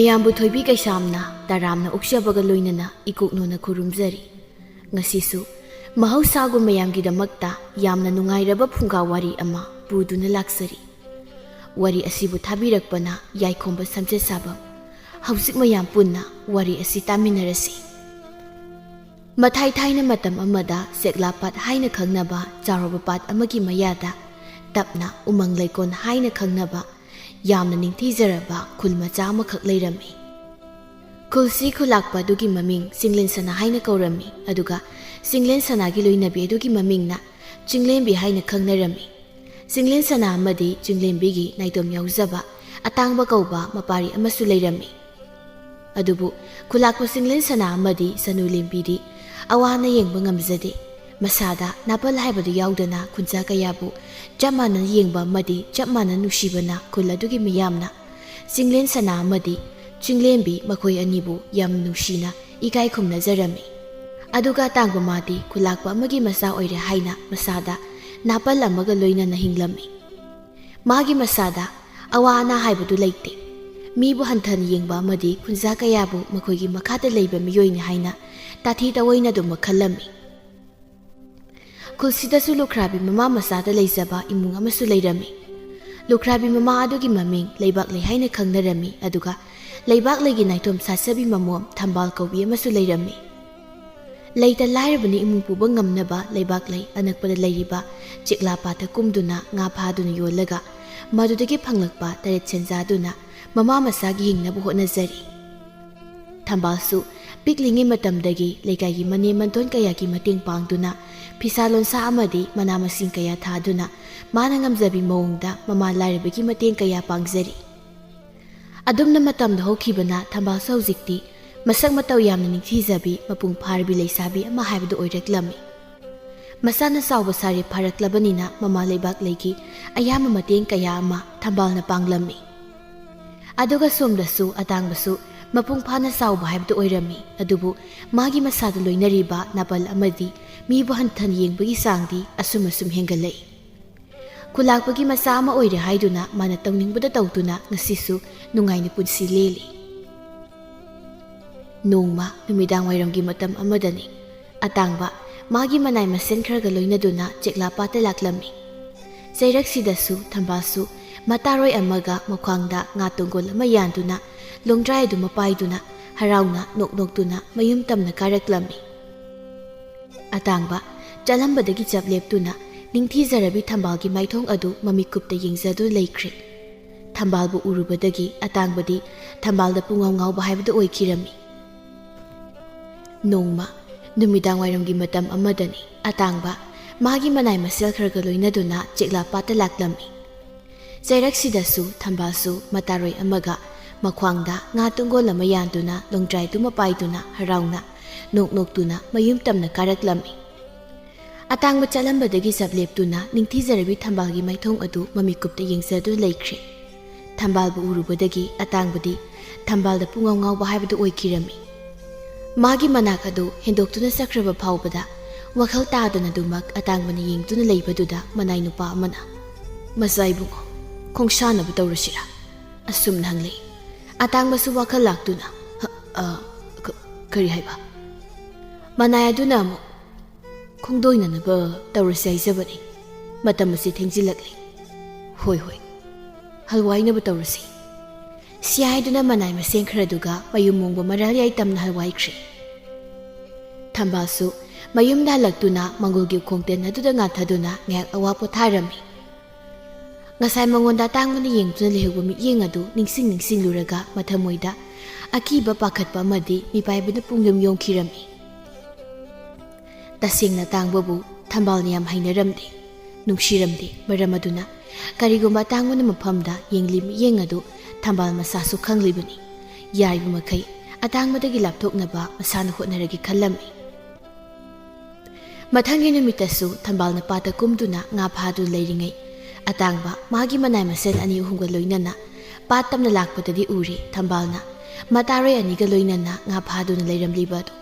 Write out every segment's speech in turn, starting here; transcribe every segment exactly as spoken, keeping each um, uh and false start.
ꯃꯌꯥꯝꯕꯨ ꯊꯣꯏꯕꯤ ꯀꯩꯁꯥꯝꯅ ꯇꯔꯥꯝꯅ ꯑꯣꯛꯆꯕꯒ ꯂꯣꯏꯅꯅ ꯏꯀꯣꯛꯅꯣꯅ ꯈꯨꯔꯨꯝꯖꯔꯤ꯫ ꯉꯁꯤꯁꯨ ꯃꯍꯧꯁꯥꯒꯨꯝ ꯃꯌꯥꯝꯒꯤꯗꯃꯛꯇ ꯌꯥꯝꯅ ꯅꯨꯡꯉꯥꯏꯔꯕ ꯐꯨꯡꯒꯥ ꯋꯥꯔꯤ ꯑꯃ ꯄꯨꯗꯨꯅ ꯂꯥꯛꯆꯔꯤ꯫ ꯋꯥꯔꯤ ꯑꯁꯤꯕꯨ ꯊꯥꯕꯤꯔꯛꯄꯅ ꯌꯥꯏꯈꯣꯝꯕ ꯁꯝꯆꯦꯠ ꯁꯥꯕꯝ꯫ ꯍꯧꯖꯤꯛ ꯃꯌꯥꯝ ꯄꯨꯟꯅ ꯋꯥꯔꯤ ꯑꯁꯤ ꯇꯥꯃꯤꯟꯅꯔꯁꯤ꯫ ꯃꯊꯥꯏ ꯊꯥꯏꯅ ꯃꯇꯝ ꯑꯃꯗ ꯆꯦꯛꯂꯥ ꯄꯥꯠ ꯍꯥꯏꯅ ꯈꯪꯅꯕ ꯆꯥꯎꯔꯕ ꯄꯥꯠ ꯑꯃꯒꯤ ꯃꯌꯥꯗ ꯇꯞꯅ ꯎꯃꯪ ꯂꯩꯀꯣꯜ ꯍꯥꯏꯅ ꯈꯪꯅꯕ ꯌꯥꯝꯅ ꯅꯤꯡꯊꯤꯖꯔꯕ ꯈꯨꯜ ꯃꯆꯥ ꯑꯃꯈꯛ ꯂꯩꯔꯝꯃꯤ꯫ ꯈꯨꯜꯁꯤ ꯈꯨꯂꯥꯛꯄ ꯑꯗꯨꯒꯤ ꯃꯃꯤꯡ ꯆꯤꯡꯂꯦꯟ ꯁꯅꯥ ꯍꯥꯏꯅ ꯀꯧꯔꯝꯃꯤ, ꯑꯗꯨꯒ ꯆꯤꯡꯂꯦꯟ ꯁꯅꯥꯒꯤ ꯂꯣꯏꯅꯕꯤ ꯑꯗꯨꯒꯤ ꯃꯃꯤꯡꯅ ꯆꯤꯡꯂꯦꯟꯕꯤ ꯍꯥꯏꯅ ꯈꯪꯅꯔꯝꯃꯤ꯫ ꯆꯤꯡꯂꯦꯟ ꯁꯅꯥ ꯑꯃꯗꯤ ꯆꯤꯡꯂꯦꯟꯕꯤꯒꯤ ꯅꯥꯏꯇꯣꯝ ꯌꯥꯎꯖꯕ ꯑꯇꯥꯡꯕ ꯀꯧꯕ ꯃꯄꯥꯔꯤ ꯑꯃꯁꯨ ꯂꯩꯔꯝꯃꯤ꯫ ꯑꯗꯨꯕꯨ ꯈꯨꯂꯥꯛꯄ ꯆꯤꯡꯂꯦꯟ ꯁꯅꯥ ꯑꯃꯗꯤ ꯁꯅꯨ ꯂꯦꯝꯕꯤꯗꯤ ꯑꯋꯥ ꯑꯅꯥ ꯌꯦꯡꯕ ꯉꯝꯖꯗꯦ꯫ ꯃꯁꯥꯗ ꯅꯥꯄꯜ ꯍꯥꯏꯕꯗꯨ ꯌꯥꯎꯗꯅ ꯈꯨꯟꯖꯥ ꯀꯌꯥꯕꯨ ꯆꯞ ꯃꯥꯟꯅꯅ ꯌꯦꯡꯕ ꯑꯃꯗꯤ ꯆꯞ ꯃꯥꯟꯅꯅ ꯅꯨꯡꯁꯤꯕꯅ ꯈꯨꯜ ꯑꯗꯨꯒꯤ ꯃꯤꯌꯥꯝꯅ ꯆꯤꯡꯂꯦꯟ ꯁꯅꯥ ꯑꯃꯗꯤ ꯆꯤꯡꯂꯦꯝꯕꯤ ꯃꯈꯣꯏ ꯑꯅꯤꯕꯨ ꯌꯥꯝ ꯅꯨꯡꯁꯤꯅ ꯏꯀꯥꯏ ꯈꯨꯝꯅꯖꯔꯝꯃꯤ꯫ ꯑꯗꯨꯒ ꯑꯇꯥꯡꯕ ꯃꯥꯗꯤ ꯈꯨꯂꯥꯛꯄ ꯑꯃꯒꯤ ꯃꯆꯥ ꯑꯣꯏꯔꯦ ꯍꯥꯏꯅ ꯃꯁꯥꯗ ꯅꯥꯄꯜ ꯑꯃꯒ ꯂꯣꯏꯅꯅ ꯍꯤꯡꯂꯝꯃꯤ꯫ ꯃꯥꯒꯤ ꯃꯁꯥꯗ ꯑꯋꯥ ꯑꯅꯥ ꯍꯥꯏꯕꯗꯨ ꯂꯩꯇꯦ꯫ ꯃꯤꯕꯨ ꯍꯟꯊꯅ ꯌꯦꯡꯕ ꯑꯃꯗꯤ ꯈꯨꯟꯖꯥ ꯀꯌꯥꯕꯨ ꯃꯈꯣꯏꯒꯤ ꯃꯈꯥꯗ ꯂꯩꯕ ꯃꯤꯑꯣꯏꯅꯤ ꯍꯥꯏꯅ ꯇꯥꯊꯤ ꯇꯑꯣꯏꯅ ꯑꯗꯨꯃꯛ ꯈꯜꯂꯝꯃꯤ꯫ ꯈꯨꯜꯁꯤꯗꯁꯨ ꯂꯨꯈ꯭ꯔꯥꯕꯤ ꯃꯃꯥ ꯃꯆꯥꯗ ꯂꯩꯖꯕ ꯏꯃꯨꯡ ꯑꯃꯁꯨ ꯂꯩꯔꯝꯃꯤ꯫ ꯂꯨꯈ꯭ꯔꯥꯕꯤ ꯃꯃꯥ ꯑꯗꯨꯒꯤ ꯃꯃꯤꯡ ꯂꯩꯕꯥꯛꯂꯩ ꯍꯥꯏꯅ ꯈꯪꯅꯔꯝꯃꯤ, ꯑꯗꯨꯒ ꯂꯩꯕꯥꯛꯂꯩꯒꯤ ꯅꯥꯏꯇꯣꯝ ꯁꯥꯠꯆꯕꯤ ꯃꯃꯣꯝ ꯊꯝꯕꯥꯜ ꯀꯧꯕꯤ ꯑꯃꯁꯨ ꯂꯩꯔꯝꯃꯤ꯫ ꯂꯩꯇ ꯂꯥꯏꯔꯕꯅ ꯏꯃꯨꯡ ꯄꯨꯕ ꯉꯝꯅꯕ ꯂꯩꯕꯥꯛꯂꯩ ꯑꯅꯛꯄꯗ ꯂꯩꯔꯤꯕ ꯆꯤꯛꯂꯥ ꯄꯥꯠꯇ ꯀꯨꯝꯗꯨꯅ ꯉꯥ ꯐꯥꯗꯨꯅ ꯌꯣꯜꯂꯒ ꯃꯗꯨꯗꯒꯤ ꯐꯪꯂꯛꯄ ꯇꯔꯦꯠ ꯁꯦꯟꯖꯥꯗꯨꯅ ꯃꯃꯥ ꯃꯆꯥꯒꯤ ꯍꯤꯡꯅꯕ ꯍꯣꯠꯅꯖꯔꯤ꯫ ꯊꯝꯕꯥꯜꯁꯨ ꯄꯤꯛꯂꯤꯉꯩ ꯃꯇꯝꯗꯒꯤ ꯂꯩꯀꯥꯏꯒꯤ ꯃꯅꯦꯝ ꯃꯟꯗꯣꯟ ꯀꯌꯥꯒꯤ ꯃꯇꯦꯡ ꯄꯥꯡꯗꯨꯅ ꯐꯤꯁꯥ ꯂꯣꯟꯁꯥ ꯑꯃꯗꯤ ꯃꯅꯥ ꯃꯁꯤꯡ ꯀꯌꯥ ꯊꯥꯗꯨꯅ ꯃꯥꯅ ꯉꯝꯖꯕꯤ ꯃꯑꯣꯡꯗ ꯃꯃꯥ ꯂꯥꯏꯔꯕꯒꯤ ꯃꯇꯦꯡ ꯀꯌꯥ ꯄꯥꯡꯖꯔꯤ꯫ ꯑꯗꯨꯝꯅ ꯃꯇꯝꯗ ꯍꯧꯈꯤꯕꯅ ꯊꯝꯕꯥꯜꯁꯨ ꯍꯧꯖꯤꯛꯇꯤ ꯃꯁꯛ ꯃꯇꯧ ꯌꯥꯝꯅ ꯅꯤꯡꯊꯤꯖꯕꯤ, ꯃꯄꯨꯡ ꯐꯥꯔꯕꯤ ꯂꯩꯁꯥꯕꯤ ꯑꯃ ꯍꯥꯏꯕꯗꯨ ꯑꯣꯏꯔꯛꯂꯝꯃꯤ꯫ ꯃꯁꯥꯅ ꯆꯥꯎꯕ ꯁꯥꯔꯦ ꯐꯥꯔꯛꯂꯕꯅꯤꯅ ꯃꯃꯥ ꯂꯩꯕꯥꯛꯂꯩꯒꯤ ꯑꯌꯥꯝꯕ ꯃꯇꯦꯡ ꯀꯌꯥ ꯑꯃ ꯊꯝꯕꯥꯜꯅ ꯄꯥꯡꯂꯝꯃꯤ꯫ ꯑꯗꯨꯒ ꯁꯣꯝꯗꯁꯨ ꯑꯇꯥꯡꯕꯁꯨ ꯃꯄꯨꯡ ꯐꯥꯅ ꯆꯥꯎꯕ ꯍꯥꯏꯕꯗꯨ ꯑꯣꯏꯔꯝꯃꯤ꯫ ꯑꯗꯨꯕꯨ ꯃꯥꯒꯤ ꯃꯁꯥꯗ ꯂꯣꯏꯅꯔꯤꯕ ꯅꯥꯄꯜ ꯑꯃꯗꯤ ꯃꯤꯕꯨ ꯍꯟꯊꯅ ꯌꯦꯡꯕꯒꯤ ꯆꯥꯡꯗꯤ ꯑꯁꯨꯝ ꯑꯁꯨꯝ ꯍꯦꯟꯒꯠꯂꯛꯏ꯫ ꯈꯨꯂꯥꯛꯄꯒꯤ ꯃꯆꯥ ꯑꯃ ꯑꯣꯏꯔꯦ ꯍꯥꯏꯗꯨꯅ ꯃꯥꯅ ꯇꯧꯅꯤꯡꯕꯗ ꯇꯧꯗꯨꯅ ꯉꯁꯤꯁꯨ ꯅꯨꯡꯉꯥꯏꯅ ꯄꯨꯟꯁꯤ ꯂꯦꯜꯂꯤ꯫ ꯅꯣꯡꯃ ꯅꯨꯃꯤꯗꯥꯡ ꯋꯥꯏꯔꯝꯒꯤ ꯃꯇꯝ ꯑꯃꯗꯅꯤ꯫ ꯑꯇꯥꯡꯕ ꯃꯥꯒꯤ ꯃꯅꯥꯏ ꯃꯁꯦꯟ ꯈꯔꯒ ꯂꯣꯏꯅꯗꯨꯅ ꯆꯦꯛꯂꯥ ꯄꯥꯠꯇ ꯂꯥꯛꯂꯝꯃꯤ꯫ ꯆꯩꯔꯛꯁꯤꯗꯁꯨ ꯊꯝꯕꯥꯜꯁꯨ ꯃꯇꯥꯔꯣꯏ ꯑꯃꯒ ꯃꯈ꯭ꯋꯥꯡꯗ ꯉꯥ ꯇꯣꯡꯒꯣꯜ ꯑꯃ ꯌꯥꯟꯗꯨꯅ ꯂꯣꯡꯗ꯭ꯔꯥꯏ ꯑꯗꯨ ꯃꯄꯥꯏꯗꯨꯅ ꯍꯔꯥꯎꯅ ꯅꯣꯛ ꯅꯣꯛꯇꯨꯅ ꯃꯌꯨꯝ ꯇꯝꯅ ꯀꯥꯔꯛꯂꯝꯃꯤ꯫ ꯑꯇꯥꯡꯕ ꯆꯠꯂꯝꯕꯗꯒꯤ ꯆꯞ ꯂꯦꯞꯇꯨꯅ ꯅꯤꯡꯊꯤꯖꯔꯕꯤ ꯊꯝꯕꯥꯜꯒꯤ ꯃꯥꯏꯊꯣꯡ ꯑꯗꯨ ꯃꯃꯤꯠꯀꯨꯞꯇ ꯌꯦꯡꯖꯗꯨꯅ ꯂꯩꯈ꯭ꯔꯦ꯫ ꯊꯝꯕꯥꯜꯕꯨ ꯎꯔꯨꯕꯗꯒꯤ ꯑꯇꯥꯡꯕꯗꯤ ꯊꯝꯕꯥꯜꯗ ꯄꯨꯡꯉꯥꯎ ꯉꯥꯎꯕ ꯍꯥꯏꯕꯗꯨ ꯑꯣꯏꯈꯤꯔꯝꯃꯤ꯫ ꯅꯣꯡꯃ ꯅꯨꯃꯤꯗꯥꯡ ꯋꯥꯏꯔꯝꯒꯤ ꯃꯇꯝ ꯑꯃꯗꯅꯤ꯫ ꯑꯇꯥꯡꯕ ꯃꯥꯒꯤ ꯃꯅꯥꯏ ꯃꯁꯦꯜ ꯈꯔꯒ ꯂꯣꯏꯅꯗꯨꯅ ꯆꯦꯛꯂꯥ ꯄꯥꯠꯇ ꯂꯥꯛꯂꯝꯃꯤ꯫ ꯆꯩꯔꯛꯁꯤꯗꯁꯨ ꯊꯝꯕꯥꯜꯁꯨ ꯃꯇꯥꯔꯣꯏ ꯑꯃꯒ ꯃꯈ꯭ꯋꯥꯡꯗ ꯉꯥ ꯇꯨꯡꯒꯣꯜ ꯑꯃ ꯌꯥꯟꯗꯨꯅ ꯂꯣꯡꯗ꯭ꯔꯥꯏꯗꯨ ꯃꯄꯥꯏꯗꯨꯅ ꯍꯔꯥꯎꯅ ꯅꯣꯛ ꯅꯣꯛꯇꯨꯅ ꯃꯌꯨꯝ ꯇꯝꯅ ꯀꯥꯔꯛꯂꯝꯃꯤ꯫ ꯑꯇꯥꯡꯕ ꯆꯠꯂꯝꯕꯗꯒꯤ ꯆꯞ ꯂꯦꯞꯇꯨꯅ ꯅꯤꯡꯊꯤꯖꯔꯕꯤ ꯊꯝꯕꯥꯜꯒꯤ ꯃꯥꯏꯊꯣꯡ ꯑꯗꯨ ꯃꯃꯤꯠꯀꯨꯞꯇ ꯌꯦꯡꯖꯗꯨꯅ ꯂꯩꯈ꯭ꯔꯦ꯫ ꯊꯝꯕꯥꯜꯕꯨ ꯎꯔꯨꯕꯗꯒꯤ ꯑꯇꯥꯡꯕꯗꯤ ꯊꯝꯕꯥꯜꯗ ꯄꯨꯡꯉꯥꯎ ꯉꯥꯎꯕ ꯍꯥꯏꯕꯗꯨ ꯑꯣꯏꯈꯤꯔꯝꯃꯤ꯫ ꯃꯥꯒꯤ ꯃꯅꯥꯛ ꯑꯗꯨ ꯍꯦꯟꯗꯣꯛꯇꯨꯅ ꯆꯠꯈ꯭ꯔꯕ ꯐꯥꯎꯕꯗ ꯋꯥꯈꯜ ꯇꯥꯗꯅꯗꯨꯃꯛ ꯑꯇꯥꯡꯕꯅ ꯌꯦꯡꯗꯨꯅ ꯂꯩꯕꯗꯨꯗ ꯃꯅꯥꯏ ꯅꯨꯄꯥ ꯑꯃꯅ, "ꯃꯆꯥ ꯏꯕꯨꯡꯉꯣ, ꯈꯣꯡꯁꯥꯟꯅꯕ ꯇꯧꯔꯁꯤꯔꯥ?" ꯑꯁꯨꯝꯅ ꯍꯪꯂꯛꯏ꯫ ꯑꯇꯥꯡꯕꯁꯨ ꯋꯥꯈꯜ ꯂꯥꯛꯇꯨꯅ, "ꯍ, ꯑ, ꯀ-, ꯀꯔꯤ ꯍꯥꯏꯕ?" ꯃꯅꯥꯏ ꯑꯗꯨꯅ ꯑꯃꯨꯛ, "ꯈꯣꯡꯗꯣꯏꯅꯅꯕ ꯇꯧꯔꯁꯤ ꯍꯥꯏꯖꯕꯅꯤ꯫ ꯃꯇꯝ ꯑꯁꯤ ꯊꯦꯡꯖꯤꯜꯂꯛꯂꯤ꯫ ꯍꯣꯏ, ꯍꯣꯏ, ꯍꯜꯋꯥꯏꯅꯕ ꯇꯧꯔꯁꯤ꯫" ꯁꯤ ꯍꯥꯏꯗꯨꯅ ꯃꯅꯥꯏ ꯃꯁꯦꯟ ꯈꯔꯗꯨꯒ ꯃꯌꯨꯝ ꯃꯣꯡꯕ ꯃꯔꯥꯜ ꯌꯥꯏ ꯇꯝꯅ ꯍꯜꯋꯥꯏꯈ꯭ꯔꯦ꯫ ꯊꯝꯕꯥꯜꯁꯨ ꯃꯌꯨꯝꯗ ꯍꯜꯂꯛꯇꯨꯅ ꯃꯪꯒꯣꯜꯒꯤ ꯎꯈꯣꯡ ꯇꯦꯟ ꯑꯗꯨꯗ ꯉꯥꯊꯗꯨꯅ ꯉꯥꯏꯍꯥꯛ ꯑꯋꯥ ꯄꯣꯊꯥꯔꯝꯃꯤ꯫ ꯉꯁꯥꯏ ꯃꯉꯣꯟꯗ ꯑꯇꯥꯡꯕꯅ ꯌꯦꯡꯗꯨꯅ ꯂꯩꯍꯧꯕ ꯃꯤꯠꯌꯦꯡ ꯑꯗꯨ ꯅꯤꯡꯁꯤꯡ ꯅꯤꯡꯁꯤꯡꯂꯨꯔꯒ ꯃꯊꯃꯣꯏꯗ ꯑꯀꯤꯕ ꯄꯥꯈꯠꯄ ꯑꯃꯗꯤ ꯃꯤꯄꯥꯏꯕꯅ ꯄꯨꯡꯌꯣꯝ ꯌꯣꯝꯈꯤꯔꯝꯃꯤ꯫ ꯇꯁꯦꯡꯅ ꯇꯥꯡꯕꯕꯨ ꯊꯝꯕꯥꯜꯅ ꯌꯥꯝ ꯍꯩꯅꯔꯝꯗꯦ, ꯅꯨꯡꯁꯤꯔꯝꯗꯦ꯫ ꯃꯔꯝ ꯑꯗꯨꯅ ꯀꯔꯤꯒꯨꯝꯕ ꯑꯇꯥꯡꯕꯅ ꯃꯐꯝꯗ ꯌꯦꯡꯂꯤ ꯃꯤꯠꯌꯦꯡ ꯑꯗꯨ ꯊꯝꯕꯥꯜ ꯃꯁꯥꯁꯨ ꯈꯪꯂꯤꯕꯅꯤ꯫ ꯌꯥꯔꯤꯕ ꯃꯈꯩ ꯑꯇꯥꯡꯕꯗꯒꯤ ꯂꯥꯞꯊꯣꯛꯅꯕ ꯃꯁꯥꯅ ꯍꯣꯠꯅꯔꯒꯦ ꯈꯜꯂꯝꯃꯤ꯫ ꯃꯊꯪꯒꯤ ꯅꯨꯃꯤꯠꯇꯁꯨ ꯊꯝꯕꯥꯜꯅ ꯄꯥꯠꯇ ꯀꯨꯝꯗꯨꯅ ꯉꯥ ꯐꯥꯗꯨꯅ ꯂꯩꯔꯤꯉꯩ, ꯑꯇꯥꯡꯕ ꯃꯥꯒꯤ ꯃꯅꯥꯏ ꯃꯁꯦꯟ ꯑꯅꯤ ꯑꯍꯨꯝꯒ ꯂꯣꯏꯅꯅ ꯄꯥꯠ ꯇꯝꯅ ꯂꯥꯛꯄꯗꯗꯤ ꯎꯔꯦ ꯊꯝꯕꯥꯜꯅ ꯃꯇꯥꯔꯣꯏ ꯑꯅꯤꯒ ꯂꯣꯏꯅꯅ ꯉꯥ ꯐꯥꯗꯨꯅ ꯂꯩꯔꯝꯂꯤꯕ ꯑꯗꯨ꯫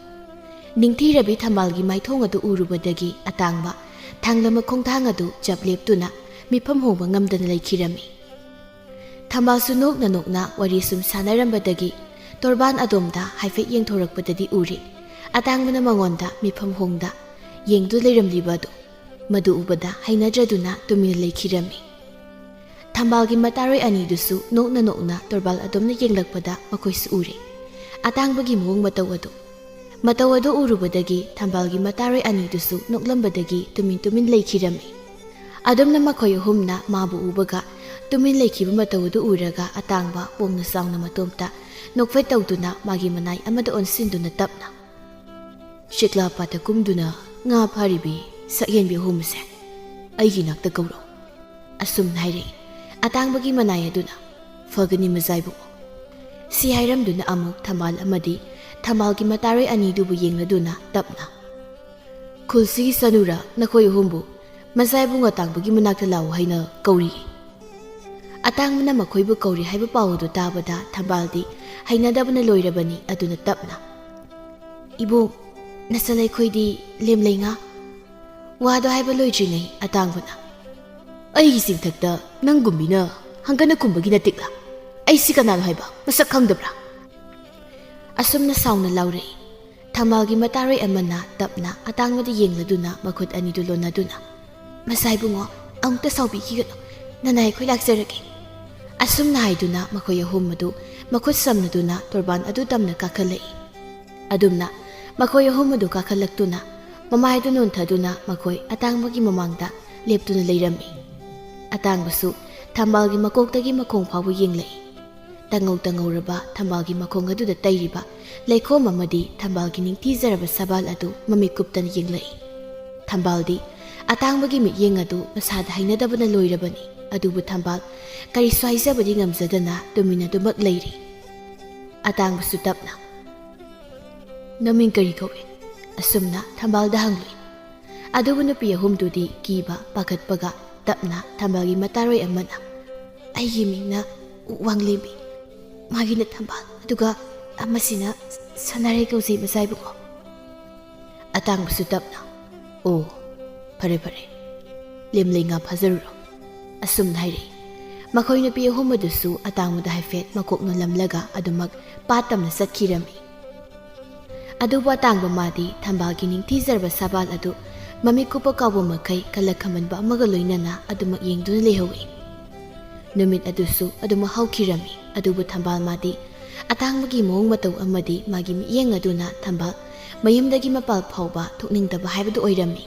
ꯅꯤꯡꯊꯤꯔꯕꯤ ꯊꯝꯕꯥꯜꯒꯤ ꯃꯥꯏꯊꯣꯡ ꯑꯗꯨ ꯎꯔꯨꯕꯗꯒꯤ ꯑꯇꯥꯡꯕ ꯊꯥꯡꯂꯝꯕ ꯈꯣꯡꯊꯥꯡ ꯑꯗꯨ ꯆꯞ ꯂꯦꯞꯇꯨꯅ ꯃꯤꯐꯝ ꯍꯣꯡꯕ ꯉꯝꯗꯅ ꯂꯩꯈꯤꯔꯝꯃꯤ꯫ ꯊꯝꯕꯥꯜꯁꯨ ꯅꯣꯛꯅ ꯅꯣꯛꯅ ꯋꯥꯔꯤ ꯁꯨꯝ ꯁꯥꯟꯅꯔꯝꯕꯗꯒꯤ ꯇꯣꯔꯕꯥꯟ ꯑꯗꯣꯝꯗ ꯍꯥꯏꯐꯦꯠ ꯌꯦꯡꯊꯣꯔꯛꯄꯗꯗꯤ ꯎꯔꯦ, ꯑꯇꯥꯡꯕꯅ ꯃꯉꯣꯟꯗ ꯃꯤꯐꯝ ꯍꯣꯡꯗ ꯌꯦꯡꯗꯨ ꯂꯩꯔꯝꯂꯤꯕ ꯑꯗꯨ꯫ ꯃꯗꯨ ꯎꯕꯗ ꯍꯩꯅꯗ꯭ꯔꯗꯨꯅ ꯇꯨꯃꯤꯟꯅ ꯂꯩꯈꯤꯔꯝꯃꯤ꯫ ꯊꯝꯕꯥꯜꯒꯤ ꯃꯇꯥꯔꯣꯏ ꯑꯅꯤꯗꯨꯁꯨ ꯅꯣꯛꯅ ꯅꯣꯛꯅ ꯇꯣꯔꯕꯥꯟ ꯑꯗꯣꯝꯅ ꯌꯦꯡꯂꯛꯄꯗ ꯃꯈꯣꯏꯁꯨ ꯎꯔꯦ, ꯑꯇꯥꯡꯕꯒꯤ ꯃꯑꯣꯡ ꯃꯇꯧ ꯑꯗꯨ꯫ ꯃꯇꯧ ꯑꯗꯨ ꯎꯔꯨꯕꯗꯒꯤ ꯊꯝꯕꯥꯜꯒꯤ ꯃꯇꯥꯔꯣꯏ ꯑꯅꯤꯗꯨꯁꯨ ꯅꯣꯛꯂꯝꯕꯗꯒꯤ ꯇꯨꯃꯤꯟ ꯇꯨꯃꯤꯟ ꯂꯩꯈꯤꯔꯝꯃꯤ꯫ ꯑꯗꯣꯝꯅ ꯃꯈꯣꯏ ꯑꯍꯨꯝꯅ ꯃꯥꯕꯨ ꯎꯕꯒ ꯇꯨꯃꯤꯟ ꯂꯩꯈꯤꯕ ꯃꯇꯧ ꯑꯗꯨ ꯎꯔꯒ ꯑꯇꯥꯡꯕ ꯄꯣꯡꯅ ꯆꯥꯎꯅ ꯃꯇꯣꯝꯇ ꯅꯣꯛꯐꯦꯠ ꯇꯧꯗꯨꯅ ꯃꯥꯒꯤ ꯃꯅꯥꯏ ꯑꯃꯗ ꯑꯣꯟꯁꯤꯟꯗꯨꯅ ꯇꯞꯅ, "ꯆꯤꯛꯂꯥ ꯄꯥꯠꯇ ꯀꯨꯝꯗꯨꯅ ꯉꯥ ꯐꯥꯔꯤꯕꯤ ꯁꯛꯍꯦꯟꯕꯤ ꯑꯍꯨꯝ ꯑꯁꯦ ꯑꯩꯒꯤ ꯅꯥꯛꯇ ꯀꯧꯔꯣ," ꯑꯁꯨꯝꯅ ꯍꯥꯏꯔꯛꯏ꯫ ꯑꯇꯥꯡꯕꯒꯤ ꯃꯅꯥꯏ ꯑꯗꯨꯅ, "ꯐꯒꯅꯤ ꯃꯖꯥꯏꯕꯨꯡꯉꯣ," ꯁꯤ ꯍꯥꯏꯔꯝꯗꯨꯅ ꯑꯃꯨꯛ ꯊꯝꯕꯥꯜ ꯑꯃꯗꯤ ꯊꯝꯕꯥꯜꯒꯤ ꯃꯇꯥꯔꯣꯏ ꯑꯅꯤꯗꯨꯕꯨ ꯌꯦꯡꯂꯗꯨꯅ ꯇꯞꯅ, "ꯈꯨꯜꯁꯤꯒꯤ ꯆꯅꯨꯔꯥ ꯅꯈꯣꯏ ꯑꯍꯨꯝꯕꯨ ꯃꯖꯥꯏꯕꯨꯡ ꯑꯇꯥꯡꯕꯒꯤ ꯃꯅꯥꯛꯇ ꯂꯥꯛꯎ ꯍꯥꯏꯅ ꯀꯧꯔꯤ꯫" ꯑꯇꯥꯡꯕꯅ ꯃꯈꯣꯏꯕꯨ ꯀꯧꯔꯤ ꯍꯥꯏꯕ ꯄꯥꯎ ꯑꯗꯨ ꯇꯥꯕꯗ ꯊꯝꯕꯥꯜꯗꯤ ꯍꯩꯅꯗꯕꯅ ꯂꯣꯏꯔꯕꯅꯤ꯫ ꯑꯗꯨꯅ ꯇꯞꯅ, "ꯏꯕꯨꯡ, ꯅꯆꯜ ꯑꯩꯈꯣꯏꯗꯤ ꯂꯦꯝꯂꯩꯉꯥ?" ꯋꯥꯗꯣ ꯍꯥꯏꯕ ꯂꯣꯏꯗ꯭ꯔꯤꯉꯩ ꯑꯇꯥꯡꯕꯅ, "ꯑꯩꯒꯤ ꯆꯤꯡꯊꯛꯇ ꯅꯪꯒꯨꯝꯕꯤꯅ ꯍꯪꯒꯅ ꯀꯨꯝꯕꯒꯤ ꯅꯇꯤꯛꯂꯥ? ꯑꯩꯁꯤ ꯀꯅꯥꯅꯣ ꯍꯥꯏꯕ ꯃꯁꯛ ꯈꯪꯗꯕ꯭ꯔꯥ?" ꯑꯁꯨꯝꯅ ꯁꯥꯎꯅ ꯂꯥꯎꯔꯛꯏ꯫ ꯊꯝꯕꯥꯜꯒꯤ ꯃꯇꯥꯔꯣꯏ ꯑꯃꯅ ꯇꯞꯅ ꯑꯇꯥꯡꯕꯗ ꯌꯦꯡꯂꯗꯨꯅ ꯃꯈꯨꯠ ꯑꯅꯤꯗꯨ ꯂꯣꯟꯅꯗꯨꯅ, "ꯃꯁꯥꯏꯕꯨꯡꯉꯣ, ꯑꯃꯨꯛꯇ ꯁꯥꯎꯕꯤꯈꯤꯒꯅꯨ, ꯅꯅꯥꯏ ꯑꯩꯈꯣꯏ ꯂꯥꯛꯆꯔꯒꯦ," ꯑꯁꯨꯝꯅ ꯍꯥꯏꯗꯨꯅ ꯃꯈꯣꯏ ꯑꯍꯨꯝ ꯑꯗꯨ ꯃꯈꯨꯠ ꯁꯝꯅꯗꯨꯅ ꯇꯣꯔꯕꯥꯟ ꯑꯗꯨ ꯇꯝꯅ ꯀꯥꯈꯠꯂꯛꯏ꯫ ꯑꯗꯨꯝꯅ ꯃꯈꯣꯏ ꯑꯍꯨꯝ ꯑꯗꯨ ꯀꯥꯈꯠꯂꯛꯇꯨꯅ ꯃꯃꯥꯏꯗꯨ ꯅꯣꯟꯊꯗꯨꯅ ꯃꯈꯣꯏ ꯑꯇꯥꯡꯕꯒꯤ ꯃꯃꯥꯡꯗ ꯂꯦꯞꯇꯨꯅ ꯂꯩꯔꯝꯃꯤ꯫ ꯑꯇꯥꯡꯕꯁꯨ ꯊꯝꯕꯥꯜꯒꯤ ꯃꯀꯣꯛꯇꯒꯤ ꯃꯈꯣꯡ ꯐꯥꯎꯕ ꯌꯦꯡꯂꯛꯏ꯫ ꯇꯉꯧ ꯇꯉꯧꯔꯕ ꯊꯝꯕꯥꯜꯒꯤ ꯃꯈꯣꯡ ꯑꯗꯨꯗ ꯇꯩꯔꯤꯕ ꯂꯩꯈꯣꯝ ꯑꯃꯗꯤ ꯊꯝꯕꯥꯜꯒꯤ ꯅꯤꯡꯊꯤꯖꯔꯕ ꯁꯕꯥꯜ ꯑꯗꯨ ꯃꯃꯤꯠ ꯀꯨꯞꯇꯅ ꯌꯦꯡꯂꯛꯏ꯫ ꯊꯝꯕꯥꯜꯗꯤ ꯑꯇꯥꯡꯕꯒꯤ ꯃꯤꯠꯌꯦꯡ ꯑꯗꯨ ꯃꯁꯥꯗ ꯍꯩꯅꯗꯕꯅ ꯂꯣꯏꯔꯕꯅꯤ꯫ ꯑꯗꯨꯕꯨ ꯊꯝꯕꯥꯜ ꯀꯔꯤꯁꯨ ꯍꯥꯏꯖꯕꯗꯤ ꯉꯝꯖꯗꯅ ꯇꯨꯃꯤꯟ ꯑꯗꯨꯃꯛ ꯂꯩꯔꯤ꯫ ꯑꯇꯥꯡꯕꯁꯨ ꯇꯞꯅ, "ꯅꯃꯤꯡ ꯀꯔꯤ ꯀꯧꯏ?" ꯑꯁꯨꯝꯅ ꯊꯝꯕꯥꯜꯗ ꯍꯪꯂꯨꯏ꯫ ꯑꯗꯨꯕꯨ ꯅꯨꯄꯤ ꯑꯍꯨꯝꯗꯨꯗꯤ ꯀꯤꯕ ꯄꯥꯈꯠꯄꯒ ꯇꯞꯅ ꯊꯝꯕꯥꯜꯒꯤ ꯃꯇꯥꯔꯣꯏ ꯑꯃꯅ, "ꯑꯩꯒꯤ ꯃꯤꯡꯅ ꯋꯥꯡꯂꯦꯝꯕꯤ, ꯃꯥꯒꯤꯅ ꯊꯝꯕꯥꯜ, ꯑꯗꯨꯒ ꯑꯃꯁꯤꯅ ꯁꯅꯥꯔꯩ ꯀꯧꯖꯩ ꯃꯆꯥꯏꯕꯨꯡꯉꯣ꯫" ꯑꯇꯥꯡꯕꯁꯨ ꯇꯞꯅ, "ꯑꯣ, ꯐꯔꯦ ꯐꯔꯦ, ꯂꯦꯝꯂꯩ ꯉꯥ ꯐꯥꯖꯔꯨꯔꯣ," ꯑꯁꯨꯝꯅ ꯍꯥꯏꯔꯛꯏ꯫ ꯃꯈꯣꯏ ꯅꯨꯄꯤ ꯑꯍꯨꯝ ꯑꯗꯨꯁꯨ ꯑꯇꯥꯡꯕꯗ ꯍꯥꯏꯐꯦꯠ ꯃꯀꯣꯛ ꯅꯣꯜꯂꯝꯂꯒ ꯑꯗꯨꯃꯛ ꯄꯥꯠ ꯇꯝꯅ ꯆꯠꯈꯤꯔꯝꯃꯤ꯫ ꯑꯗꯨꯕꯨ ꯑꯇꯥꯡꯕ ꯃꯥꯗꯤ ꯊꯝꯕꯥꯜꯒꯤ ꯅꯤꯡꯊꯤꯖꯔꯕ ꯁꯕꯥꯜ ꯑꯗꯨ ꯃꯃꯤꯠ ꯀꯨꯞꯄ ꯀꯥꯎꯕ ꯃꯈꯩ ꯀꯂꯛ ꯈꯝꯕꯟꯕ ꯑꯃꯒ ꯂꯣꯏꯅꯅ ꯑꯗꯨꯃꯛ ꯌꯦꯡꯗꯨꯅ ꯂꯩꯍꯧꯏ꯫ ꯅꯨꯃꯤꯠ ꯑꯗꯨꯁꯨ ꯑꯗꯨꯃꯛ ꯍꯧꯈꯤꯔꯝꯃꯤ꯫ ꯑꯗꯨꯕꯨ ꯊꯝꯕꯥꯜ ꯃꯥꯗꯤ ꯑꯇꯥꯡꯕꯒꯤ ꯃꯑꯣꯡ ꯃꯇꯧ ꯑꯃꯗꯤ ꯃꯥꯒꯤ ꯃꯤꯠꯌꯦꯡ ꯑꯗꯨꯅ ꯊꯝꯕꯥꯜ ꯃꯌꯨꯝꯗꯒꯤ ꯃꯄꯥꯜ ꯐꯥꯎꯕ ꯊꯣꯛꯅꯤꯡꯗꯕ ꯍꯥꯏꯕꯗꯨ ꯑꯣꯏꯔꯝꯃꯤ꯫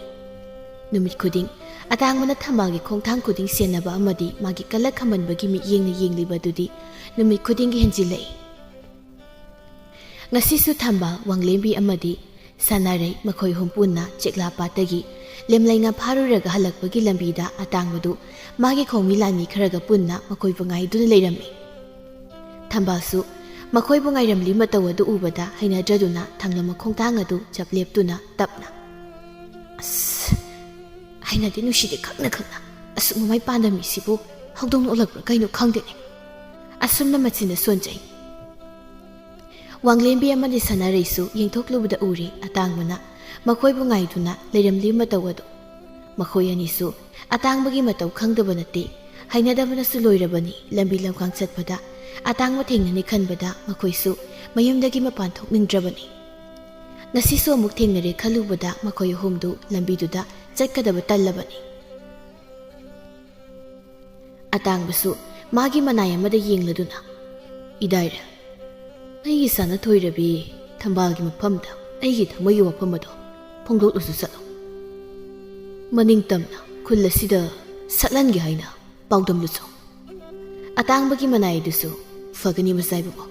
ꯅꯨꯃꯤꯠ ꯈꯨꯗꯤꯡ ꯑꯇꯥꯡꯕꯅ ꯊꯝꯕꯥꯜꯒꯤ ꯈꯣꯡꯊꯥꯡ ꯈꯨꯗꯤꯡ ꯁꯦꯟꯅꯕ ꯑꯃꯗꯤ ꯃꯥꯒꯤ ꯀꯂꯛ ꯈꯝꯕꯟꯕꯒꯤ ꯃꯤꯠꯌꯦꯡꯅ ꯌꯦꯡꯂꯤꯕ ꯑꯗꯨꯗꯤ ꯅꯨꯃꯤꯠ ꯈꯨꯗꯤꯡꯒꯤ ꯍꯦꯟꯖꯤꯜꯂꯛꯏ꯫ ꯉꯁꯤꯁꯨ ꯊꯝꯕꯥꯜ, ꯋꯥꯡꯂꯦꯝꯕꯤ ꯑꯃꯗꯤ ꯁꯅꯥꯔꯩ ꯃꯈꯣꯏ ꯑꯍꯨꯝ ꯄꯨꯟꯅ ꯆꯦꯛꯂꯥ ꯄꯥꯠꯇꯒꯤ ꯂꯦꯝꯂꯩ ꯉꯥ ꯐꯥꯔꯨꯔꯒ ꯍꯜꯂꯛꯄꯒꯤ ꯂꯝꯕꯤꯗ ꯑꯇꯥꯡꯕꯗꯨ ꯃꯥꯒꯤ ꯈꯣꯡꯃꯤ ꯂꯥꯟꯃꯤ ꯈꯔꯒ ꯄꯨꯟꯅ ꯃꯈꯣꯏꯕꯨ ꯉꯥꯏꯗꯨꯅ ꯂꯩꯔꯝꯃꯤ꯫ ꯊꯝꯕꯥꯜꯁꯨ ꯃꯈꯣꯏꯕꯨ ꯉꯥꯏꯔꯝꯂꯤ ꯃꯇꯧ ꯑꯗꯨ ꯎꯕꯗ ꯍꯩꯅꯗ꯭ꯔꯗꯨꯅ ꯊꯥꯡꯂꯝ ꯃꯈꯣꯡꯊꯥꯡ ꯑꯗꯨ ꯆꯞ ꯂꯦꯞꯇꯨꯅ ꯇꯞꯅ, "ꯑꯁ, ꯍꯩꯅꯗꯦ, ꯅꯨꯡꯁꯤꯗꯦ, ꯈꯪꯅ ꯈꯪꯅ ꯑꯁꯨꯛ ꯃꯃꯥꯏ ꯄꯥꯟꯗ ꯃꯤꯁꯤꯕꯨ ꯍꯧꯗꯣꯡ ꯅꯣꯛꯂꯛꯄ꯭ꯔꯥ ꯀꯩꯅꯣ ꯈꯪꯗꯦꯅꯦ"꯫ ꯑꯁꯨꯝꯅ ꯃꯆꯤꯟꯗ ꯁꯣꯟꯖꯩ꯫ ꯋꯥꯡꯂꯦꯝꯕꯤ ꯑꯃꯗꯤ ꯁꯅꯥꯔꯩꯁꯨ ꯌꯦꯡꯊꯣꯛꯂꯨꯕꯗ ꯎꯔꯦ ꯑꯇꯥꯡꯕꯅ ꯃꯈꯣꯏꯕꯨ ꯉꯥꯏꯗꯨꯅ ꯂꯩꯔꯝꯂꯤ ꯃꯇꯧ ꯑꯗꯨ꯫ ꯃꯈꯣꯏ ꯑꯅꯤꯁꯨ ꯑꯇꯥꯡꯕꯒꯤ ꯃꯇꯧ ꯈꯪꯗꯕ ꯅꯠꯇꯦ, ꯍꯩꯅꯗꯕꯅꯁꯨ ꯂꯣꯏꯔꯕꯅꯤ꯫ ꯂꯝꯕꯤ ꯂꯝꯈꯥꯡ ꯆꯠꯄꯗ ꯑꯇꯥꯡꯕ ꯊꯦꯡꯅꯅꯤ ꯈꯟꯕꯗ ꯃꯈꯣꯏꯁꯨ ꯃꯌꯨꯝꯗꯒꯤ ꯃꯄꯥꯟ ꯊꯣꯛꯅꯤꯡꯗ꯭ꯔꯕꯅꯤ꯫ ꯉꯁꯤꯁꯨ ꯑꯃꯨꯛ ꯊꯦꯡꯅꯔꯦ ꯈꯜꯂꯨꯕꯗ ꯃꯈꯣꯏ ꯑꯍꯨꯝꯗꯨ ꯂꯝꯕꯤꯗꯨꯗ ꯆꯠꯀꯗꯕ ꯇꯜꯂꯕꯅꯤ꯫ ꯑꯇꯥꯡꯕꯁꯨ ꯃꯥꯒꯤ ꯃꯅꯥꯏ ꯑꯃꯗ ꯌꯦꯡꯂꯗꯨꯅ, "ꯏꯗꯥꯏꯔꯦ, ꯑꯩꯒꯤ ꯁꯥꯟꯅꯊꯣꯏꯔꯕꯤ ꯊꯝꯕꯥꯜꯒꯤ ꯃꯐꯝꯗ ꯑꯩꯒꯤ ꯊꯃꯣꯏꯒꯤ ꯋꯥꯐꯝ ꯑꯗꯣ ꯐꯣꯡꯗꯣꯛꯂꯨꯁꯨ ꯆꯠꯂꯣ꯫ ꯃꯅꯤꯡ ꯇꯝꯅ ꯈꯨꯜ ꯑꯁꯤꯗ ꯁꯠꯍꯟꯒꯦ ꯍꯥꯏꯅ ꯄꯥꯎꯗꯝꯂꯨꯆꯣ"꯫ ꯑꯇꯥꯡꯕꯒꯤ ꯃꯅꯥꯏ ꯑꯗꯨꯁꯨ, "ꯐꯒꯅꯤ ꯃꯆꯥꯏꯕꯨꯡꯉꯣ,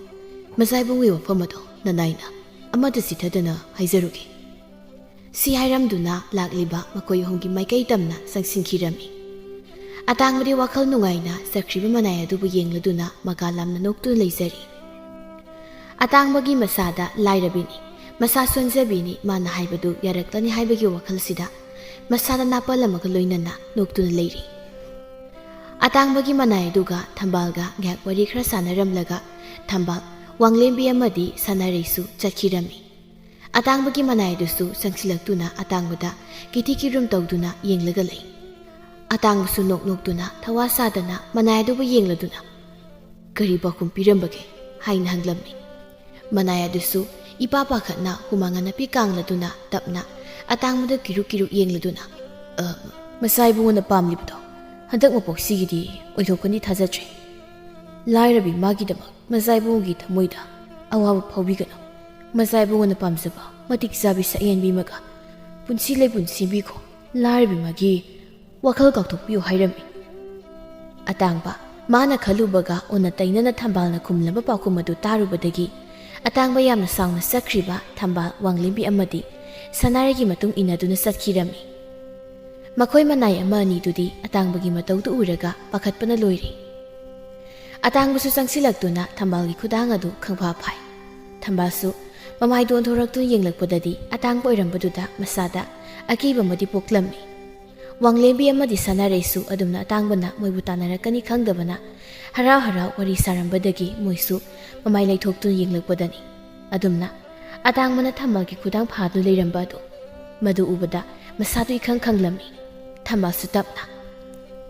ꯃꯆꯥꯏꯕꯨꯡꯒꯤ ꯋꯥꯐꯝ ꯑꯗꯣ ꯅꯅꯥꯏꯅ ꯑꯃꯠꯇ ꯆꯤꯊꯗꯅ ꯍꯥꯏꯖꯔꯨꯒꯦ"꯫ ꯁꯤ ꯍꯥꯏꯔꯝꯗꯨꯅ ꯂꯥꯛꯂꯤꯕ ꯃꯈꯣꯏ ꯑꯍꯨꯝꯒꯤ ꯃꯥꯏꯀꯩ ꯇꯝꯅ ꯆꯪꯁꯤꯟꯈꯤꯔꯝꯃꯤ꯫ ꯑꯇꯥꯡꯕꯗꯤ ꯋꯥꯈꯜ ꯅꯨꯡꯉꯥꯏꯅ ꯆꯠꯈ꯭ꯔꯤꯕ ꯃꯅꯥꯏ ꯑꯗꯨꯕꯨ ꯌꯦꯡꯂꯗꯨꯅ ꯃꯀꯥ ꯂꯥꯝꯅ ꯅꯣꯛꯇꯨꯅ ꯂꯩꯖꯔꯤ꯫ ꯑꯇꯥꯡꯕꯒꯤ ꯃꯁꯥꯗ ꯂꯥꯏꯔꯕꯤꯅꯤ, ꯃꯁꯥ ꯁꯣꯟꯖꯕꯤꯅꯤ, ꯃꯥꯅ ꯍꯥꯏꯕꯗꯨ ꯌꯥꯔꯛꯂꯅꯤ ꯍꯥꯏꯕꯒꯤ ꯋꯥꯈꯜꯁꯤꯗ ꯃꯁꯥꯗ ꯅꯥꯄꯜ ꯑꯃꯒ ꯂꯣꯏꯅꯅ ꯅꯣꯛꯇꯨꯅ ꯂꯩꯔꯤ꯫ ꯑꯇꯥꯡꯕꯒꯤ ꯃꯅꯥꯏ ꯑꯗꯨꯒ ꯊꯝꯕꯥꯜꯒ ꯉꯥꯏꯍꯥꯛ ꯋꯥꯔꯤ ꯈꯔ ꯁꯥꯟꯅꯔꯝꯂꯒ ꯊꯝꯕꯥꯜ, ꯋꯥꯡꯂꯦꯝꯕꯤ ꯑꯃꯗꯤ ꯁꯅꯥꯔꯩꯁꯨ ꯆꯠꯈꯤꯔꯝꯃꯤ꯫ ꯑꯇꯥꯡꯕꯒꯤ ꯃꯅꯥꯏ ꯑꯗꯨꯁꯨ ꯆꯪꯁꯤꯜꯂꯛꯇꯨꯅ ꯑꯇꯥꯡꯕꯗ ꯀꯤꯊꯤ ꯀꯤꯔꯨꯝ ꯇꯧꯗꯨꯅ ꯌꯦꯡꯂꯒ ꯂꯩ꯫ ꯑꯇꯥꯡꯕꯁꯨ ꯅꯣꯛ ꯅꯣꯛꯇꯨꯅ ꯊꯋꯥ ꯁꯥꯗꯅ ꯃꯅꯥꯏ ꯑꯗꯨꯕꯨ ꯌꯦꯡꯂꯗꯨꯅ, "ꯀꯔꯤ ꯄꯥꯎꯈꯨꯝ ꯄꯤꯔꯝꯕꯒꯦ?" ꯍꯥꯏꯅ ꯍꯪꯂꯝꯃꯤ꯫ ꯃꯅꯥꯏ ꯑꯗꯨꯁꯨ ꯏꯄꯥ ꯄꯥꯈꯠꯅ ꯍꯨꯃꯥꯡ ꯑꯅꯞꯄꯤ ꯀꯥꯡꯂꯗꯨꯅ ꯇꯞꯅ ꯑꯇꯥꯡꯕꯗ ꯀꯤꯔꯨꯛ ꯀꯤꯔꯨꯛ ꯌꯦꯡꯂꯗꯨꯅ, "ꯑ, ꯃꯆꯥ ꯏꯕꯨꯡꯉꯣꯅ ꯄꯥꯝꯂꯤꯕꯗꯣ ꯍꯟꯗꯛ ꯃꯄꯣꯛꯁꯤꯒꯤꯗꯤ ꯑꯣꯏꯊꯣꯛꯀꯅꯤ ꯊꯥꯖꯗ꯭ꯔꯦ꯫ ꯂꯥꯏꯔꯕꯤ ꯃꯥꯒꯤꯗꯃꯛ ꯃꯆꯥ ꯏꯕꯨꯡꯉꯣꯒꯤ ꯊꯃꯣꯏꯗ ꯑꯋꯥꯕ ꯐꯥꯎꯕꯤꯒꯅꯨ꯫ ꯃꯆꯥ ꯏꯕꯨꯡꯉꯣꯅ ꯄꯥꯝꯖꯕ ꯃꯇꯤꯛ ꯆꯥꯕꯤ ꯁꯛꯍꯦꯟꯕꯤ ꯑꯃꯒ ꯄꯨꯟꯁꯤ ꯂꯩꯄꯨꯟ ꯁꯦꯝꯕꯤꯈꯣ꯫ ꯂꯥꯏꯔꯕꯤ ꯃꯥꯒꯤ ꯋꯥꯈꯜ ꯀꯥꯎꯊꯣꯛꯄꯤꯌꯨ" ꯍꯥꯏꯔꯝꯃꯤ꯫ ꯑꯇꯥꯡꯕ ꯃꯥꯅ ꯈꯜꯂꯨꯕꯒ ꯑꯣꯟꯅ ꯇꯩꯅꯅ ꯊꯝꯕꯥꯜꯅ ꯈꯨꯝꯂꯝꯕ ꯄꯥꯎꯈꯨꯝ ꯑꯗꯨ ꯇꯥꯔꯨꯕꯗꯒꯤ ꯑꯇꯥꯡꯕ ꯌꯥꯝꯅ ꯁꯥꯎꯅ ꯆꯠꯈ꯭ꯔꯤꯕ ꯊꯝꯕꯥꯜ ꯋꯥꯡꯂꯦꯝꯕꯤ ꯑꯃꯗꯤ ꯁꯅꯥꯔꯩꯒꯤ ꯃꯇꯨꯡ ꯏꯟꯅꯗꯨꯅ ꯆꯠꯈꯤꯔꯝꯃꯤ꯫ ꯃꯈꯣꯏ ꯃꯅꯥꯏ ꯑꯃ ꯑꯅꯤꯗꯨꯗꯤ ꯑꯇꯥꯡꯕꯒꯤ ꯃꯇꯧꯗꯨ ꯎꯔꯒ ꯄꯥꯈꯠꯄꯅ ꯂꯣꯏꯔꯦ꯫ ꯑꯇꯥꯡꯕꯁꯨ ꯆꯪꯁꯤꯜꯂꯛꯇꯨꯅ ꯊꯝꯕꯥꯜꯒꯤ ꯈꯨꯗꯥꯡ ꯑꯗꯨ ꯈꯪꯐꯥ ꯐꯥꯏ꯫ ꯊꯝꯕꯥꯜꯁꯨ ꯃꯃꯥꯏꯗꯣ ꯑꯣꯟꯊꯣꯔꯛꯇꯨꯅ ꯌꯦꯡꯂꯛꯄꯗꯗꯤ ꯑꯇꯥꯡꯕ ꯑꯣꯏꯔꯝꯕꯗꯨꯗ ꯃꯁꯥꯗ ꯑꯀꯤꯕ ꯑꯃꯗꯤ ꯄꯣꯛꯂꯝꯃꯤ꯫ ꯋꯥꯡꯂꯦꯝꯕꯤ ꯑꯃꯗꯤ ꯁꯥꯟꯅꯔꯩꯁꯨ ꯑꯗꯨꯝꯅ ꯑꯇꯥꯡꯕꯅ ꯃꯣꯏꯕꯨ ꯇꯥꯟꯅꯔꯛꯀꯅꯤ ꯈꯪꯗꯕꯅ ꯍꯔꯥꯎ ꯍꯔꯥꯎ ꯋꯥꯔꯤ ꯁꯥꯔꯝꯕꯗꯒꯤ ꯃꯣꯏꯁꯨ ꯃꯃꯥꯏ ꯂꯩꯊꯣꯛꯇꯨꯅ ꯌꯦꯡꯂꯛꯄꯗꯅꯤ ꯑꯗꯨꯝꯅ ꯑꯇꯥꯡꯕꯅ ꯊꯝꯕꯥꯜꯒꯤ ꯈꯨꯗꯥꯡ ꯐꯥꯗꯨꯅ ꯂꯩꯔꯝꯕ ꯑꯗꯨ꯫ ꯃꯗꯨ ꯎꯕꯗ ꯃꯁꯥꯗꯨ ꯏꯈꯪ ꯈꯪꯂꯝꯃꯤ꯫ ꯊꯝꯕꯥꯜꯁꯨ ꯇꯞꯅ,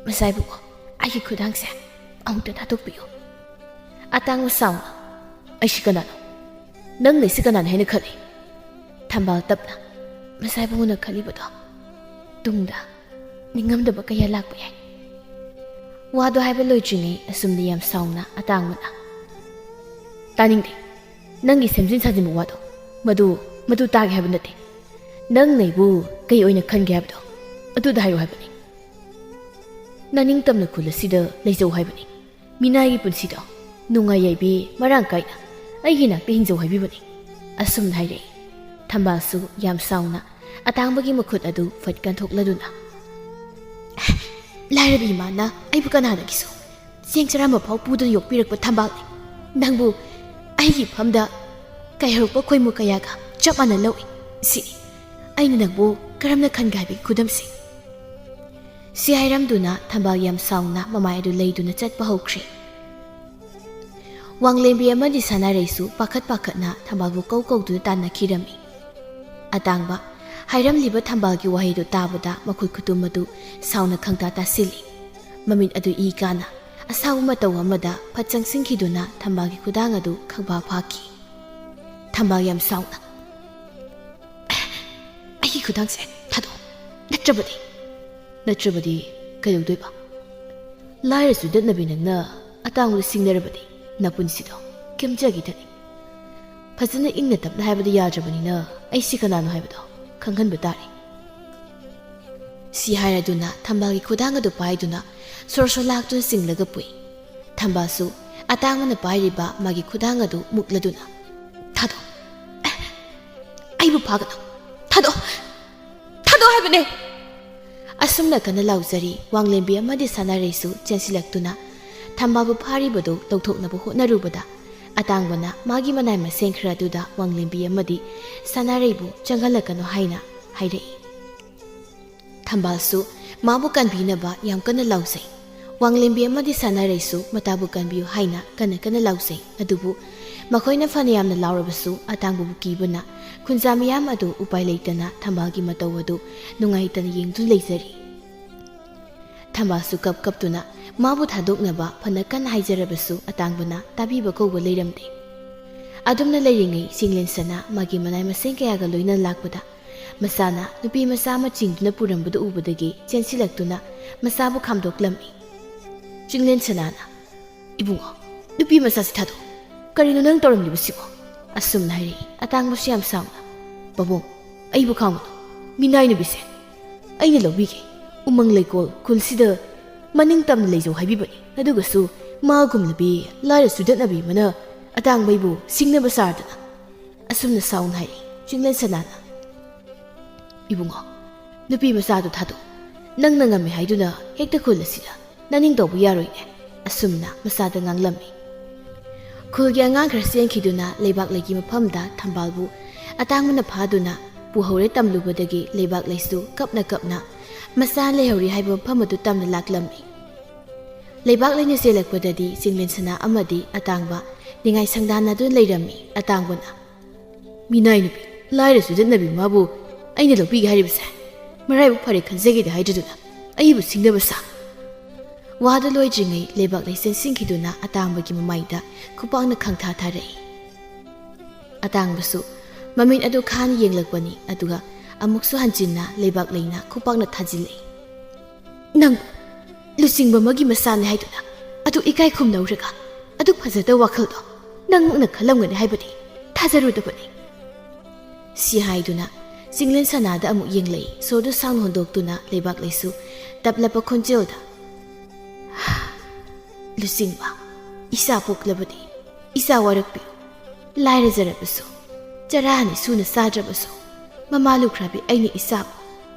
"ꯃꯆꯥ ꯏꯕꯨꯡꯉꯣ, ꯑꯩꯒꯤ ꯈꯨꯗꯥꯡꯁꯦ ꯑꯃꯨꯛꯇ ꯊꯥꯗꯣꯛꯄꯤꯌꯨ꯫" ꯑꯇꯥꯡꯕ ꯁꯥꯎꯅ, "ꯑꯩꯁꯤ ꯀꯅꯥꯅꯣ? ꯅꯪ ꯂꯩꯁꯤ ꯀꯅꯥꯅꯤ ꯍꯥꯏꯅ ꯈꯜꯂꯤ?" ꯊꯝꯕꯥꯜ ꯇꯞꯅ, "ꯃꯆꯥ ꯏꯕꯨꯡꯉꯣꯅ ꯈꯜꯂꯤꯕꯗꯣ ꯇꯨꯡꯗ ꯅꯤꯡꯉꯝꯗꯕ ꯀꯌꯥ ꯂꯥꯛꯄ ꯌꯥꯏ꯫" ꯋꯥꯗꯣ ꯍꯥꯏꯕ ꯂꯣꯏꯗ꯭ꯔꯤꯉꯩ ꯑꯁꯨꯝꯅ ꯌꯥꯝ ꯁꯥꯎꯅ ꯑꯇꯥꯡꯕꯅ, "ꯇꯥꯅꯤꯡꯗꯦ꯫ ꯅꯪꯒꯤ ꯁꯦꯝꯖꯤꯟ ꯁꯥꯖꯤꯟꯕ ꯋꯥꯗꯣ ꯃꯗꯨ, ꯃꯗꯨ ꯇꯥꯒꯦ ꯍꯥꯏꯕ ꯅꯠꯇꯦ꯫ ꯅꯪ ꯅꯩꯕꯨ ꯀꯩ ꯑꯣꯏꯅ ꯈꯟꯒꯦ ꯍꯥꯏꯕꯗꯣ ꯑꯗꯨꯗ ꯍꯥꯏꯌꯨ ꯍꯥꯏꯕꯅꯤ꯫ ꯅꯅꯤꯡꯇꯝꯅ ꯈꯨꯜ ꯑꯁꯤꯗ ꯂꯩꯖꯧ ꯍꯥꯏꯕꯅꯤ꯫ ꯃꯤꯅꯥꯏꯒꯤ ꯄꯨꯟꯁꯤꯗꯣ ꯅꯨꯡꯉꯥꯏ ꯌꯥꯏꯕꯤ ꯃꯔꯥꯡ ꯀꯥꯏꯅ ꯑꯩꯒꯤ ꯅꯥꯛꯇ ꯍꯤꯡꯖꯧ ꯍꯥꯏꯕꯤꯕꯅꯤ꯫" ꯑꯁꯨꯝꯅ ꯍꯥꯏꯔꯛꯏ꯫ ꯊꯝꯕꯥꯜꯁꯨ ꯌꯥꯝ ꯁꯥꯎꯅ ꯑꯇꯥꯡꯕꯒꯤ ꯃꯈꯨꯠ ꯑꯗꯨ ꯐꯠ ꯀꯟꯊꯣꯛꯂꯗꯨꯅ, "ꯂꯥꯏꯔꯕꯤ ꯏꯃꯥꯅ ꯑꯩꯕꯨ ꯀꯅꯥꯗꯒꯤꯁꯨ ꯆꯦꯡ ꯆꯔꯥ ꯑꯃ ꯐꯥꯎ ꯄꯨꯗꯨꯅ ꯌꯣꯛꯄꯤꯔꯛꯄ ꯊꯝꯕꯥꯜꯅꯤ꯫ ꯅꯪꯕꯨ ꯑꯩꯒꯤ ꯏꯐꯝꯗ ꯀꯥꯏꯍꯧꯔꯛꯄ ꯈꯣꯏꯃꯨ ꯀꯌꯥꯒ ꯆꯞ ꯃꯥꯟꯅ ꯂꯧꯏ꯫ ꯁꯤꯅꯤ ꯑꯩꯅ ꯅꯪꯕꯨ ꯀꯔꯝꯅ ꯈꯟꯒꯦ ꯍꯥꯏꯕꯒꯤ ꯈꯨꯗꯝꯁꯤ꯫" ꯁꯤ ꯍꯥꯏꯔꯝꯗꯨꯅ ꯊꯝꯕꯥꯜ ꯌꯥꯝ ꯁꯥꯎꯅ ꯃꯃꯥꯏ ꯑꯗꯨ ꯂꯩꯗꯨꯅ ꯆꯠꯄ ꯍꯧꯈ꯭ꯔꯦ꯫ ꯋꯥꯡꯂꯦꯝꯕꯤ ꯑꯃꯗꯤ ꯁꯅꯥꯔꯩꯁꯨ ꯄꯥꯈꯠ ꯄꯥꯈꯠꯅ ꯊꯝꯕꯥꯜꯕꯨ ꯀꯧ ꯀꯧꯗꯨꯅ ꯇꯥꯟꯅꯈꯤꯔꯝꯃꯤ꯫ ꯑꯇꯥꯡꯕ ꯍꯥꯏꯔꯝꯂꯤꯕ ꯊꯝꯕꯥꯜꯒꯤ ꯋꯥꯍꯩꯗꯨ ꯇꯥꯕꯗ ꯃꯈꯨꯠ ꯈꯨꯇꯨꯝ ꯑꯗꯨ ꯁꯥꯎꯅ ꯈꯪꯇꯥ ꯇꯥꯁꯤꯜꯂꯤ꯫ ꯃꯃꯤꯠ ꯑꯗꯨ ꯏ ꯀꯥꯅ ꯑꯁꯥꯎꯕ ꯃꯇꯧ ꯑꯃꯗ ꯐꯠ ꯆꯪꯁꯤꯟꯈꯤꯗꯨꯅ ꯊꯝꯕꯥꯜꯒꯤ ꯈꯨꯗꯥꯡ ꯑꯗꯨ ꯈꯪꯐꯥ ꯐꯥꯈꯤ꯫ ꯊꯝꯕꯥꯜ ꯌꯥꯝ ꯁꯥꯎꯅ, "ꯑꯩꯒꯤ ꯈꯨꯗꯥꯡꯁꯦ ꯊꯥꯗꯣꯛꯑꯣ, ꯅꯠꯇ꯭ꯔꯕꯗꯤ, ꯅꯠꯇ꯭ꯔꯕꯗꯤ ꯀꯩꯗꯧꯗꯣꯏꯕ? ꯂꯥꯏꯔ ꯆꯨꯗꯠꯅꯕꯤ ꯅꯪꯅ ꯑꯇꯥꯡꯕꯗ ꯁꯤꯡꯅꯔꯕꯗꯤ ꯅꯄꯨꯟꯁꯤꯗꯣ ꯀꯦꯝꯖꯈꯤꯗꯅꯤ꯫ ꯐꯖꯅ ꯏꯪꯅ ꯇꯞꯅ ꯍꯥꯏꯕꯗ ꯌꯥꯗ꯭ꯔꯕꯅꯤꯅ ꯑꯩꯁꯤ ꯀꯅꯥꯅꯣ ꯍꯥꯏꯕꯗꯣ ꯈꯪꯍꯟꯕ ꯇꯥꯔꯦ꯫" ꯁꯤ ꯍꯥꯏꯔꯗꯨꯅ ꯊꯝꯕꯥꯜꯒꯤ ꯈꯨꯗꯥꯡ ꯑꯗꯨ ꯄꯥꯏꯗꯨꯅ ꯁꯣꯔ ꯁꯣꯔ ꯂꯥꯛꯇꯨꯅ ꯆꯤꯡꯂꯒ ꯄꯨꯏ꯫ ꯊꯝꯕꯥꯜꯁꯨ ꯑꯇꯥꯡꯕꯅ ꯄꯥꯏꯔꯤꯕ ꯃꯥꯒꯤ ꯈꯨꯗꯥꯡ ꯑꯗꯨ ꯃꯨꯛꯂꯗꯨꯅ, "ꯊꯥꯗꯣꯛ, ꯑꯩꯕꯨ ꯐꯥꯒꯅꯨ, ꯊꯥꯗꯣꯛ, ꯊꯥꯗꯣꯛ ꯍꯥꯏꯕꯅꯦ!" ꯑꯁꯨꯝꯅ ꯀꯟꯅ ꯂꯥꯎꯖꯔꯤ꯫ ꯋꯥꯡꯂꯦꯝꯕꯤ ꯑꯃꯗꯤ ꯁꯅꯥꯔꯩꯁꯨ ꯆꯦꯟꯁꯤꯜꯂꯛꯇꯨꯅ ꯊꯝꯕꯥꯜꯕꯨ ꯐꯥꯔꯤꯕꯗꯨ ꯂꯧꯊꯣꯛꯅꯕ ꯍꯣꯠꯅꯔꯨꯕꯗ, ꯑꯇꯥꯡꯕꯅ ꯃꯥꯒꯤ ꯃꯅꯥꯏ ꯃꯁꯦꯟ ꯈꯔ ꯑꯗꯨꯗ ꯋꯥꯡꯂꯦꯝꯕꯤ ꯑꯃꯗꯤ ꯁꯅꯥꯔꯩꯕꯨ ꯆꯪꯍꯜꯂꯛꯀꯅꯨ ꯍꯥꯏꯅ ꯍꯥꯏꯔꯛꯏ꯫ ꯊꯝꯕꯥꯜꯁꯨ ꯃꯥꯕꯨ ꯀꯟꯕꯤꯅꯕ ꯌꯥꯝ ꯀꯟꯅ ꯂꯥꯎꯖꯩ꯫ ꯋꯥꯡꯂꯦꯝꯕꯤ ꯑꯃꯗꯤ ꯁꯅꯥꯔꯩꯁꯨ ꯃꯇꯥꯕꯨ ꯀꯟꯕꯤꯌꯨ ꯍꯥꯏꯅ ꯀꯟꯅ ꯀꯟꯅ ꯂꯥꯎꯖꯩ꯫ ꯑꯗꯨꯕꯨ ꯃꯈꯣꯏꯅ ꯐꯅ ꯌꯥꯝꯅ ꯂꯥꯎꯔꯕꯁꯨ ꯑꯇꯥꯡꯕꯕꯨ ꯀꯤꯕꯅ ꯈꯨꯟꯖꯥ ꯃꯤꯌꯥꯝ ꯑꯗꯨ ꯎꯄꯥꯏ ꯂꯩꯇꯅ ꯊꯝꯕꯥꯜꯒꯤ ꯃꯇꯧ ꯑꯗꯨ ꯅꯨꯡꯉꯥꯏꯇꯅ ꯌꯦꯡꯗꯨꯅ ꯂꯩꯖꯔꯤ꯫ ꯊꯝꯕꯥꯜꯁꯨ ꯀꯞ ꯀꯞꯇꯨꯅ ꯃꯥꯕꯨ ꯊꯥꯗꯣꯛꯅꯕ ꯐꯅ ꯀꯟꯅ ꯍꯥꯏꯖꯔꯕꯁꯨ ꯑꯇꯥꯡꯕꯅ ꯇꯥꯕꯤꯕ ꯀꯧꯕ ꯂꯩꯔꯝꯗꯦ꯫ ꯑꯗꯨꯝꯅ ꯂꯩꯔꯤꯉꯩ ꯆꯤꯡꯂꯦꯟ ꯁꯅꯥ ꯃꯥꯒꯤ ꯃꯅꯥꯏ ꯃꯁꯦꯟ ꯀꯌꯥꯒ ꯂꯣꯏꯅꯅ ꯂꯥꯛꯄꯗ ꯃꯆꯥꯅ ꯅꯨꯄꯤ ꯃꯆꯥ ꯑꯃ ꯆꯤꯡꯗꯨꯅ ꯄꯨꯔꯝꯕꯗꯨ ꯎꯕꯗꯒꯤ ꯆꯦꯟꯁꯤꯜꯂꯛꯇꯨꯅ ꯃꯆꯥꯕꯨ ꯈꯥꯝꯗꯣꯛꯂꯝꯃꯤ꯫ ꯆꯤꯡꯂꯦꯟ ꯁꯅꯥꯅ, "ꯏꯕꯨꯡꯉꯣ, ꯅꯨꯄꯤ ꯃꯆꯥꯁꯤ ꯊꯥꯗꯣꯛ꯫ ꯀꯔꯤꯅꯣ ꯅꯪ ꯇꯧꯔꯝꯂꯤꯕꯁꯤꯕꯣ?" ꯑꯁꯨꯝꯅ ꯍꯥꯏꯔꯛꯏ꯫ ꯑꯇꯥꯡꯕꯁꯨ ꯌꯥꯝ ꯁꯥꯎꯅ, "ꯄꯥꯕꯨꯡ, ꯑꯩꯕꯨ ꯈꯥꯝꯒꯅꯨ꯫ ꯃꯤꯅꯥꯏ ꯅꯨꯄꯤꯁꯦ ꯑꯩꯅ ꯂꯧꯕꯤꯒꯦ꯫ ꯎꯃꯪ ꯂꯩꯀꯣꯜ ꯈꯨꯜꯁꯤꯗ ꯃꯅꯤꯡ ꯇꯝꯅ ꯂꯩꯖꯧ ꯍꯥꯏꯕꯤꯕꯅꯤ꯫ ꯑꯗꯨꯒꯁꯨ ꯃꯥꯒꯨꯝꯂꯕꯤ ꯂꯥꯏꯔ ꯆꯨꯗꯠꯅꯕꯤ ꯑꯃꯅ ꯑꯇꯥꯡꯕ ꯑꯩꯕꯨ ꯁꯤꯡꯅꯕ ꯁꯥꯗꯅ꯫" ꯑꯁꯨꯝꯅ ꯁꯥꯎꯅ ꯍꯥꯏꯔꯛꯏ꯫ ꯆꯤꯡꯂꯦꯟ ꯁꯅꯥꯅ, "ꯏꯕꯨꯡꯉꯣ, ꯅꯨꯄꯤ ꯃꯆꯥꯗꯨ ꯊꯥꯗꯣꯛ꯫ ꯅꯪꯅ ꯉꯝꯃꯤ ꯍꯥꯏꯗꯨꯅ ꯍꯦꯛꯇ ꯈꯨꯜ ꯑꯁꯤꯗ ꯅꯅꯤꯡ ꯇꯧꯕ ꯌꯥꯔꯣꯏꯅꯦ꯫" ꯑꯁꯨꯝꯅ ꯃꯆꯥꯗ ꯉꯥꯡꯂꯝꯃꯤ꯫ ꯈꯨꯜꯒꯤ ꯑꯉꯥꯡ ꯈꯔ ꯆꯦꯟꯈꯤꯗꯨꯅ ꯂꯩꯕꯥꯛ ꯂꯩꯒꯤ ꯃꯐꯝꯗ ꯊꯝꯕꯥꯜꯕꯨ ꯑꯇꯥꯡꯕꯅ ꯐꯥꯗꯨꯅ ꯄꯨꯍꯧꯔꯦ ꯇꯝꯂꯨꯕꯗꯒꯤ ꯂꯩꯕꯥꯛ ꯂꯩꯁꯨ ꯀꯞꯅ ꯀꯞꯅ ꯃꯆꯥ ꯂꯩꯍꯧꯔꯤ ꯍꯥꯏꯕ ꯃꯐꯝ ꯑꯗꯨ ꯇꯝꯅ ꯂꯥꯛꯂꯝꯃꯤ꯫ ꯂꯩꯕꯥꯛ ꯂꯩꯅ ꯆꯦꯜꯂꯛꯄꯗꯗꯤ ꯆꯤꯡꯂꯦꯟ ꯁꯅꯥ ꯑꯃꯗꯤ ꯑꯇꯥꯡꯕ ꯅꯤꯡꯉꯥꯏ ꯁꯪꯗꯥꯟꯅꯗꯨꯅ ꯂꯩꯔꯝꯃꯤ꯫ ꯑꯇꯥꯡꯕꯅ, "ꯃꯤꯅꯥꯏ ꯅꯨꯄꯤ, ꯂꯥꯏꯔ ꯆꯨꯗꯠꯅꯕꯤ ꯃꯥꯕꯨ ꯑꯩꯅ ꯂꯧꯕꯤꯒꯦ ꯍꯥꯏꯔꯤꯕꯁꯦ? ꯃꯔꯥꯏꯕꯛ ꯐꯔꯦ ꯈꯟꯖꯒꯦꯗꯤ ꯍꯥꯏꯗ꯭ꯔꯗꯨꯅ ꯑꯩꯕꯨ ꯁꯤꯡꯅꯕ ꯁꯥ꯫ ꯋꯥꯗꯨ ꯂꯣꯏꯗ꯭ꯔꯤꯉꯩ ꯂꯩꯕꯥꯛꯂꯩ ꯆꯦꯟꯁꯤꯟꯈꯤꯗꯨꯅ ꯑꯇꯥꯡꯕꯒꯤ ꯃꯃꯥꯏꯗ ꯈꯨꯄꯥꯛꯅ ꯈꯪꯊꯥ ꯊꯥꯔꯛꯏ꯫ ꯑꯇꯥꯡꯕꯁꯨ ꯃꯃꯤꯠ ꯑꯗꯨ ꯈꯥꯅ ꯌꯦꯡꯂꯛꯄꯅꯤ, ꯑꯗꯨꯒ ꯑꯃꯨꯛꯁꯨ ꯍꯟꯖꯤꯟꯅ ꯂꯩꯕꯥꯛꯂꯩꯅ ꯈꯨꯄꯥꯛꯅ ꯊꯥꯖꯤꯜꯂꯛꯏ꯫ "ꯅꯪ ꯂꯨꯆꯤꯡꯕ ꯑꯃꯒꯤ ꯃꯆꯥꯅꯤ ꯍꯥꯏꯗꯨꯅ ꯑꯗꯨ ꯏꯀꯥꯏ ꯈꯨꯝꯅꯧꯔꯒ ꯑꯗꯨ ꯐꯖꯗꯕ ꯋꯥꯈꯜꯗꯣ ꯅꯪꯃꯛꯅ ꯈꯜꯂꯝꯒꯅꯤ ꯍꯥꯏꯕꯗꯤ ꯊꯥꯖꯔꯨꯗꯕꯅꯤ"꯫ ꯁꯤ ꯍꯥꯏꯗꯨꯅ ꯆꯤꯡꯂꯦꯟ ꯁꯅꯥꯗ ꯑꯃꯨꯛ ꯌꯦꯡꯂꯛꯏ꯫ ꯁꯣꯔꯗꯨ ꯁꯥꯡꯅ ꯍꯣꯟꯗꯣꯛꯇꯨꯅ ꯂꯩꯕꯥꯛꯂꯩꯁꯨ ꯇꯞꯂꯕ ꯈꯣꯟꯖꯦꯜꯗ, "ꯂꯨꯆꯤꯡꯕ, ꯏꯆꯥ ꯄꯣꯛꯂꯕꯗꯤ ꯏꯆꯥ ꯋꯥꯔꯛꯄꯤꯌꯨ꯫ ꯂꯥꯏꯔꯖꯔꯕꯁꯨ, ꯆꯔꯥ ꯑꯅꯤ ꯁꯨꯅ ꯆꯥꯗ꯭ꯔꯕꯁꯨ, ꯃꯃꯥ ꯂꯨꯈ꯭ꯔꯥꯕꯤ ꯑꯩꯅ ꯏꯆꯥꯕꯨ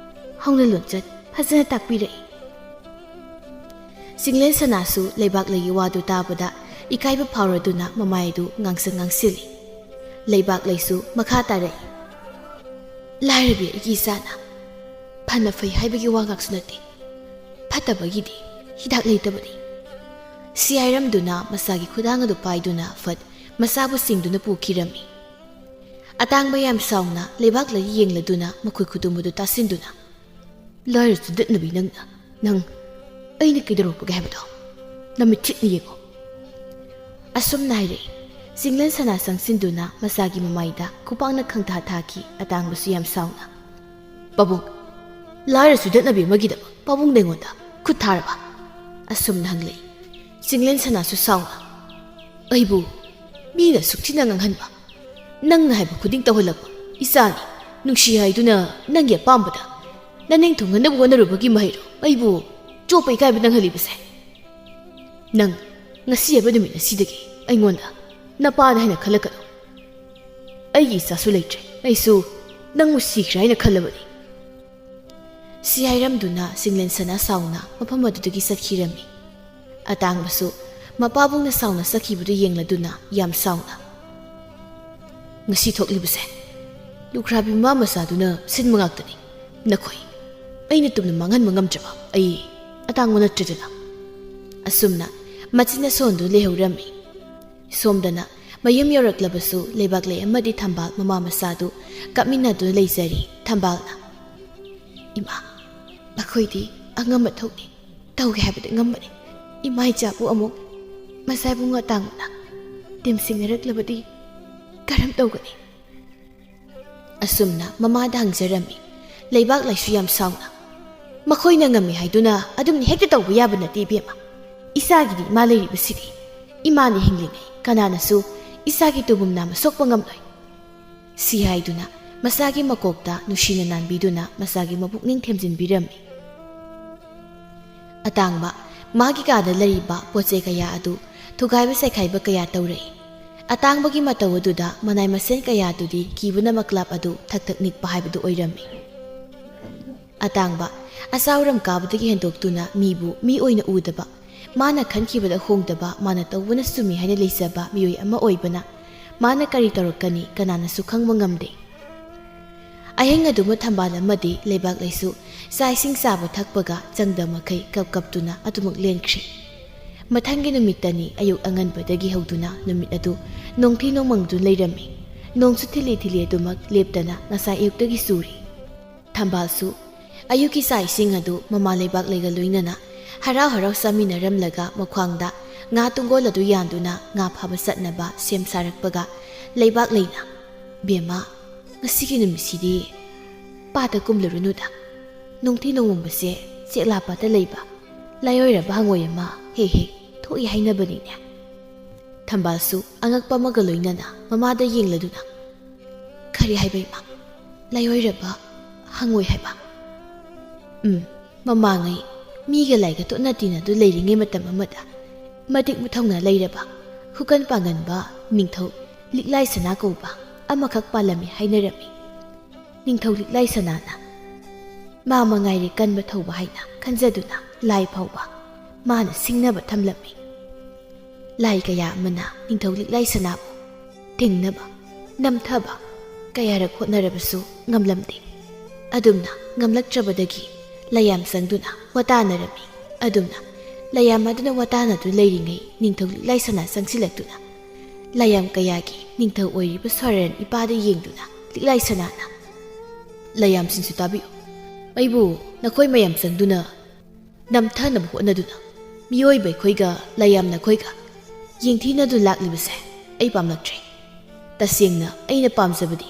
ꯍꯧꯅ ꯂꯣꯟꯆꯠ ꯐꯖꯅ ꯇꯥꯛꯄꯤꯔꯛꯏ"꯫ ꯆꯤꯡꯂꯦꯟ ꯁꯅꯥꯁꯨ ꯂꯩꯕꯥꯛꯂꯩꯒꯤ ꯋꯥꯗꯨ ꯇꯥꯕꯗ ꯏꯀꯥꯏꯕ ꯐꯥꯎꯔꯗꯨꯅ ꯃꯃꯥꯏ ꯑꯗꯨ ꯉꯥꯡꯁꯪ ꯉꯥꯡꯁꯤꯜꯂꯤ꯫ ꯂꯩꯕꯥꯛꯂꯩꯁꯨ ꯃꯈꯥ ꯇꯥꯔꯛꯏ꯫ "ꯂꯥꯏꯔꯕꯤ ꯑꯩꯒꯤ ꯏꯆꯥꯅ ꯐꯅ ꯐꯩ ꯍꯥꯏꯕꯒꯤ ꯋꯥ ꯉꯥꯛꯁꯨ ꯅꯠꯇꯦ, ꯐꯠꯇꯕꯒꯤꯗꯤ ꯍꯤꯗꯥꯛ ꯂꯩꯇꯕꯅꯤ"꯫ ꯁꯤ ꯍꯥꯏꯔꯝꯗꯨꯅ ꯃꯆꯥꯒꯤ ꯈꯨꯗꯥꯡ ꯑꯗꯨ ꯄꯥꯏꯗꯨꯅ ꯐꯠ ꯃꯆꯥꯕꯨ ꯆꯤꯡꯗꯨꯅ ꯄꯨꯈꯤꯔꯝꯃꯤ꯫ ꯑꯇꯥꯡꯕ ꯌꯥꯝ ꯁꯥꯎꯅ ꯂꯩꯕꯥꯛꯂꯩ ꯌꯦꯡꯂꯗꯨꯅ ꯃꯈꯣꯏ ꯈꯨꯗꯣꯝ ꯑꯗꯨ ꯇꯥꯁꯤꯟꯗꯨꯅ, "ꯂꯥꯏꯔ ꯆꯨꯗꯠꯅꯕꯤ ꯅꯪꯅ, ꯅꯪ ꯑꯩꯅ ꯀꯩꯗꯧꯔꯛꯄꯒꯦ ꯍꯥꯏꯕꯗꯣ ꯅꯃꯤꯠ ꯊꯤꯠꯅ ꯌꯦꯡꯉꯣ"꯫ ꯑꯁꯨꯝꯅ ꯍꯥꯏꯔꯛꯏ꯫ ꯆꯤꯡꯂꯦꯟ ꯁꯅꯥ ꯆꯪꯁꯤꯟꯗꯨꯅ ꯃꯆꯥꯒꯤ ꯃꯃꯥꯏꯗ ꯈꯨꯄꯥꯛꯅ ꯈꯪꯊꯥ ꯊꯥꯈꯤ꯫ ꯑꯇꯥꯡꯕꯁꯨ ꯌꯥꯝ ꯁꯥꯎꯅ, "ꯄꯥꯕꯨꯡ, ꯂꯥꯏꯔ ꯆꯨꯗꯠꯅꯕꯤ ꯑꯃꯒꯤꯗꯃꯛ ꯄꯥꯕꯨꯡꯅ ꯑꯩꯉꯣꯟꯗ ꯈꯨꯠ ꯊꯥꯔꯕ?" ꯑꯁꯨꯝꯅ ꯍꯪꯂꯛꯏ꯫ ꯆꯤꯡꯂꯦꯟ ꯁꯅꯥꯁꯨ ꯁꯥꯎꯅ, "ꯑꯩꯕꯨ ꯃꯤꯅ ꯁꯨꯛꯊꯤꯅ ꯉꯥꯡꯍꯟꯕ, ꯅꯪꯅ ꯍꯥꯏꯕ ꯈꯨꯗꯤꯡ ꯇꯧꯍꯜꯂꯛꯄ ꯏꯆꯥꯅꯤ꯫ ꯅꯨꯡꯁꯤ ꯍꯥꯏꯗꯨꯅ ꯅꯪꯒꯤ ꯑꯄꯥꯝꯕꯗ ꯅꯅꯤꯡ ꯊꯨꯡꯍꯟꯅꯕ ꯍꯣꯠꯅꯔꯨꯕꯒꯤ ꯃꯍꯩꯔꯣ ꯑꯩꯕꯨ ꯆꯣꯞꯄ ꯏꯀꯥꯏꯕ ꯅꯪꯍꯜꯂꯤꯕꯁꯦ? ꯅꯪ ꯉꯁꯤ ꯍꯥꯏꯕ ꯅꯨꯃꯤꯠ ꯑꯁꯤꯗꯒꯤ ꯑꯩꯉꯣꯟꯗ ꯅꯄꯥꯅ ꯍꯥꯏꯅ ꯈꯜꯂꯛꯀꯅꯨ꯫ ꯑꯩꯒꯤ ꯏꯆꯥꯁꯨ ꯂꯩꯇ꯭ꯔꯦ꯫ ꯑꯩꯁꯨ ꯅꯪꯕꯨ ꯁꯤꯈ꯭ꯔꯦ ꯍꯥꯏꯅ ꯈꯜꯂꯕꯅꯤ"꯫ ꯁꯤ ꯍꯥꯏꯔꯝꯗꯨꯅ ꯆꯤꯡꯂꯦꯟ ꯁꯅꯥ ꯁꯥꯎꯅ ꯃꯐꯝ ꯑꯗꯨꯗꯒꯤ ꯆꯠꯈꯤꯔꯝꯃꯤ꯫ ꯑꯇꯥꯡꯕꯁꯨ ꯃꯄꯥꯕꯨꯡꯅ ꯁꯥꯎꯅ ꯆꯠꯈꯤꯕꯗꯨ ꯌꯦꯡꯂꯗꯨꯅ ꯌꯥꯝ ꯁꯥꯎꯅ, "ꯉꯁꯤ ꯊꯣꯛꯂꯤꯕꯁꯦ ꯂꯨꯈ꯭ꯔꯥꯕꯤ ꯃꯃꯥ ꯃꯆꯥꯗꯨꯅ ꯁꯤꯟꯕ ꯉꯥꯛꯇꯅꯤ꯫ ꯅꯈꯣꯏ ꯑꯩꯅ ꯇꯨꯝꯅ ꯃꯥꯡꯍꯟꯕ ꯉꯝꯗ꯭ꯔꯕ ꯑꯩ ꯑꯇꯥꯡꯕ ꯅꯠꯇ꯭ꯔꯦꯗꯅ"꯫ ꯑꯁꯨꯝꯅ ꯃꯆꯤꯟ ꯑꯁꯣꯟꯗꯨ ꯂꯩꯍꯧꯔꯝꯃꯤ꯫ ꯁꯣꯝꯗꯅ ꯃꯌꯨꯝ ꯌꯧꯔꯛꯂꯕꯁꯨ ꯂꯩꯕꯥꯛꯂꯩ ꯑꯃꯗꯤ ꯊꯝꯕꯥꯜ ꯃꯃꯥ ꯃꯆꯥꯗꯨ ꯀꯞꯃꯤꯟꯅꯗꯨꯅ ꯂꯩꯖꯔꯤ꯫ ꯊꯝꯕꯥꯜꯅ, "ꯏꯃꯥ, ꯑꯩꯈꯣꯏꯗꯤ ꯑꯉꯝꯕ ꯊꯧꯅꯤ, ꯇꯧꯒꯦ ꯍꯥꯏꯕꯗꯤ ꯉꯝꯕꯅꯤ꯫ ꯏꯃꯥ ꯏꯆꯥꯕꯨ ꯑꯃꯨꯛ ꯃꯆꯥꯕꯨ ꯉꯥ ꯇꯥꯡꯕꯅ ꯇꯦꯝꯁꯤꯟꯅꯔꯛꯂꯕꯗꯤ ꯀꯔꯝ ꯇꯧꯒꯅꯤ?" ꯑꯁꯨꯝꯅ ꯃꯃꯥꯗ ꯍꯪꯖꯔꯝꯃꯤ꯫ ꯂꯩꯕꯥꯛꯂꯩꯁꯨ ꯌꯥꯝ ꯁꯥꯎꯅ, "ꯃꯈꯣꯏꯅ ꯉꯝꯃꯤ ꯍꯥꯏꯗꯨꯅ ꯑꯗꯨꯝꯅ ꯍꯦꯛꯇ ꯇꯧꯕ ꯌꯥꯕ ꯅꯠꯇꯦ ꯏꯕꯦꯝꯃ꯫ ꯏꯆꯥꯒꯤꯗꯤ ꯏꯃꯥ ꯂꯩꯔꯤꯕꯁꯤꯗꯤ꯫ ꯏꯃꯥꯅ ꯍꯤꯡꯂꯤꯉꯩ ꯀꯅꯥꯅꯁꯨ ꯏꯆꯥꯒꯤ ꯇꯨꯕꯨꯝ ꯅꯥꯝꯃ ꯁꯣꯛꯄ ꯉꯝꯂꯣꯏ"꯫ ꯁꯤ ꯍꯥꯏꯗꯨꯅ ꯃꯆꯥꯒꯤ ꯃꯀꯣꯛꯇ ꯅꯨꯡꯁꯤꯅ ꯅꯥꯟꯕꯤꯗꯨꯅ ꯃꯆꯥꯒꯤ ꯃꯄꯨꯛꯅꯤꯡ ꯊꯦꯝꯖꯤꯟꯕꯤꯔꯝꯃꯤ꯫ ꯑꯇꯥꯡꯕ, ꯃꯥꯒꯤ ꯀꯥꯗ ꯂꯩꯔꯤꯕ ꯄꯣꯠ ꯆꯩ ꯀꯌꯥ ꯑꯗꯨ ꯊꯨꯒꯥꯏꯕ ꯆꯥꯏꯈꯥꯏꯕ ꯀꯌꯥ ꯇꯧꯔꯛꯏ꯫ ꯑꯇꯥꯡꯕꯒꯤ ꯃꯇꯧ ꯑꯗꯨꯗ ꯃꯅꯥꯏ ꯃꯁꯤꯟ ꯀꯌꯥꯗꯨꯗꯤ ꯀꯤꯕꯅ ꯃꯀ꯭ꯂꯥꯞ ꯑꯗꯨ ꯊꯛ ꯊꯛ ꯅꯤꯛꯄ ꯍꯥꯏꯕꯗꯨ ꯑꯣꯏꯔꯝꯃꯤ꯫ ꯑꯇꯥꯡꯕ, ꯑꯆꯥꯎꯔꯝ ꯀꯥꯕꯗꯒꯤ ꯍꯦꯟꯗꯣꯛꯇꯨꯅ ꯃꯤꯕꯨ ꯃꯤ ꯑꯣꯏꯅ ꯎꯗꯕ, ꯃꯥꯅ ꯈꯟꯈꯤꯕꯗ ꯍꯣꯡꯗꯕ, ꯃꯥꯅ ꯇꯧꯕꯅ ꯆꯨꯝꯃꯤ ꯍꯥꯏꯅ ꯂꯩꯖꯕ ꯃꯤꯑꯣꯏ ꯑꯃ ꯑꯣꯏꯕꯅ ꯃꯥꯅ ꯀꯔꯤ ꯇꯧꯔꯛꯀꯅꯤ ꯀꯅꯥꯅꯁꯨ ꯈꯪꯕ ꯉꯝꯗꯦ꯫ ꯑꯍꯤꯡ ꯑꯗꯨꯃ ꯊꯝꯕꯥꯜ ꯑꯃꯗꯤ ꯂꯩꯕꯥꯛꯂꯩꯁꯨ ꯆꯥꯛ ꯏꯁꯤꯡ ꯆꯥꯕ ꯊꯛꯄꯒ ꯆꯪꯗ ꯃꯈꯩ ꯀꯞ ꯀꯞꯇꯨꯅ ꯑꯗꯨꯃꯛ ꯂꯦꯟꯈ꯭ꯔꯤ꯫ ꯃꯊꯪꯒꯤ ꯅꯨꯃꯤꯠꯇꯅꯤ ꯑꯌꯨꯛ ꯑꯉꯟꯕꯗꯒꯤ ꯍꯧꯗꯨꯅ ꯅꯨꯃꯤꯠ ꯑꯗꯨ ꯅꯣꯡꯊꯤ ꯅꯣꯡꯃꯪꯗꯨꯅ ꯂꯩꯔꯝꯃꯤ꯫ ꯅꯣꯡꯁꯨ ꯊꯤꯂꯤ ꯊꯤꯂꯤ ꯑꯗꯨꯃꯛ ꯂꯦꯞꯇꯅ ꯉꯁꯥꯏ ꯑꯌꯨꯛꯇꯒꯤ ꯆꯨꯔꯤ꯫ ꯊꯝꯕꯥꯜꯁꯨ ꯑꯌꯨꯛꯀꯤ ꯆꯥꯛ ꯏꯁꯤꯡ ꯑꯗꯨ ꯃꯃꯥ ꯂꯩꯕꯥꯛꯂꯩꯒ ꯂꯣꯏꯅꯅ ꯍꯔꯥꯎ ꯍꯔꯥꯎ ꯆꯥꯃꯤꯟꯅꯔꯝꯂꯒ ꯃꯈ꯭ꯋꯥꯡꯗ ꯉꯥ ꯇꯨꯡꯒꯣꯜ ꯑꯗꯨ ꯌꯥꯟꯗꯨꯅ ꯉꯥ ꯐꯥꯕ ꯆꯠꯅꯕ ꯁꯦꯝ ꯁꯥꯔꯛꯄꯒ ꯂꯩꯕꯥꯛꯂꯩꯅ, "ꯕꯦꯝꯃ, ꯉꯁꯤꯒꯤ ꯅꯨꯃꯤꯠꯁꯤꯗꯤ ꯄꯥꯠꯇ ꯀꯨꯝꯂꯨꯔꯨꯅꯨꯗ꯫ ꯅꯨꯡꯊꯤ ꯅꯣꯡꯃꯪꯕꯁꯦ ꯆꯦꯛꯂꯥ ꯄꯥꯠꯇ ꯂꯩꯕ ꯂꯥꯏꯑꯣꯏꯔꯕ ꯍꯪꯉꯣꯏ ꯑꯃ ꯍꯦꯛ ꯍꯦꯛ ꯊꯣꯛꯏ ꯍꯥꯏꯅꯕꯅꯤꯅꯦ"꯫ ꯊꯝꯕꯥꯜꯁꯨ ꯑꯉꯛꯄ ꯑꯃꯒ ꯂꯣꯏꯅꯅ ꯃꯃꯥꯗ ꯌꯦꯡꯂꯗꯨꯅ, "ꯀꯔꯤ ꯍꯥꯏꯕ ꯏꯃꯥ? ꯂꯥꯏꯑꯣꯏꯔꯕ ꯍꯪꯉꯣꯏ ꯍꯥꯏꯕ?" ꯎꯝ, ꯃꯃꯥꯡꯉꯩ ꯃꯤꯒ ꯂꯥꯏꯒ ꯇꯣꯠꯅ ꯇꯤꯟꯅꯗꯨ ꯂꯩꯔꯤꯉꯩ ꯃꯇꯝ ꯑꯃꯗ ꯃꯇꯤꯛ ꯃꯊꯧꯅꯥ ꯂꯩꯔꯕ, ꯈꯨꯀꯟ ꯄꯥꯡꯒꯟꯕ ꯅꯤꯡꯊꯧ ꯂꯤꯛꯂꯥꯏ ꯁꯅꯥ ꯀꯧꯕ ꯑꯃꯈꯛ ꯄꯥꯜꯂꯝꯃꯤ ꯍꯥꯏꯅꯔꯝꯃꯤ꯫ ꯅꯤꯡꯊꯧ ꯂꯤꯛꯂꯥꯏ ꯁꯅꯥꯅ ꯃꯥ ꯃꯉꯥꯏꯔꯦ ꯀꯟꯕ ꯊꯧꯕ ꯍꯥꯏꯅ ꯈꯟꯖꯗꯨꯅ ꯂꯥꯏ ꯐꯥꯎꯕ ꯃꯥꯅ ꯁꯤꯡꯅꯕ ꯊꯝꯂꯝꯃꯤ꯫ ꯂꯥꯏ ꯀꯌꯥ ꯑꯃꯅ ꯅꯤꯡꯊꯧ ꯂꯤꯛꯂꯥꯏ ꯁꯅꯥꯕꯨ ꯊꯤꯡꯅꯕ, ꯅꯝꯊꯕ ꯀꯌꯥꯔꯛ ꯍꯣꯠꯅꯔꯕꯁꯨ ꯉꯝꯂꯝꯗꯦ꯫ ꯑꯗꯨꯝꯅ ꯉꯝꯂꯛꯇ꯭ꯔꯕꯗꯒꯤ ꯂꯥꯏꯌꯥꯝ ꯆꯪꯗꯨꯅ ꯋꯥꯇꯥꯅꯔꯝꯃꯤ꯫ ꯑꯗꯨꯝꯅ ꯂꯥꯏꯌꯥꯝ ꯑꯗꯨꯅ ꯋꯥꯇꯥꯅꯗꯨꯅ ꯂꯩꯔꯤꯉꯩ ꯅꯤꯡꯊꯧ ꯂꯤꯛꯂꯥꯏ ꯁꯅꯥ ꯆꯪꯁꯤꯜꯂꯛꯇꯨꯅ ꯂꯥꯏꯌꯥꯝ ꯀꯌꯥꯒꯤ ꯅꯤꯡꯊꯧ ꯑꯣꯏꯔꯤꯕ ꯁꯣꯔꯦꯟ ꯏꯄꯥꯗ ꯌꯦꯡꯗꯨꯅ ꯂꯤꯛꯂꯥꯏ ꯁꯅꯥꯅ, "ꯂꯥꯏꯌꯥꯝꯁꯤꯡꯁꯨ ꯇꯥꯕꯤꯌꯨ꯫ ꯃꯩꯕꯨ ꯅꯈꯣꯏ ꯃꯌꯥꯝ ꯆꯪꯗꯨꯅ ꯅꯝꯊꯅꯕ ꯍꯣꯠꯅꯗꯨꯅ ꯃꯤꯑꯣꯏꯕ ꯑꯩꯈꯣꯏꯒ ꯂꯥꯏꯌꯥꯝ ꯅꯈꯣꯏꯒ ꯌꯦꯡꯊꯤꯅꯗꯨꯅ ꯂꯥꯛꯂꯤꯕꯁꯦ ꯑꯩ ꯄꯥꯝꯂꯛꯇ꯭ꯔꯦ꯫ ꯇꯁꯦꯡꯅ ꯑꯩꯅ ꯄꯥꯝꯖꯕꯗꯤ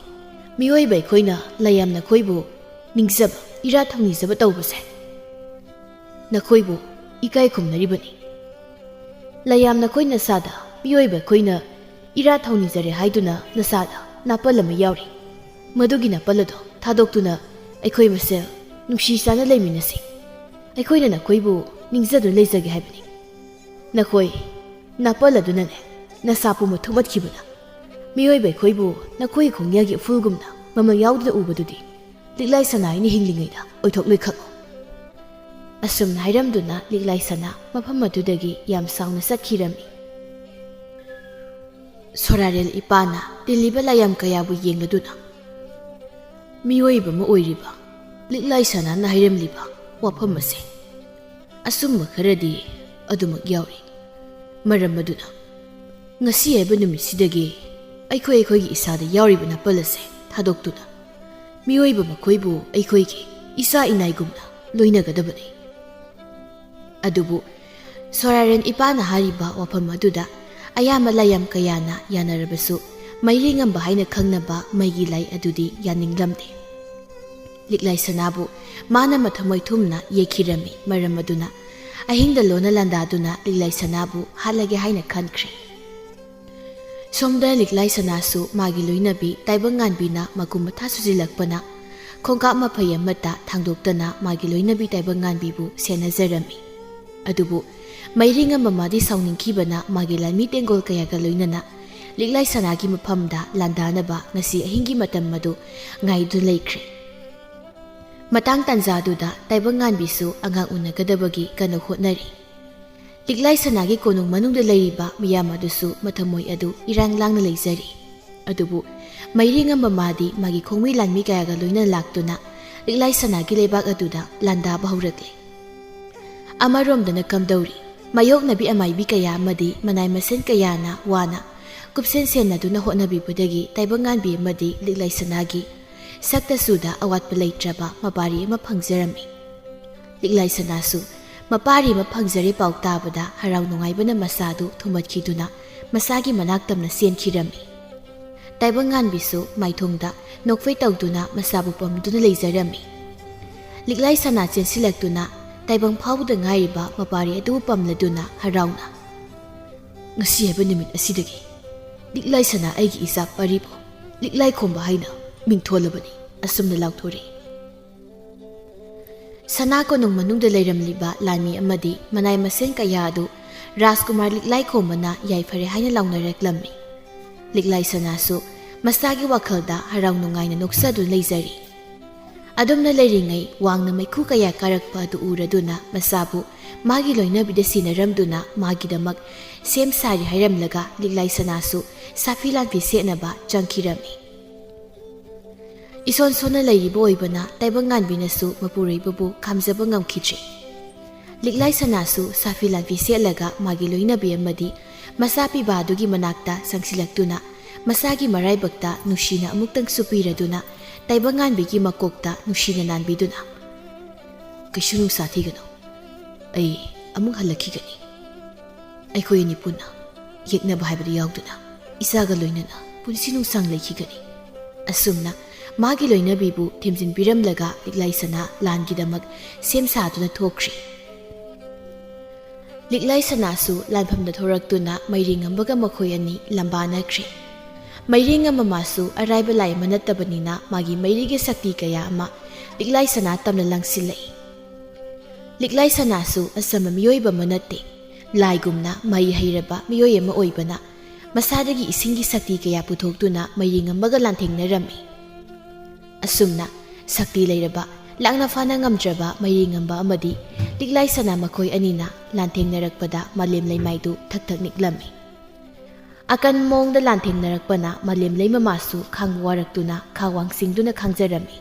ꯃꯤꯑꯣꯏꯕ ꯑꯩꯈꯣꯏꯅ ꯂꯥꯏꯌꯥꯝ ꯅꯈꯣꯏꯕꯨ ꯅꯤꯡꯖꯕ, ꯏꯔꯥꯠ ꯊꯧꯅꯤꯖꯕ ꯇꯧꯕꯁꯦ꯫ ꯅꯈꯣꯏꯕꯨ ꯏꯀꯥꯏ ꯈꯨꯝꯅꯔꯤꯕꯅꯤ꯫ ꯂꯥꯏꯌꯥꯝ ꯅꯈꯣꯏ ꯅꯁꯥꯗ ꯃꯤꯑꯣꯏꯕ ꯑꯩꯈꯣꯏꯅ ꯏꯔꯥꯠ ꯊꯧꯅꯤꯖꯔꯦ ꯍꯥꯏꯗꯨꯅ ꯅꯁꯥꯗ ꯅꯥꯄꯜ ꯑꯃ ꯌꯥꯎꯔꯤ꯫ ꯃꯗꯨꯒꯤ ꯅꯥꯄꯜ ꯑꯗꯣ ꯊꯥꯗꯣꯛꯇꯨꯅ ꯑꯩꯈꯣꯏ ꯃꯁꯦꯜ ꯅꯨꯡꯁꯤ ꯆꯥꯅ ꯂꯩꯃꯤꯟꯅꯁꯤ꯫ ꯑꯩꯈꯣꯏꯅ ꯅꯈꯣꯏꯕꯨ ꯅꯤꯡꯖꯗꯨꯅ ꯂꯩꯖꯒꯦ ꯍꯥꯏꯕꯅꯤ꯫ ꯅꯈꯣꯏ ꯅꯥꯄꯜ ꯑꯗꯨꯅꯅꯦ ꯅꯁꯥ ꯄꯨꯝꯕ ꯊꯨꯝꯃꯠꯈꯤꯕꯅ ꯃꯤꯑꯣꯏꯕ ꯑꯩꯈꯣꯏꯕꯨ ꯅꯈꯣꯏꯒꯤ ꯈꯣꯡꯌꯥꯒꯤ ꯎꯐꯨꯜꯒꯨꯝꯅ ꯃꯃꯜ ꯌꯥꯎꯗꯅ ꯎꯕꯗꯨꯗꯤ ꯂꯤꯛꯂꯥꯏ ꯁꯅꯥ ꯑꯩꯅ ꯍꯤꯡꯂꯤꯉꯩꯗ ꯑꯣꯏꯊꯣꯛꯂꯣꯏ ꯈꯪꯉꯨ꯫" ꯑꯁꯨꯝꯅ ꯍꯥꯏꯔꯝꯗꯨꯅ ꯂꯤꯛꯂꯥꯏ ꯁꯅꯥ ꯃꯐꯝ ꯑꯗꯨꯗꯒꯤ ꯌꯥꯝ ꯁꯥꯎꯅ ꯆꯠꯈꯤꯔꯝꯃꯤ꯫ ꯁꯣꯔꯥꯔꯦꯜ ꯏꯄꯥꯅ ꯇꯤꯜꯂꯤꯕ ꯂꯥꯏꯌꯥꯝ ꯀꯌꯥꯕꯨ ꯌꯦꯡꯂꯗꯨꯅ, "ꯃꯤꯑꯣꯏꯕ ꯑꯃ ꯑꯣꯏꯔꯤꯕ ꯂꯤꯛꯂꯥꯏ ꯁꯅꯥꯅ ꯍꯥꯏꯔꯝꯂꯤꯕ ꯋꯥꯐꯝ ꯑꯁꯦ ꯑꯆꯨꯝꯕ ꯈꯔꯗꯤ ꯑꯗꯨꯃꯛ ꯌꯥꯎꯔꯤ꯫ ꯃꯔꯝ ꯑꯗꯨꯅ ꯉꯁꯤ ꯍꯥꯏꯕ ꯅꯨꯃꯤꯠꯁꯤꯗꯒꯤ ꯑꯩꯈꯣꯏ ꯑꯩꯈꯣꯏꯒꯤ ꯏꯁꯥꯗ ꯌꯥꯎꯔꯤꯕ ꯅꯥꯄꯜ ꯑꯁꯦ ꯊꯥꯗꯣꯛꯇꯨꯅ ꯃꯤꯑꯣꯏꯕ ꯃꯈꯣꯏꯕꯨ ꯑꯩꯈꯣꯏꯒꯤ ꯏꯆꯥ ꯏꯅꯥꯏꯒꯨꯝꯅ ꯂꯣꯏꯅꯒꯗꯕꯅꯤ꯫" ꯑꯗꯨꯕꯨ ꯁꯣꯔꯥꯔꯦꯟ ꯏꯄꯥꯅ ꯍꯥꯏꯔꯤꯕ ꯋꯥꯐꯝ ꯑꯗꯨꯗ ꯑꯌꯥꯝꯕ ꯂꯥꯏꯌꯥꯝ ꯀꯌꯥꯅ ꯌꯥꯅꯔꯕꯁꯨ, ꯃꯩꯔꯤ ꯉꯝꯕ ꯍꯥꯏꯅ ꯈꯪꯅꯕ ꯃꯩꯒꯤ ꯂꯥꯏ ꯑꯗꯨꯗꯤ ꯌꯥꯅꯤꯡꯂꯝꯗꯦ꯫ ꯂꯤꯛꯂꯥꯏ ꯁꯅꯥꯕꯨ ꯃꯥꯅ ꯃꯊꯃꯣꯏ ꯊꯨꯝꯅ ꯌꯦꯛꯈꯤꯔꯝꯃꯤ꯫ ꯃꯔꯝ ꯑꯗꯨꯅ ꯑꯍꯤꯡꯗ ꯂꯣꯟꯅ ꯂꯥꯟꯗꯥꯗꯨꯅ ꯂꯤꯛꯂꯥꯏ ꯁꯅꯥꯕꯨ ꯍꯥꯠꯂꯒꯦ ꯍꯥꯏꯅ ꯈꯟꯈ꯭ꯔꯦ꯫ ꯁꯣꯝꯗ ꯂꯤꯛꯂꯥꯏ ꯁꯅꯥꯁꯨ ꯃꯥꯒꯤ ꯂꯣꯏꯅꯕꯤ ꯇꯥꯏꯕꯪ ꯉꯥꯟꯕꯤꯅ ꯃꯀꯨ ꯃꯊꯥ ꯁꯨꯖꯤꯜꯂꯛꯄꯅ ꯈꯣꯡꯀꯥꯞ ꯃꯐꯩ ꯑꯃꯠꯇ ꯊꯥꯡꯗꯣꯛꯇꯅ ꯃꯥꯒꯤ ꯂꯣꯏꯅꯕꯤ ꯇꯥꯏꯕꯪ ꯉꯥꯟꯕꯤꯕꯨ ꯁꯦꯟꯅꯖꯔꯝꯃꯤ꯫ ꯑꯗꯨꯕꯨ ꯃꯩꯔꯤ ꯉꯝꯕ ꯃꯥꯗꯤ ꯁꯥꯎꯅꯤꯡꯈꯤꯕꯅ ꯃꯥꯒꯤ ꯂꯥꯟꯃꯤ ꯇꯦꯡꯒꯣꯜ ꯀꯌꯥꯒ ꯂꯣꯏꯅꯅ ꯂꯤꯛꯂꯥꯏ ꯁꯅꯥꯒꯤ ꯃꯐꯝꯗ ꯂꯥꯟꯗꯥꯅꯕ ꯉꯁꯤ ꯑꯍꯤꯡꯒꯤ ꯃꯇꯝ ꯑꯗꯨ ꯉꯥꯏꯗꯨꯅ ꯂꯩꯈ꯭ꯔꯦ꯫ ꯃꯇꯥꯡ ꯇꯥꯟꯖꯥꯗꯨꯗ ꯇꯥꯏꯕꯪ ꯉꯥꯟꯕꯤꯁꯨ ꯑꯉꯥꯡ ꯎꯅꯒꯗꯕꯒꯤ ꯀꯟꯅ ꯍꯣꯠꯅꯔꯤ꯫ ꯂꯤꯛꯂꯥꯏ ꯁꯅꯥꯒꯤ ꯀꯣꯅꯨꯡ ꯃꯅꯨꯡꯗ ꯂꯩꯔꯤꯕ ꯃꯤꯌꯥꯝ ꯑꯗꯨꯁꯨ ꯃꯊꯃꯣꯏ ꯑꯗꯨ ꯏꯔꯥꯡ ꯂꯥꯡꯅ ꯂꯩꯖꯔꯤ꯫ ꯑꯗꯨꯕꯨ ꯃꯩꯔꯤ ꯉꯝꯕ ꯃꯥꯗꯤ ꯃꯥꯒꯤ ꯈꯣꯡꯃꯤ ꯂꯥꯟꯃꯤ ꯀꯌꯥꯒ ꯂꯣꯏꯅ ꯂꯥꯛꯇꯨꯅ ꯂꯤꯛꯂꯥꯏ ꯁꯅꯥꯒꯤ ꯂꯩꯕꯥꯛ ꯑꯗꯨꯗ ꯂꯥꯟꯗꯥꯕ ꯍꯧꯔꯛꯂꯦ꯫ ꯑꯃꯔꯣꯝꯗꯅ ꯀꯝꯗꯧꯔꯤ? ꯃꯥꯌꯣꯛꯅꯕꯤ ꯑꯃꯥꯏꯕꯤ ꯀꯌꯥ ꯑꯃꯗꯤ ꯃꯅꯥꯏ ꯃꯁꯦꯟ ꯀꯌꯥꯅ ꯋꯥꯅ ꯀꯨꯞꯁꯦꯟ ꯁꯦꯟꯅꯗꯨꯅ ꯍꯣꯠꯅꯕꯤꯕꯗꯒꯤ ꯇꯥꯏꯕꯪꯉꯥꯟꯕꯤ ꯑꯃꯗꯤ ꯂꯤꯛꯂꯥꯏ ꯁꯅꯥꯒꯤ ꯁꯛꯇ ꯆꯨꯗ ꯑꯋꯥꯠꯄ ꯂꯩꯇ꯭ꯔꯕ ꯃꯄꯥꯔꯤ ꯑꯃ ꯐꯪꯖꯔꯝꯃꯤ꯫ ꯂꯤꯛꯂꯥꯏ ꯁꯅꯥꯁꯨ ꯃꯄꯥꯔꯤ ꯑꯃ ꯐꯪꯖꯔꯦ ꯄꯥꯎ ꯇꯥꯕꯗ ꯍꯔꯥꯎ ꯅꯨꯡꯉꯥꯏꯕꯅ ꯃꯁꯥꯗꯨ ꯊꯨꯝꯍꯠꯈꯤꯗꯨꯅ ꯃꯁꯥꯒꯤ ꯃꯅꯥꯛ ꯇꯝꯅ ꯆꯦꯟꯈꯤꯔꯝꯃꯤ꯫ ꯇꯥꯏꯕꯪꯉꯥꯟꯕꯤꯁꯨ ꯃꯥꯏꯊꯣꯡꯗ ꯅꯣꯛꯐꯦ ꯇꯧꯗꯨꯅ ꯃꯁꯥꯕꯨ ꯄꯝꯗꯨꯅ ꯂꯩꯖꯔꯝꯃꯤ꯫ ꯂꯤꯛꯂꯥꯏ ꯁꯅꯥ ꯆꯦꯟꯁꯤꯜꯂꯛꯇꯨꯅ ꯇꯥꯏꯕꯪ ꯐꯥꯎꯕꯗ ꯉꯥꯏꯔꯤꯕ ꯃꯄꯥꯔꯤ ꯑꯗꯨꯕꯨ ꯄꯝꯂꯗꯨꯅ ꯍꯔꯥꯎꯅ, "ꯉꯁꯤ ꯍꯥꯏꯕ ꯅꯨꯃꯤꯠ ꯑꯁꯤꯗꯒꯤ ꯂꯤꯛꯂꯥꯏ ꯁꯅꯥ ꯑꯩꯒꯤ ꯏꯆꯥ ꯄꯥꯔꯤꯕꯨ ꯂꯤꯛꯂꯥꯏ ꯈꯣꯝꯕ ꯍꯥꯏꯅ ꯃꯤꯡꯊꯣꯜꯂꯕꯅꯤ," ꯑꯁꯨꯝꯅ ꯂꯥꯎꯊꯣꯔꯛꯏ꯫ ꯁꯅꯥ ꯀꯣꯅꯨꯡ ꯃꯅꯨꯡꯗ ꯂꯩꯔꯝꯂꯤꯕ ꯂꯥꯟꯃꯤ ꯑꯃꯗꯤ ꯃꯅꯥꯏ ꯃꯁꯦꯟ ꯀꯌꯥ ꯑꯗꯨ ꯔꯥꯖꯀꯨꯃꯥꯔ ꯂꯤꯛꯂꯥꯏ ꯈꯣꯝꯕꯅ ꯌꯥꯏꯐꯔꯦ ꯍꯥꯏꯅ ꯂꯥꯎꯅꯔꯛꯂꯝꯃꯤ꯫ ꯂꯤꯛꯂꯥꯏ ꯁꯅꯥꯁꯨ ꯃꯁꯥꯒꯤ ꯋꯥꯈꯜꯗ ꯍꯔꯥꯎ ꯅꯨꯡꯉꯥꯏꯅ ꯅꯣꯛꯆꯗꯨꯅ ꯂꯩꯖꯔꯤ꯫ ꯑꯗꯨꯝꯅ ꯂꯩꯔꯤꯉꯩ ꯋꯥꯡꯅ ꯃꯩꯈꯨ ꯀꯌꯥ ꯀꯥꯔꯛꯄ ꯑꯗꯨ ꯎꯔꯗꯨꯅ ꯃꯁꯥꯕꯨ ꯃꯥꯒꯤ ꯂꯣꯏꯅꯕꯤꯗ ꯁꯤꯟꯅꯔꯝꯗꯨꯅ ꯃꯥꯒꯤꯗꯃꯛ ꯁꯦꯝ ꯁꯥꯔꯤ ꯍꯥꯏꯔꯝꯂꯒ ꯂꯤꯛꯂꯥꯏ ꯁꯅꯥꯁꯨ ꯁꯥꯐꯤ ꯂꯥꯟꯐꯤ ꯁꯦꯠꯅꯕ ꯆꯪꯈꯤꯔꯝꯃꯤ꯫ ꯏꯁꯣꯟ ꯁꯣꯟꯅ ꯂꯩꯔꯤꯕ ꯑꯣꯏꯕꯅ ꯇꯥꯏꯕꯪꯉꯥꯟꯕꯤꯅꯁꯨ ꯃꯄꯨꯔꯣꯏꯕꯕꯨ ꯈꯥꯝꯖꯕ ꯉꯝꯈꯤꯗ꯭ꯔꯤ꯫ ꯂꯤꯛꯂꯥꯏ ꯁꯅꯥꯁꯨ ꯁꯥꯐꯤ ꯂꯥꯟꯐꯤ ꯁꯦꯠꯂꯒ ꯃꯥꯒꯤ ꯂꯣꯏꯅꯕꯤ ꯑꯃꯗꯤ ꯃꯆꯥ ꯄꯤꯕ ꯑꯗꯨꯒꯤ ꯃꯅꯥꯛꯇ ꯆꯪꯁꯤꯜꯂꯛꯇꯨꯅ ꯃꯁꯥꯒꯤ ꯃꯔꯥꯏꯕꯛꯇ ꯅꯨꯡꯁꯤꯅ ꯑꯃꯨꯛꯇꯪꯁꯨ ꯄꯤꯔꯗꯨꯅ ꯇꯥꯏꯕꯪꯉꯥꯟꯕꯤꯒꯤ ꯃꯀꯣꯛꯇ ꯅꯨꯡꯁꯤꯅ ꯅꯥꯟꯕꯤꯗꯨꯅ, "ꯀꯩꯁꯨ ꯅꯨꯡꯁꯥ ꯊꯤꯒꯅꯨ, ꯑꯩ ꯑꯃꯨꯛ ꯍꯜꯂꯛꯈꯤꯒꯅꯤ꯫ ꯑꯩꯈꯣꯏ ꯑꯅꯤ ꯄꯨꯟꯅ ꯌꯦꯛꯅꯕ ꯍꯥꯏꯕꯗꯨ ꯌꯥꯎꯗꯨꯅ ꯏꯆꯥꯒ ꯂꯣꯏꯅꯅ ꯄꯨꯟꯁꯤ ꯅꯨꯡꯁꯥꯡ ꯂꯩꯈꯤꯒꯅꯤ"꯫ ꯑꯁꯨꯝꯅ ꯃꯥꯒꯤ ꯂꯣꯏꯅꯕꯤꯕꯨ ꯊꯦꯝꯖꯤꯟꯕꯤꯔꯝꯂꯒ ꯂꯤꯛꯂꯥꯏ ꯁꯅꯥ ꯂꯥꯟꯒꯤꯗꯃꯛ ꯁꯦꯝ ꯁꯥꯗꯨꯅ ꯊꯣꯛꯈ꯭ꯔꯤ꯫ ꯂꯤꯛꯂꯥꯏ ꯁꯅꯥꯁꯨ ꯂꯥꯟꯐꯝꯗ ꯊꯣꯔꯛꯇꯨꯅ ꯃꯩꯔꯤ ꯉꯝꯕꯒ ꯃꯈꯣꯏ ꯑꯅꯤ ꯂꯝꯕꯥꯅꯈ꯭ꯔꯤ꯫ ꯃꯩꯔꯤ ꯉꯝꯕ ꯃꯥꯁꯨ ꯑꯔꯥꯏꯕ ꯂꯥꯏ ꯑꯃ ꯅꯠꯇꯕꯅꯤꯅ ꯃꯥꯒꯤ ꯃꯩꯔꯤꯒꯤ ꯁꯛꯇꯤ ꯀꯌꯥ ꯑꯃ ꯂꯤꯛꯂꯥꯏ ꯁꯅꯥ ꯇꯝꯅ ꯂꯪꯁꯤꯜꯂꯛꯏ꯫ ꯂꯤꯛꯂꯥꯏ ꯁꯅꯥꯁꯨ ꯑꯆꯝꯕ ꯃꯤꯑꯣꯏꯕ ꯑꯃ ꯅꯠꯇꯦ꯫ ꯂꯥꯏꯒꯨꯝꯅ ꯃꯍꯩ ꯍꯩꯔꯕ ꯃꯤꯑꯣꯏ ꯑꯃ ꯑꯣꯏꯕꯅ ꯃꯁꯥꯗꯒꯤ ꯏꯁꯤꯡꯒꯤ ꯁꯛꯇꯤ ꯀꯌꯥ ꯄꯨꯊꯣꯛꯇꯨꯅ ꯃꯩꯔꯤ ꯉꯝꯕꯒ ꯂꯥꯟꯊꯦꯡꯅꯔꯝꯃꯤ꯫ ꯑꯁꯨꯝꯅ ꯁꯛꯇꯤ ꯂꯩꯔꯕ, ꯂꯥꯛꯅ ꯐꯥꯅ ꯉꯝꯗ꯭ꯔꯕ ꯃꯩꯔꯤ ꯉꯝꯕ ꯑꯃꯗꯤ ꯂꯤꯛꯂꯥꯏ ꯁꯅꯥ ꯃꯈꯣꯏ ꯑꯅꯤꯅ ꯂꯥꯟꯊꯦꯡꯅꯔꯛꯄꯗ ꯃꯥꯂꯦꯝ ꯂꯩꯃꯥꯏꯗꯨ ꯊꯛ ꯊꯛ ꯅꯤꯛꯂꯝꯃꯤ꯫ ꯑꯀꯟ ꯃꯑꯣꯡꯗ ꯂꯥꯟꯊꯦꯡꯅꯔꯛꯄꯅ ꯃꯥꯂꯦꯝ ꯂꯩꯃ ꯃꯥꯁꯨ ꯈꯥꯡꯕ ꯋꯥꯔꯛꯇꯨꯅ ꯈꯥ ꯋꯥꯡ ꯆꯤꯡꯗꯨꯅ ꯈꯥꯡꯖꯔꯝꯃꯤ꯫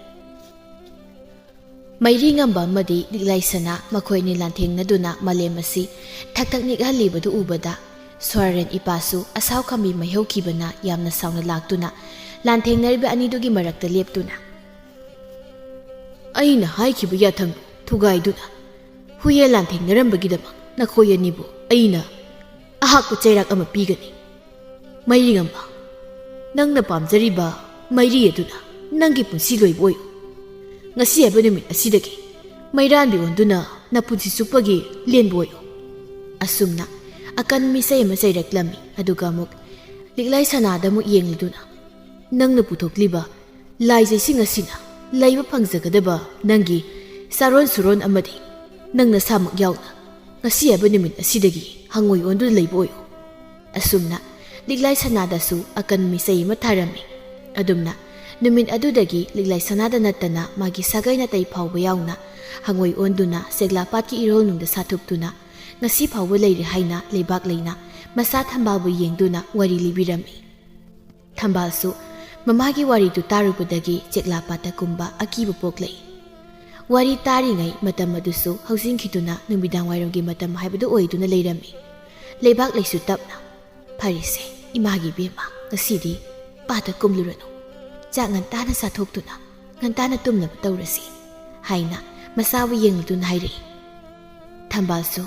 ꯃꯩꯔꯤ ꯉꯝꯕ ꯑꯃꯗꯤ ꯂꯤꯛꯂꯥꯏ ꯁꯅꯥ ꯃꯈꯣꯏ ꯑꯅꯤ ꯂꯥꯟꯊꯦꯡꯅꯗꯨꯅ ꯃꯥꯂꯦꯝ ꯑꯁꯤ ꯊꯛ ꯊꯛ ꯅꯤꯛꯍꯜꯂꯤꯕꯗꯨ ꯎꯕꯗ ꯁꯣꯔꯥꯔꯦꯟ ꯏꯄꯥꯁꯨ ꯑꯁꯥꯎ ꯈꯝꯕꯤ ꯃꯥꯏꯍꯧꯈꯤꯕꯅ ꯌꯥꯝꯅ ꯁꯥꯎꯅ ꯂꯥꯛꯇꯨꯅ ꯂꯥꯟꯊꯦꯡꯅꯔꯤꯕ ꯑꯅꯤꯗꯨꯒꯤ ꯃꯔꯛꯇ ꯂꯦꯞꯇꯨꯅ, "ꯑꯩꯅ ꯍꯥꯏꯈꯤꯕ ꯌꯥꯊꯪ ꯊꯨꯒꯥꯏꯗꯨꯅ ꯍꯨꯏꯌꯦ ꯂꯥꯟꯊꯦꯡꯅꯔꯝꯕꯒꯤꯗꯃꯛ ꯅꯈꯣꯏ ꯑꯅꯤꯕꯨ ꯑꯩꯅ ꯑꯍꯥꯛꯄ ꯆꯩꯔꯥꯛ ꯑꯃ ꯄꯤꯒꯅꯤ꯫ ꯃꯩꯔꯤꯉꯝꯕ, ꯅꯪꯅ ꯄꯥꯝꯖꯔꯤꯕ ꯃꯩꯔꯤ ꯑꯗꯨꯅ ꯅꯪꯒꯤ ꯄꯨꯟꯁꯤ ꯂꯣꯏꯕ ꯑꯣꯏꯌꯨ꯫ ꯉꯁꯤ ꯍꯥꯏꯕ ꯅꯨꯃꯤꯠ ꯑꯁꯤꯗꯒꯤ ꯃꯩꯔꯥꯟꯕꯤ ꯑꯣꯟꯗꯨꯅ ꯅꯄꯨꯟꯁꯤ ꯆꯨꯞꯄꯒꯤ ꯂꯦꯟꯕ ꯑꯣꯏꯌꯨ"꯫ ꯑꯁꯨꯝꯅ ꯑꯀꯟ ꯃꯤꯁꯩ ꯑꯃ ꯆꯩꯔꯛꯂꯝꯃꯤ꯫ ꯑꯗꯨꯒ ꯑꯃꯨꯛ ꯂꯤꯛꯂꯥꯏ ꯁꯅꯥꯗ ꯑꯃꯨꯛ ꯌꯦꯡꯂꯗꯨꯅ, "ꯅꯪꯅ ꯄꯨꯊꯣꯛꯂꯤꯕ ꯂꯥꯏꯖꯩꯁꯤꯡ ꯑꯁꯤꯅ ꯂꯩꯕ ꯐꯪꯖꯒꯗꯕ ꯅꯪꯒꯤ ꯆꯥꯔꯣꯟ ꯁꯨꯔꯣꯟ ꯑꯃꯗꯤ ꯅꯪ ꯅꯁꯥꯃꯛ ꯌꯥꯎꯅ ꯉꯁꯤ ꯍꯥꯏꯕ ꯅꯨꯃꯤꯠ ꯑꯁꯤꯗꯒꯤ ꯍꯪꯉꯣꯏ ꯑꯣꯟꯗꯨꯅ ꯂꯩꯕ ꯑꯣꯏꯌꯨ"꯫ ꯑꯁꯨꯝꯅ ꯂꯤꯛꯂꯥꯏ ꯁꯅꯥꯗꯁꯨ ꯑꯀꯟ ꯃꯤꯁꯩ ꯑꯃ ꯊꯥꯔꯝꯃꯤ꯫ ꯑꯗꯨꯝꯅ ꯅꯨꯃꯤꯠ ꯑꯗꯨꯗꯒꯤ ꯂꯤꯛꯂꯥꯏ ꯁꯅꯥꯗ ꯅꯠꯇꯅ ꯃꯥꯒꯤ ꯁꯥꯒꯩ ꯅꯥꯇꯩ ꯐꯥꯎꯕ ꯌꯥꯎꯅ ꯍꯪꯉꯣꯏ ꯑꯣꯟꯗꯨꯅ ꯁꯦꯛꯂꯥꯄꯥꯠꯀꯤ ꯏꯔꯣꯜꯅꯨꯡꯗ ꯁꯥꯊꯨꯞꯇꯨꯅ ꯉꯁꯤ ꯐꯥꯎꯕ ꯂꯩꯔꯤ ꯍꯥꯏꯅ ꯂꯩꯕꯥꯛ ꯂꯩꯅ ꯃꯆꯥ ꯊꯝꯕꯥꯜꯕꯨ ꯌꯦꯡꯗꯨꯅ ꯋꯥꯔꯤ ꯂꯤꯕꯤꯔꯝꯃꯤ꯫ ꯊꯝꯕꯥꯜꯁꯨ ꯃꯃꯥꯒꯤ ꯋꯥꯔꯤꯗꯨ ꯇꯥꯔꯨꯕꯗꯒꯤ ꯆꯦꯛꯂꯥꯄꯥꯠꯇ ꯀꯨꯝꯕ ꯑꯀꯤꯕ ꯄꯣꯛꯂꯛꯏ꯫ ꯋꯥꯔꯤ ꯇꯥꯔꯤꯉꯩ ꯃꯇꯝ ꯑꯗꯨꯁꯨ ꯍꯧꯖꯤꯟꯈꯤꯗꯨꯅ ꯅꯨꯃꯤꯗꯥꯡ ꯋꯥꯏꯔꯝꯒꯤ ꯃꯇꯝ ꯍꯥꯏꯕꯗꯨ ꯑꯣꯏꯗꯨꯅ ꯂꯩꯔꯝꯃꯤ꯫ ꯂꯩꯕꯥꯛ ꯂꯩꯁꯨ ꯇꯞꯅ, "ꯐꯔꯦꯁꯦ, ꯏꯃꯥꯒꯤ ꯏꯕꯦꯝꯃ, ꯉꯁꯤꯗꯤ ꯄꯥꯠꯇ ꯀꯨꯝꯂꯨꯔꯅꯨ꯫ ꯆꯥꯛ ꯉꯟꯇꯥꯅ ꯆꯥꯊꯣꯛꯇꯨꯅ ꯉꯟꯇꯥꯅ ꯇꯨꯝꯅꯕ ꯇꯧꯔꯁꯤ" ꯍꯥꯏꯅ ꯃꯆꯥꯕꯨ ꯌꯦꯡꯂꯗꯨꯅ ꯍꯥꯏꯔꯛꯏ꯫ ꯊꯝꯕꯥꯜꯁꯨ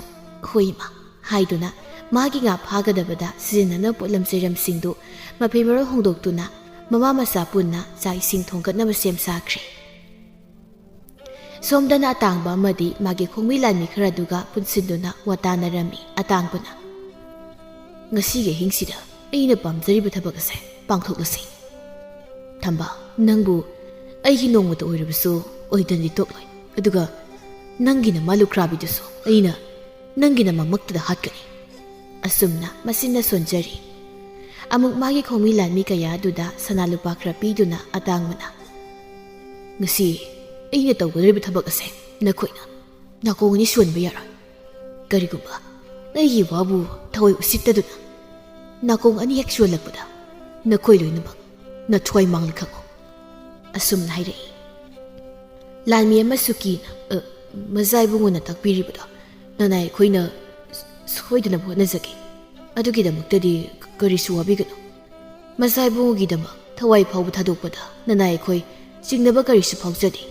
"ꯍꯣꯏ ꯏꯃꯥ" ꯍꯥꯏꯗꯨꯅ ꯃꯥꯒꯤ ꯉꯥ ꯐꯥꯒꯗꯕꯗ ꯁꯤꯖꯤꯟꯅꯅꯕ ꯄꯣꯠꯂꯝ ꯆꯩꯔꯝꯁꯤꯡꯗꯨ ꯃꯐꯤ ꯃꯔꯣꯜ ꯍꯣꯡꯗꯣꯛꯇꯨꯅ ꯃꯃꯥ ꯃꯆꯥ ꯄꯨꯟꯅ ꯆꯥꯛ ꯏꯁꯤꯡ ꯊꯣꯡꯒꯠꯅꯕ ꯁꯦꯝ ꯁꯥꯈ꯭ꯔꯦ꯫ ꯁꯣꯝꯗꯅ ꯑꯇꯥꯡꯕ ꯑꯃꯗꯤ ꯃꯥꯒꯤ ꯈꯣꯡꯃꯤ ꯂꯥꯟꯃꯤ ꯈꯔꯗꯨꯒ ꯄꯨꯟꯁꯤꯟꯗꯨꯅ ꯋꯥ ꯇꯥꯅꯔꯝꯃꯤ꯫ ꯑꯇꯥꯡꯕꯅ, "ꯉꯁꯤꯒꯤ ꯑꯍꯤꯡꯁꯤꯗ ꯑꯩꯅ ꯄꯥꯝꯖꯔꯤꯕ ꯊꯕꯛ ꯑꯁꯦ ꯄꯥꯡꯊꯣꯛꯂꯁꯤ꯫ ꯊꯝꯕꯥꯜ, ꯅꯪꯕꯨ ꯑꯩꯒꯤ ꯅꯣꯡꯃꯇ ꯑꯣꯏꯔꯕꯁꯨ ꯑꯣꯏꯗꯅꯗꯤ ꯇꯣꯛꯂꯣꯏ꯫ ꯑꯗꯨꯒ ꯅꯪꯒꯤ ꯅꯃꯥ ꯂꯨꯈ꯭ꯔꯥꯕꯤꯗꯨꯁꯨ ꯑꯩꯅ ꯅꯪꯒꯤ ꯅꯃꯥꯡꯃꯛꯇꯗ ꯍꯥꯠꯀꯅꯤ"꯫ ꯑꯁꯨꯝꯅ ꯃꯆꯤꯟꯅ ꯁꯣꯟꯖꯔꯤ꯫ ꯑꯃꯨꯛ ꯃꯥꯒꯤ ꯈꯣꯡꯃꯤ ꯂꯥꯟꯃꯤ ꯀꯌꯥ ꯑꯗꯨꯗ ꯁꯅꯥ ꯂꯨꯄꯥ ꯈꯔ ꯄꯤꯗꯨꯅ ꯑꯇꯥꯡꯕꯅ, "ꯉꯁꯤ ꯑꯩꯅ ꯇꯧꯒꯗꯧꯔꯤꯕ ꯊꯕꯛ ꯑꯁꯦ ꯅꯈꯣꯏꯅ ꯅꯥꯀꯣꯡ ꯑꯅꯤ ꯁꯣꯟꯕ ꯌꯥꯔꯣꯏ꯫ ꯀꯔꯤꯒꯨꯝꯕ ꯑꯩꯒꯤ ꯋꯥꯕꯨ ꯊꯑꯣꯏ ꯎꯁꯤꯠꯇꯗꯨꯅ ꯅꯥꯀꯣꯡ ꯑꯅꯤ ꯍꯦꯛ ꯁꯣꯜꯂꯛꯄꯗ ꯅꯈꯣꯏ ꯂꯣꯏꯅꯃꯛ ꯅꯊ꯭ꯋꯥꯏ ꯃꯥꯡꯂꯤ ꯈꯪꯉꯨ"꯫ ꯑꯁꯨꯝꯅ ꯍꯥꯏꯔꯛꯏ꯫ ꯂꯥꯟꯃꯤ ꯑꯃꯁꯨ ꯀꯤꯅ, "ꯑ, ꯃꯖꯥ ꯏꯕꯨꯡꯉꯣꯅ ꯇꯥꯛꯄꯤꯔꯤꯕꯗꯣ ꯅꯅꯥꯏ ꯑꯩꯈꯣꯏꯅ ꯁꯣꯏꯗꯅꯕ ꯍꯣꯠꯅꯖꯒꯦ"꯫ ꯑꯗꯨꯒꯤꯗꯃꯛꯇꯗꯤ ꯀꯔꯤꯁꯨ ꯋꯥꯕꯤꯒꯅꯨ꯫ ꯃꯆꯥ ꯏꯕꯨꯡꯉꯣꯒꯤꯗꯃꯛ ꯊꯋꯥꯏ ꯐꯥꯎꯕ ꯊꯥꯗꯣꯛꯄꯗ ꯅꯅꯥꯏ ꯑꯩꯈꯣꯏ ꯆꯤꯡꯅꯕ ꯀꯔꯤꯁꯨ ꯐꯥꯎꯖꯗꯦ꯫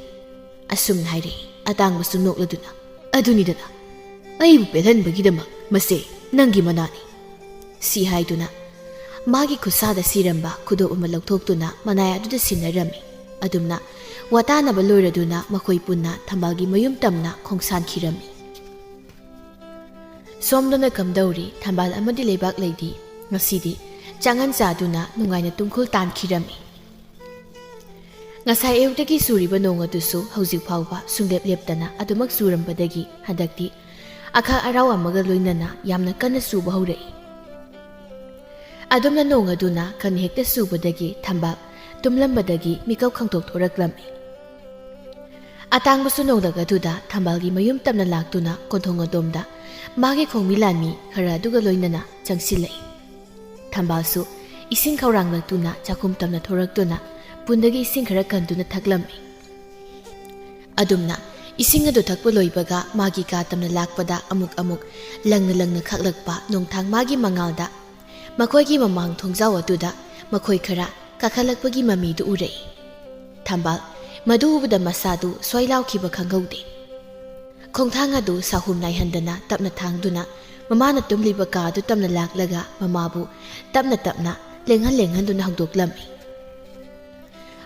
ꯑꯁꯨꯝꯅ ꯍꯥꯏꯔꯛꯏ꯫ ꯑꯇꯥꯡꯕꯁꯨ ꯅꯣꯛꯂꯗꯨꯅ, "ꯑꯗꯨꯅꯤꯗꯅ, ꯑꯩꯕꯨ ꯄꯦꯜꯍꯟꯕꯒꯤꯗꯃꯛ ꯃꯁꯦ ꯅꯪꯒꯤ ꯃꯅꯥꯅꯤ," ꯁꯤ ꯍꯥꯏꯗꯨꯅ ꯃꯥꯒꯤ ꯈꯨꯠꯁꯥꯗ ꯁꯤꯔꯝꯕ ꯈꯨꯗꯣꯞ ꯑꯃ ꯂꯧꯊꯣꯛꯇꯨꯅ ꯃꯅꯥꯏ ꯑꯗꯨꯗ ꯁꯤꯟꯅꯔꯝꯃꯤ꯫ ꯑꯗꯨꯝꯅ ꯋꯥꯇꯥꯅꯕ ꯂꯣꯏꯔꯗꯨꯅ ꯃꯈꯣꯏ ꯄꯨꯟꯅ ꯊꯝꯕꯥꯜꯒꯤ ꯃꯌꯨꯝ ꯇꯝꯅ ꯈꯣꯡꯁꯥꯟꯈꯤꯔꯝꯃꯤ꯫ ꯁꯣꯝꯗꯅ ꯀꯝꯗꯧꯔꯤ? ꯊꯝꯕꯥꯜ ꯑꯃꯗꯤ ꯂꯩꯕꯥꯛ ꯂꯩꯗꯤ ꯉꯁꯤꯗꯤ ꯆꯥꯉꯟ ꯆꯥꯗꯨꯅ ꯅꯨꯡꯉꯥꯏꯅ ꯇꯨꯝꯈꯨꯜ ꯇꯥꯟꯈꯤꯔꯝꯃꯤ꯫ ꯉꯁꯥꯏ ꯑꯌꯨꯛꯇꯒꯤ ꯆꯨꯔꯤꯕ ꯅꯣꯡ ꯑꯗꯨꯁꯨ ꯍꯧꯖꯤꯛ ꯐꯥꯎꯕ ꯁꯨꯡꯂꯦꯞ ꯂꯦꯞꯇꯅ ꯑꯗꯨꯃꯛ ꯆꯨꯔꯝꯕꯗꯒꯤ ꯍꯟꯗꯛꯇꯤ ꯑꯈꯥꯛ ꯑꯔꯥꯎ ꯑꯃꯒ ꯂꯣꯏꯅꯅ ꯌꯥꯝꯅ ꯀꯟꯅ ꯆꯨꯕ ꯍꯧꯔꯛꯏ꯫ ꯑꯗꯨꯝꯅ ꯅꯣꯡ ꯑꯗꯨꯅ ꯀꯟꯅ ꯍꯦꯛꯇ ꯆꯨꯕꯗꯒꯤ ꯊꯝꯕꯥꯜ ꯇꯨꯝꯂꯝꯕꯗꯒꯤ ꯃꯤꯀꯞ ꯈꯪꯇꯣꯛ ꯊꯣꯔꯛꯂꯝꯃꯤ꯫ ꯑꯇꯥꯡꯕꯁꯨ ꯅꯣꯡꯂꯛ ꯑꯗꯨꯗ ꯊꯝꯕꯥꯜꯒꯤ ꯃꯌꯨꯝ ꯇꯝꯅ ꯂꯥꯛꯇꯨꯅ ꯀꯣꯟꯊꯣꯡ ꯑꯗꯣꯝꯗ ꯃꯥꯒꯤ ꯈꯣꯡꯃꯤ ꯂꯥꯟꯃꯤ ꯈꯔ ꯑꯗꯨꯒ ꯂꯣꯏꯅꯅ ꯆꯪꯁꯤꯜꯂꯛꯏ꯫ ꯊꯝꯕꯥꯜꯁꯨ ꯏꯁꯤꯡ ꯈꯧꯔꯥꯡꯂꯛꯇꯨꯅ ꯆꯥꯛꯈꯨꯝ ꯇꯝꯅ ꯊꯣꯔꯛꯇꯨꯅ ꯄꯨꯟꯗꯒꯤ ꯏꯁꯤꯡ ꯈꯔ ꯀꯟꯗꯨꯅ ꯊꯛꯂꯝꯃꯤ꯫ ꯑꯗꯨꯝꯅ ꯏꯁꯤꯡ ꯑꯗꯨ ꯊꯛꯄ ꯂꯣꯏꯕꯒ ꯃꯥꯒꯤ ꯀꯥ ꯇꯝꯅ ꯂꯥꯛꯄꯗ ꯑꯃꯨꯛ ꯑꯃꯨꯛ ꯂꯪꯅ ꯂꯪꯅ ꯈꯥꯛꯂꯛꯄ ꯅꯣꯡꯊꯥꯡ ꯃꯥꯒꯤ ꯃꯉꯥꯜꯗ ꯃꯈꯣꯏꯒꯤ ꯃꯃꯥꯡ ꯊꯣꯡꯖꯥꯎ ꯑꯗꯨꯗ ꯃꯈꯣꯏ ꯈꯔ ꯀꯥꯈꯠꯂꯛꯄꯒꯤ ꯃꯃꯤꯗꯨ ꯎꯔꯛꯏ꯫ ꯊꯝꯕꯥꯜ ꯃꯗꯨ ꯎꯕꯗ ꯃꯁꯥꯗꯨ ꯁ꯭ꯋꯥꯏ ꯂꯥꯎꯈꯤꯕ ꯈꯪꯍꯧꯗꯦ꯫ ꯈꯣꯡꯊꯥꯡ ꯑꯗꯨ ꯁꯥꯍꯨꯝ ꯅꯥꯏꯍꯟꯗꯅ ꯇꯞꯅ ꯊꯥꯡꯗꯨꯅ ꯃꯃꯥꯅ ꯇꯨꯝꯂꯤꯕ ꯀꯥ ꯑꯗꯨ ꯇꯞꯅ ꯂꯥꯛꯂꯒ ꯃꯃꯥꯕꯨ ꯇꯞꯅ ꯇꯞꯅ ꯂꯦꯡꯍꯟ ꯂꯦꯡꯍꯟꯗꯨꯅ ꯍꯧꯗꯣꯛꯂꯝꯃꯤ꯫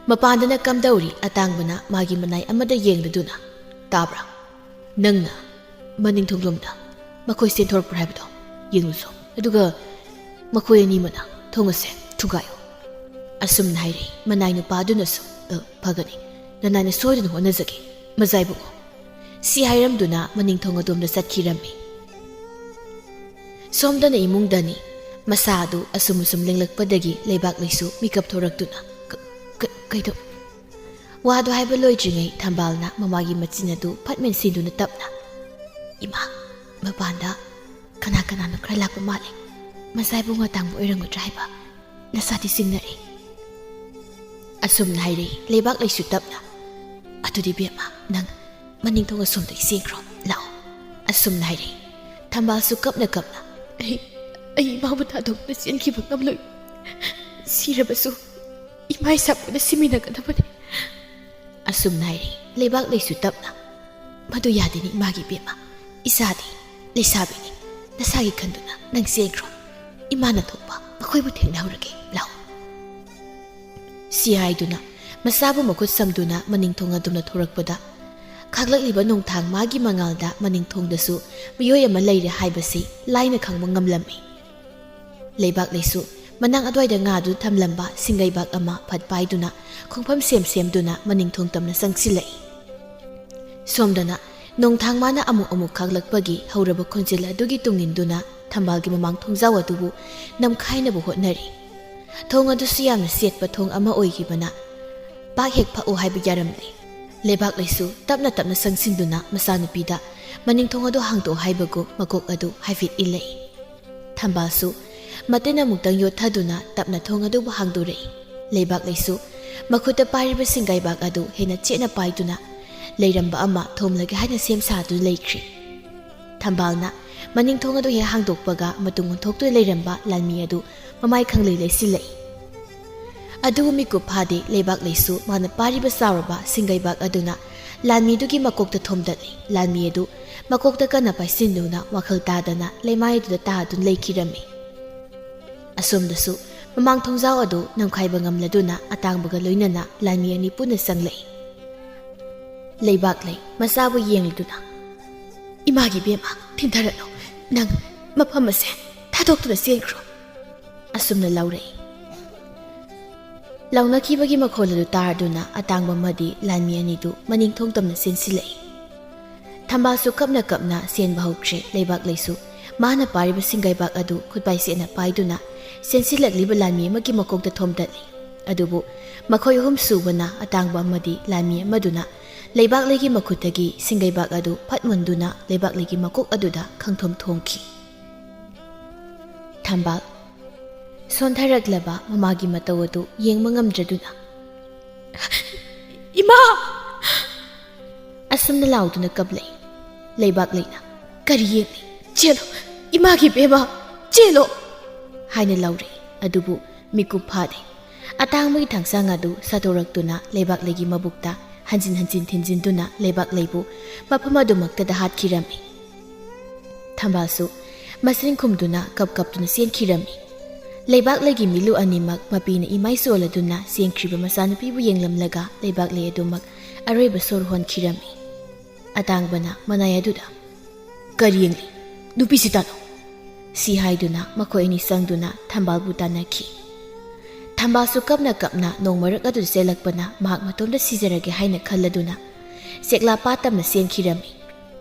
ꯃꯄꯥꯟꯗꯅ ꯀꯝꯗꯧꯔꯤ? ꯑꯇꯥꯡꯕꯅ ꯃꯥꯒꯤ ꯃꯅꯥꯏ ꯑꯃꯗ ꯌꯦꯡꯂꯗꯨꯅ, "ꯇꯥꯕ꯭ꯔꯥ? ꯅꯪꯅ ꯃꯅꯤꯡ ꯊꯣꯡꯂꯣꯝꯗ ꯃꯈꯣꯏ ꯆꯦꯟꯊꯣꯔꯛꯄ꯭ꯔꯥ ꯍꯥꯏꯕꯗꯣ ꯌꯦꯡꯂꯨꯆꯣ꯫ ꯑꯗꯨꯒ ꯃꯈꯣꯏ ꯑꯅꯤꯃꯛꯅ ꯊꯣꯡ ꯑꯁꯦ ꯊꯨꯒꯥꯏꯌꯨ," ꯑꯁꯨꯝꯅ ꯍꯥꯏꯔꯛꯏ꯫ ꯃꯅꯥꯏ ꯅꯨꯄꯥ ꯑꯗꯨꯅꯁꯨ, "ꯑ, ꯐꯒꯅꯤ꯫ ꯅꯅꯥꯏꯅ ꯁꯣꯏꯗꯅ ꯍꯣꯠꯅꯖꯒꯦ, ꯃꯖꯥ ꯏꯕꯨꯡꯉꯣ," ꯁꯤ ꯍꯥꯏꯔꯝꯗꯨꯅ ꯃꯅꯤꯡ ꯊꯣꯡ ꯑꯗꯣꯝꯗ ꯆꯠꯈꯤꯔꯝꯃꯤ꯫ ꯁꯣꯝꯗꯅ ꯏꯃꯨꯡꯗꯅꯤ꯫ ꯃꯁꯥ ꯑꯗꯨ ꯑꯁꯨꯝ ꯑꯁꯨꯝ ꯂꯦꯡꯂꯛꯄꯗꯒꯤ ꯂꯩꯕꯥꯛ ꯂꯩꯁꯨ ꯃꯤꯀꯞ ꯊꯣꯔꯛꯇꯨꯅ, "ꯀ-, ꯀ-, ꯀꯩꯗꯧ-" ꯋꯥꯗꯨ ꯍꯥꯏꯕ ꯂꯣꯏꯗ꯭ꯔꯤꯉꯩ ꯊꯝꯕꯥꯜꯅ ꯃꯃꯥꯒꯤ ꯃꯆꯤꯟ ꯑꯗꯨ ꯐꯠ ꯃꯦꯟꯁꯤꯟꯗꯨꯅ ꯇꯞꯅ, "ꯏꯃꯥ, ꯃꯄꯥꯟꯗ ꯀꯅꯥ ꯀꯅꯥꯅꯣ ꯈꯔ ꯂꯥꯛꯄ ꯃꯥꯜꯂꯦ꯫ ꯃꯆꯥ ꯏꯕꯨꯡ ꯑꯇꯥꯡꯕ ꯑꯣꯏꯔꯝꯒꯗ꯭ꯔꯥ ꯍꯥꯏꯕ? ꯅꯁꯥꯗꯤ ꯆꯤꯡꯅꯔꯦ꯫" ꯑꯁꯨꯝꯅ ꯍꯥꯏꯔꯛꯏ ꯂꯩꯕꯥꯛ ꯂꯩꯁꯨ ꯇꯞꯅ꯫ "ꯑꯗꯨꯗꯤ ꯕꯦꯝꯃ, ꯅꯪ ꯃꯅꯤꯡ ꯊꯣꯡ ꯑꯁꯣꯝꯗꯒꯤ ꯆꯦꯟꯈ꯭ꯔꯣ, ꯂꯥꯛꯑꯣ," ꯑꯁꯨꯝꯅ ꯍꯥꯏꯔꯛꯏ꯫ ꯊꯝꯕꯥꯜꯁꯨ ꯀꯞꯅ ꯀꯞꯅ, "ꯑꯩ, ꯑꯩ ꯏꯃꯥꯕꯨ ꯊꯥꯗꯣꯛꯇꯨꯅ ꯆꯦꯟꯈꯤꯕ ꯉꯝꯂꯣꯏ꯫ ꯁꯤꯔꯕꯁꯨ ꯏꯃꯥ ꯏꯁꯥ ꯄꯨꯟꯅ ꯁꯤꯃꯤꯟꯅꯒꯗꯕꯅꯤ꯫ ꯑꯁꯨꯝꯅ ꯍꯥꯏꯔꯤ ꯂꯩꯕꯥꯛ ꯂꯩꯁꯨ ꯇꯞꯅ꯫ "ꯃꯗꯨ ꯌꯥꯗꯦꯅꯦ ꯏꯃꯥꯒꯤ ꯏꯕꯦꯝꯃ꯫ ꯏꯆꯥꯗꯤ ꯂꯩꯁꯥꯕꯤꯅꯤ꯫ ꯅꯁꯥꯒꯤ ꯈꯟꯗꯨꯅ ꯅꯪ ꯆꯦꯟꯈ꯭ꯔꯣ꯫ ꯏꯃꯥꯅ ꯊꯣꯛꯄ ꯑꯩꯈꯣꯏꯕꯨ ꯊꯦꯡꯅꯍꯧꯔꯒꯦ꯫ ꯂꯥꯛꯑꯣ꯫" ꯁꯤ ꯍꯥꯏꯗꯨꯅ ꯃꯆꯥꯕꯨ ꯃꯈꯨꯠ ꯁꯝꯗꯨꯅ ꯃꯅꯤꯡ ꯊꯣꯡ ꯑꯗꯨꯝꯅ ꯊꯣꯔꯛꯄꯗ, ꯈꯥꯛꯂꯛꯂꯤꯕ ꯅꯣꯡꯊꯥꯡ ꯃꯥꯒꯤ ꯃꯉꯥꯜꯗ ꯃꯅꯤꯡ ꯊꯣꯡꯗꯁꯨ ꯃꯤꯑꯣꯏ ꯑꯃ ꯂꯩꯔꯦ ꯍꯥꯏꯕꯁꯤ ꯂꯥꯏꯅ ꯈꯪꯕ ꯉꯝꯂꯝꯃꯤ꯫ ꯂꯩꯕꯥꯛ ꯂꯩꯁꯨ ꯃꯅꯥꯛ ꯑꯗꯨꯋꯥꯏꯗ ꯉꯥꯗꯨ ꯊꯝꯂꯝꯕ ꯁꯤꯡꯒꯩꯕꯥꯛ ꯑꯃ ꯐꯠ ꯄꯥꯏꯗꯨꯅ ꯈꯣꯡꯐꯝ ꯁꯦꯝ ꯁꯦꯝꯗꯨꯅ ꯃꯅꯤꯡ ꯊꯣꯡ ꯇꯝꯅ ꯆꯪꯁꯤꯜꯂꯛꯏ꯫ ꯁꯣꯝꯗꯅ ꯅꯣꯡꯊꯥꯡ ꯃꯥꯅ ꯑꯃꯨꯛ ꯑꯃꯨꯛ ꯈꯥꯛꯂꯛꯄꯒꯤ ꯍꯧꯔꯕ ꯈꯣꯟꯖꯦꯜ ꯑꯗꯨꯒꯤ ꯇꯨꯡ ꯏꯟꯗꯨꯅ ꯊꯝꯕꯥꯜꯒꯤ ꯃꯃꯥꯡ ꯊꯣꯡꯖꯥꯎ ꯑꯗꯨꯕꯨ ꯅꯝꯈꯥꯏꯅꯕ ꯍꯣꯠꯅꯔꯤ꯫ ꯊꯣꯡ ꯑꯗꯨꯁꯨ ꯌꯥꯝꯅ ꯆꯦꯠꯄ ꯊꯣꯡ ꯑꯃ ꯑꯣꯏꯈꯤꯕꯅ ꯄꯥꯛ ꯍꯦꯛ ꯐꯛꯎ ꯍꯥꯏꯕ ꯌꯥꯔꯝꯂꯦ꯫ ꯂꯩꯕꯥꯛ ꯂꯩꯁꯨ ꯇꯞꯅ ꯇꯞꯅ ꯆꯪꯁꯤꯟꯗꯨꯅ ꯃꯆꯥꯅꯨꯄꯤꯗ ꯃꯅꯤꯡ ꯊꯣꯡ ꯑꯗꯨ ꯍꯥꯡꯗꯣꯛꯎ ꯍꯥꯏꯕꯒꯨꯝ ꯃꯀꯣꯛ ꯑꯗꯨ ꯍꯥꯏꯐꯦꯠ ꯏꯜꯂꯛꯏ꯫ ꯊꯝꯕꯥꯜꯁꯨ ꯃꯇꯤꯟ ꯑꯃꯨꯛꯇꯪ ꯌꯣꯠꯊꯗꯨꯅ ꯇꯞꯅ ꯊꯣꯡ ꯑꯗꯨꯕꯨ ꯍꯥꯡꯗꯣꯔꯛꯏ꯫ ꯂꯩꯕꯥꯛ ꯂꯩꯁꯨ ꯃꯈꯨꯠꯇ ꯄꯥꯏꯔꯤꯕ ꯁꯤꯡꯒꯩꯕꯥꯛ ꯑꯗꯨ ꯍꯦꯟꯅ ꯆꯦꯠꯅ ꯄꯥꯏꯗꯨꯅ ꯂꯩꯔꯝꯕ ꯑꯃ ꯊꯣꯝꯂꯒꯦ ꯍꯥꯏꯅ ꯁꯦꯝ ꯁꯥꯗꯨꯅ ꯂꯩꯈ꯭ꯔꯤ꯫ ꯊꯝꯕꯥꯜꯅ ꯃꯅꯤꯡ ꯊꯣꯡ ꯑꯗꯨ ꯍꯦꯛ ꯍꯥꯡꯗꯣꯛꯄꯒ ꯃꯇꯨꯡ ꯑꯣꯟꯊꯣꯛꯇꯨꯅ ꯂꯩꯔꯝꯕ ꯂꯥꯟꯃꯤ ꯑꯗꯨ ꯃꯃꯥꯏ ꯈꯪꯂꯩ ꯂꯩꯁꯤꯜꯂꯛꯏ꯫ ꯑꯗꯨꯕꯨ ꯃꯤꯀꯨꯞ ꯐꯥꯗꯦ ꯂꯩꯕꯥꯛ ꯂꯩꯁꯨ ꯃꯥꯅ ꯄꯥꯏꯔꯤꯕ ꯆꯥꯎꯔꯕ ꯁꯤꯡꯒꯩꯕꯥꯛ ꯑꯗꯨꯅ ꯂꯥꯟꯃꯤꯗꯨꯒꯤ ꯃꯀꯣꯛꯇ ꯊꯣꯝꯗꯠꯂꯤ꯫ ꯂꯥꯟꯃꯤ ꯑꯗꯨ ꯃꯀꯣꯛꯇ ꯀꯟꯅ ꯄꯥꯏꯁꯤꯟꯗꯨꯅ ꯋꯥꯈꯜ ꯇꯥꯗꯅ ꯂꯩꯃꯥꯏ ꯑꯗꯨꯗ ꯇꯥꯗꯨꯅ ꯂꯩꯈꯤꯔꯝꯃꯤ꯫ ꯑꯁꯣꯝꯗꯁꯨ ꯃꯃꯥꯡ ꯊꯣꯡꯖꯥꯎ ꯑꯗꯨ ꯅꯝꯈꯥꯏꯕ ꯉꯝꯂꯗꯨꯅ ꯑꯇꯥꯡꯕꯒ ꯂꯣꯏꯅꯅ ꯂꯥꯟꯃꯤ ꯑꯅꯤ ꯄꯨꯟꯅ ꯆꯪꯂꯛꯏ꯫ ꯂꯩꯕꯥꯛ ꯂꯩ ꯃꯆꯥꯕꯨ ꯌꯦꯡꯂꯗꯨꯅ, "ꯏꯃꯥꯒꯤ ꯏꯕꯦꯝꯃ, ꯊꯤꯟꯊꯔꯛꯂꯣ꯫ ꯅꯪ ꯃꯐꯝ ꯑꯁꯦ ꯊꯥꯗꯣꯛꯇꯨꯅ ꯆꯦꯟꯈ꯭ꯔꯣ꯫" ꯑꯁꯨꯝꯅ ꯂꯥꯎꯔꯛꯏ꯫ ꯂꯥꯎꯅꯈꯤꯕꯒꯤ ꯃꯈꯣꯜ ꯑꯗꯨ ꯇꯥꯔꯗꯨꯅ ꯑꯇꯥꯡꯕ ꯑꯃꯗꯤ ꯂꯥꯟꯃꯤ ꯑꯅꯤꯗꯨ ꯃꯅꯤꯡ ꯊꯣꯡ ꯇꯝꯅ ꯆꯦꯟꯁꯤꯜꯂꯛꯏ꯫ ꯊꯝꯕꯥꯜꯁꯨ ꯀꯞꯅ ꯀꯞꯅ ꯆꯦꯟꯕ ꯍꯧꯈ꯭ꯔꯦ꯫ ꯂꯩꯕꯥꯛ ꯂꯩꯁꯨ ꯃꯥꯅ ꯄꯥꯏꯔꯤꯕ ꯁꯤꯡꯒꯩꯕꯥꯛ ꯑꯗꯨ ꯈꯨꯠꯄꯥꯏ ꯆꯦꯠꯅ ꯄꯥꯏꯗꯨꯅ ꯆꯦꯟꯁꯤꯜꯂꯛꯂꯤꯕ ꯂꯥꯟꯃꯤ ꯑꯃꯒꯤ ꯃꯀꯣꯛꯇ ꯊꯣꯝꯗꯠꯂꯤ꯫ ꯑꯗꯨꯕꯨ ꯃꯈꯣꯏ ꯑꯍꯨꯝ ꯁꯨꯕꯅ ꯑꯇꯥꯡꯕ ꯑꯃꯗꯤ ꯂꯥꯟꯃꯤ ꯑꯃꯗꯨꯅ ꯂꯩꯕꯥꯛ ꯂꯩꯒꯤ ꯃꯈꯨꯠꯇꯒꯤ ꯁꯤꯡꯒꯩꯕꯥꯛ ꯑꯗꯨ ꯐꯠ ꯃꯨꯟꯗꯨꯅ ꯂꯩꯕꯥꯛ ꯂꯩꯒꯤ ꯃꯀꯣꯛ ꯑꯗꯨꯗ ꯈꯪꯊꯣꯝ ꯊꯣꯝꯈꯤ꯫ ꯊꯝꯕꯥꯜ ꯁꯣꯟꯊꯔꯛꯂꯕ ꯃꯃꯥꯒꯤ ꯃꯇꯧ ꯑꯗꯨ ꯌꯦꯡꯕ ꯉꯝꯗ꯭ꯔꯗꯨꯅ, "ꯏꯃꯥ!" ꯑꯁꯨꯝꯅ ꯂꯥꯎꯗꯨꯅ ꯀꯞꯂꯛꯏ꯫ ꯂꯩꯕꯥꯛ ꯂꯩꯅ, "ꯀꯔꯤ ꯌꯦꯡꯂꯤ? ꯆꯦꯜꯂꯨ, ꯏꯃꯥꯒꯤ ꯏꯕꯦꯝꯃ!" "ꯆꯦꯜꯂꯣ!" ꯍꯥꯏꯅ ꯂꯥꯎꯔꯛꯏ꯫ ꯑꯗꯨꯕꯨ ꯃꯤꯀꯨꯞ ꯐꯥꯗꯦ꯫ ꯑꯇꯥꯡꯕꯒꯤ ꯊꯥꯡꯁꯥꯡ ꯑꯗꯨ ꯁꯥꯗꯣꯔꯛꯇꯨꯅ ꯂꯩꯕꯥꯛꯂꯩꯒꯤ ꯃꯕꯨꯛꯇ ꯍꯟꯖꯤꯟ ꯍꯟꯖꯤꯟ ꯊꯤꯟꯖꯤꯟꯗꯨꯅ ꯂꯩꯕꯥꯛꯂꯩꯕꯨ ꯃꯐꯝ ꯑꯗꯨꯃꯛꯇꯗ ꯍꯥꯠꯈꯤꯔꯝꯃꯤ꯫ ꯊꯝꯕꯥꯜꯁꯨ ꯃꯁꯤꯟ ꯈꯨꯝꯗꯨꯅ ꯀꯞ ꯀꯞꯇꯨꯅ ꯆꯦꯟꯈꯤꯔꯝꯃꯤ꯫ ꯂꯩꯕꯥꯛꯂꯩꯒꯤ ꯃꯤꯠꯂꯨ ꯑꯅꯤꯃꯛ ꯃꯄꯤꯅ ꯏꯃꯥꯏ ꯆꯣꯜꯂꯗꯨꯅ ꯆꯦꯟꯈ꯭ꯔꯤꯕ ꯃꯆꯥꯅꯨꯄꯤꯕꯨ ꯌꯦꯡꯂꯝꯂꯒ ꯂꯩꯕꯥꯛꯂꯩ ꯑꯗꯨꯃꯛ ꯑꯔꯣꯏꯕ ꯁꯣꯔ ꯍꯣꯟꯈꯤꯔꯝꯃꯤ꯫ ꯑꯇꯥꯡꯕꯅ ꯃꯅꯥꯏ ꯑꯗꯨꯗ, "ꯀꯔꯤ ꯌꯦꯡꯂꯤ? ꯅꯨꯄꯤꯁꯤ ꯇꯥꯅꯧ!" ꯁꯤ ꯍꯥꯏꯗꯨꯅ ꯃꯈꯣꯏ ꯑꯅꯤ ꯆꯪꯗꯨꯅ ꯊꯝꯕꯥꯜꯕꯨ ꯇꯥꯟꯅꯈꯤ꯫ ꯊꯝꯕꯥꯜꯁꯨ ꯀꯞꯅ ꯀꯞꯅ ꯅꯣꯡ ꯃꯔꯛ ꯑꯗꯨꯗ ꯆꯦꯜꯂꯛꯄꯅ ꯃꯍꯥꯛ ꯃꯇꯣꯝꯇ ꯁꯤꯖꯔꯒꯦ ꯍꯥꯏꯅ ꯈꯜꯂꯗꯨꯅ ꯆꯦꯛꯂꯥ ꯄꯥꯠ ꯇꯝꯅ ꯆꯦꯟꯈꯤꯔꯝꯃꯤ꯫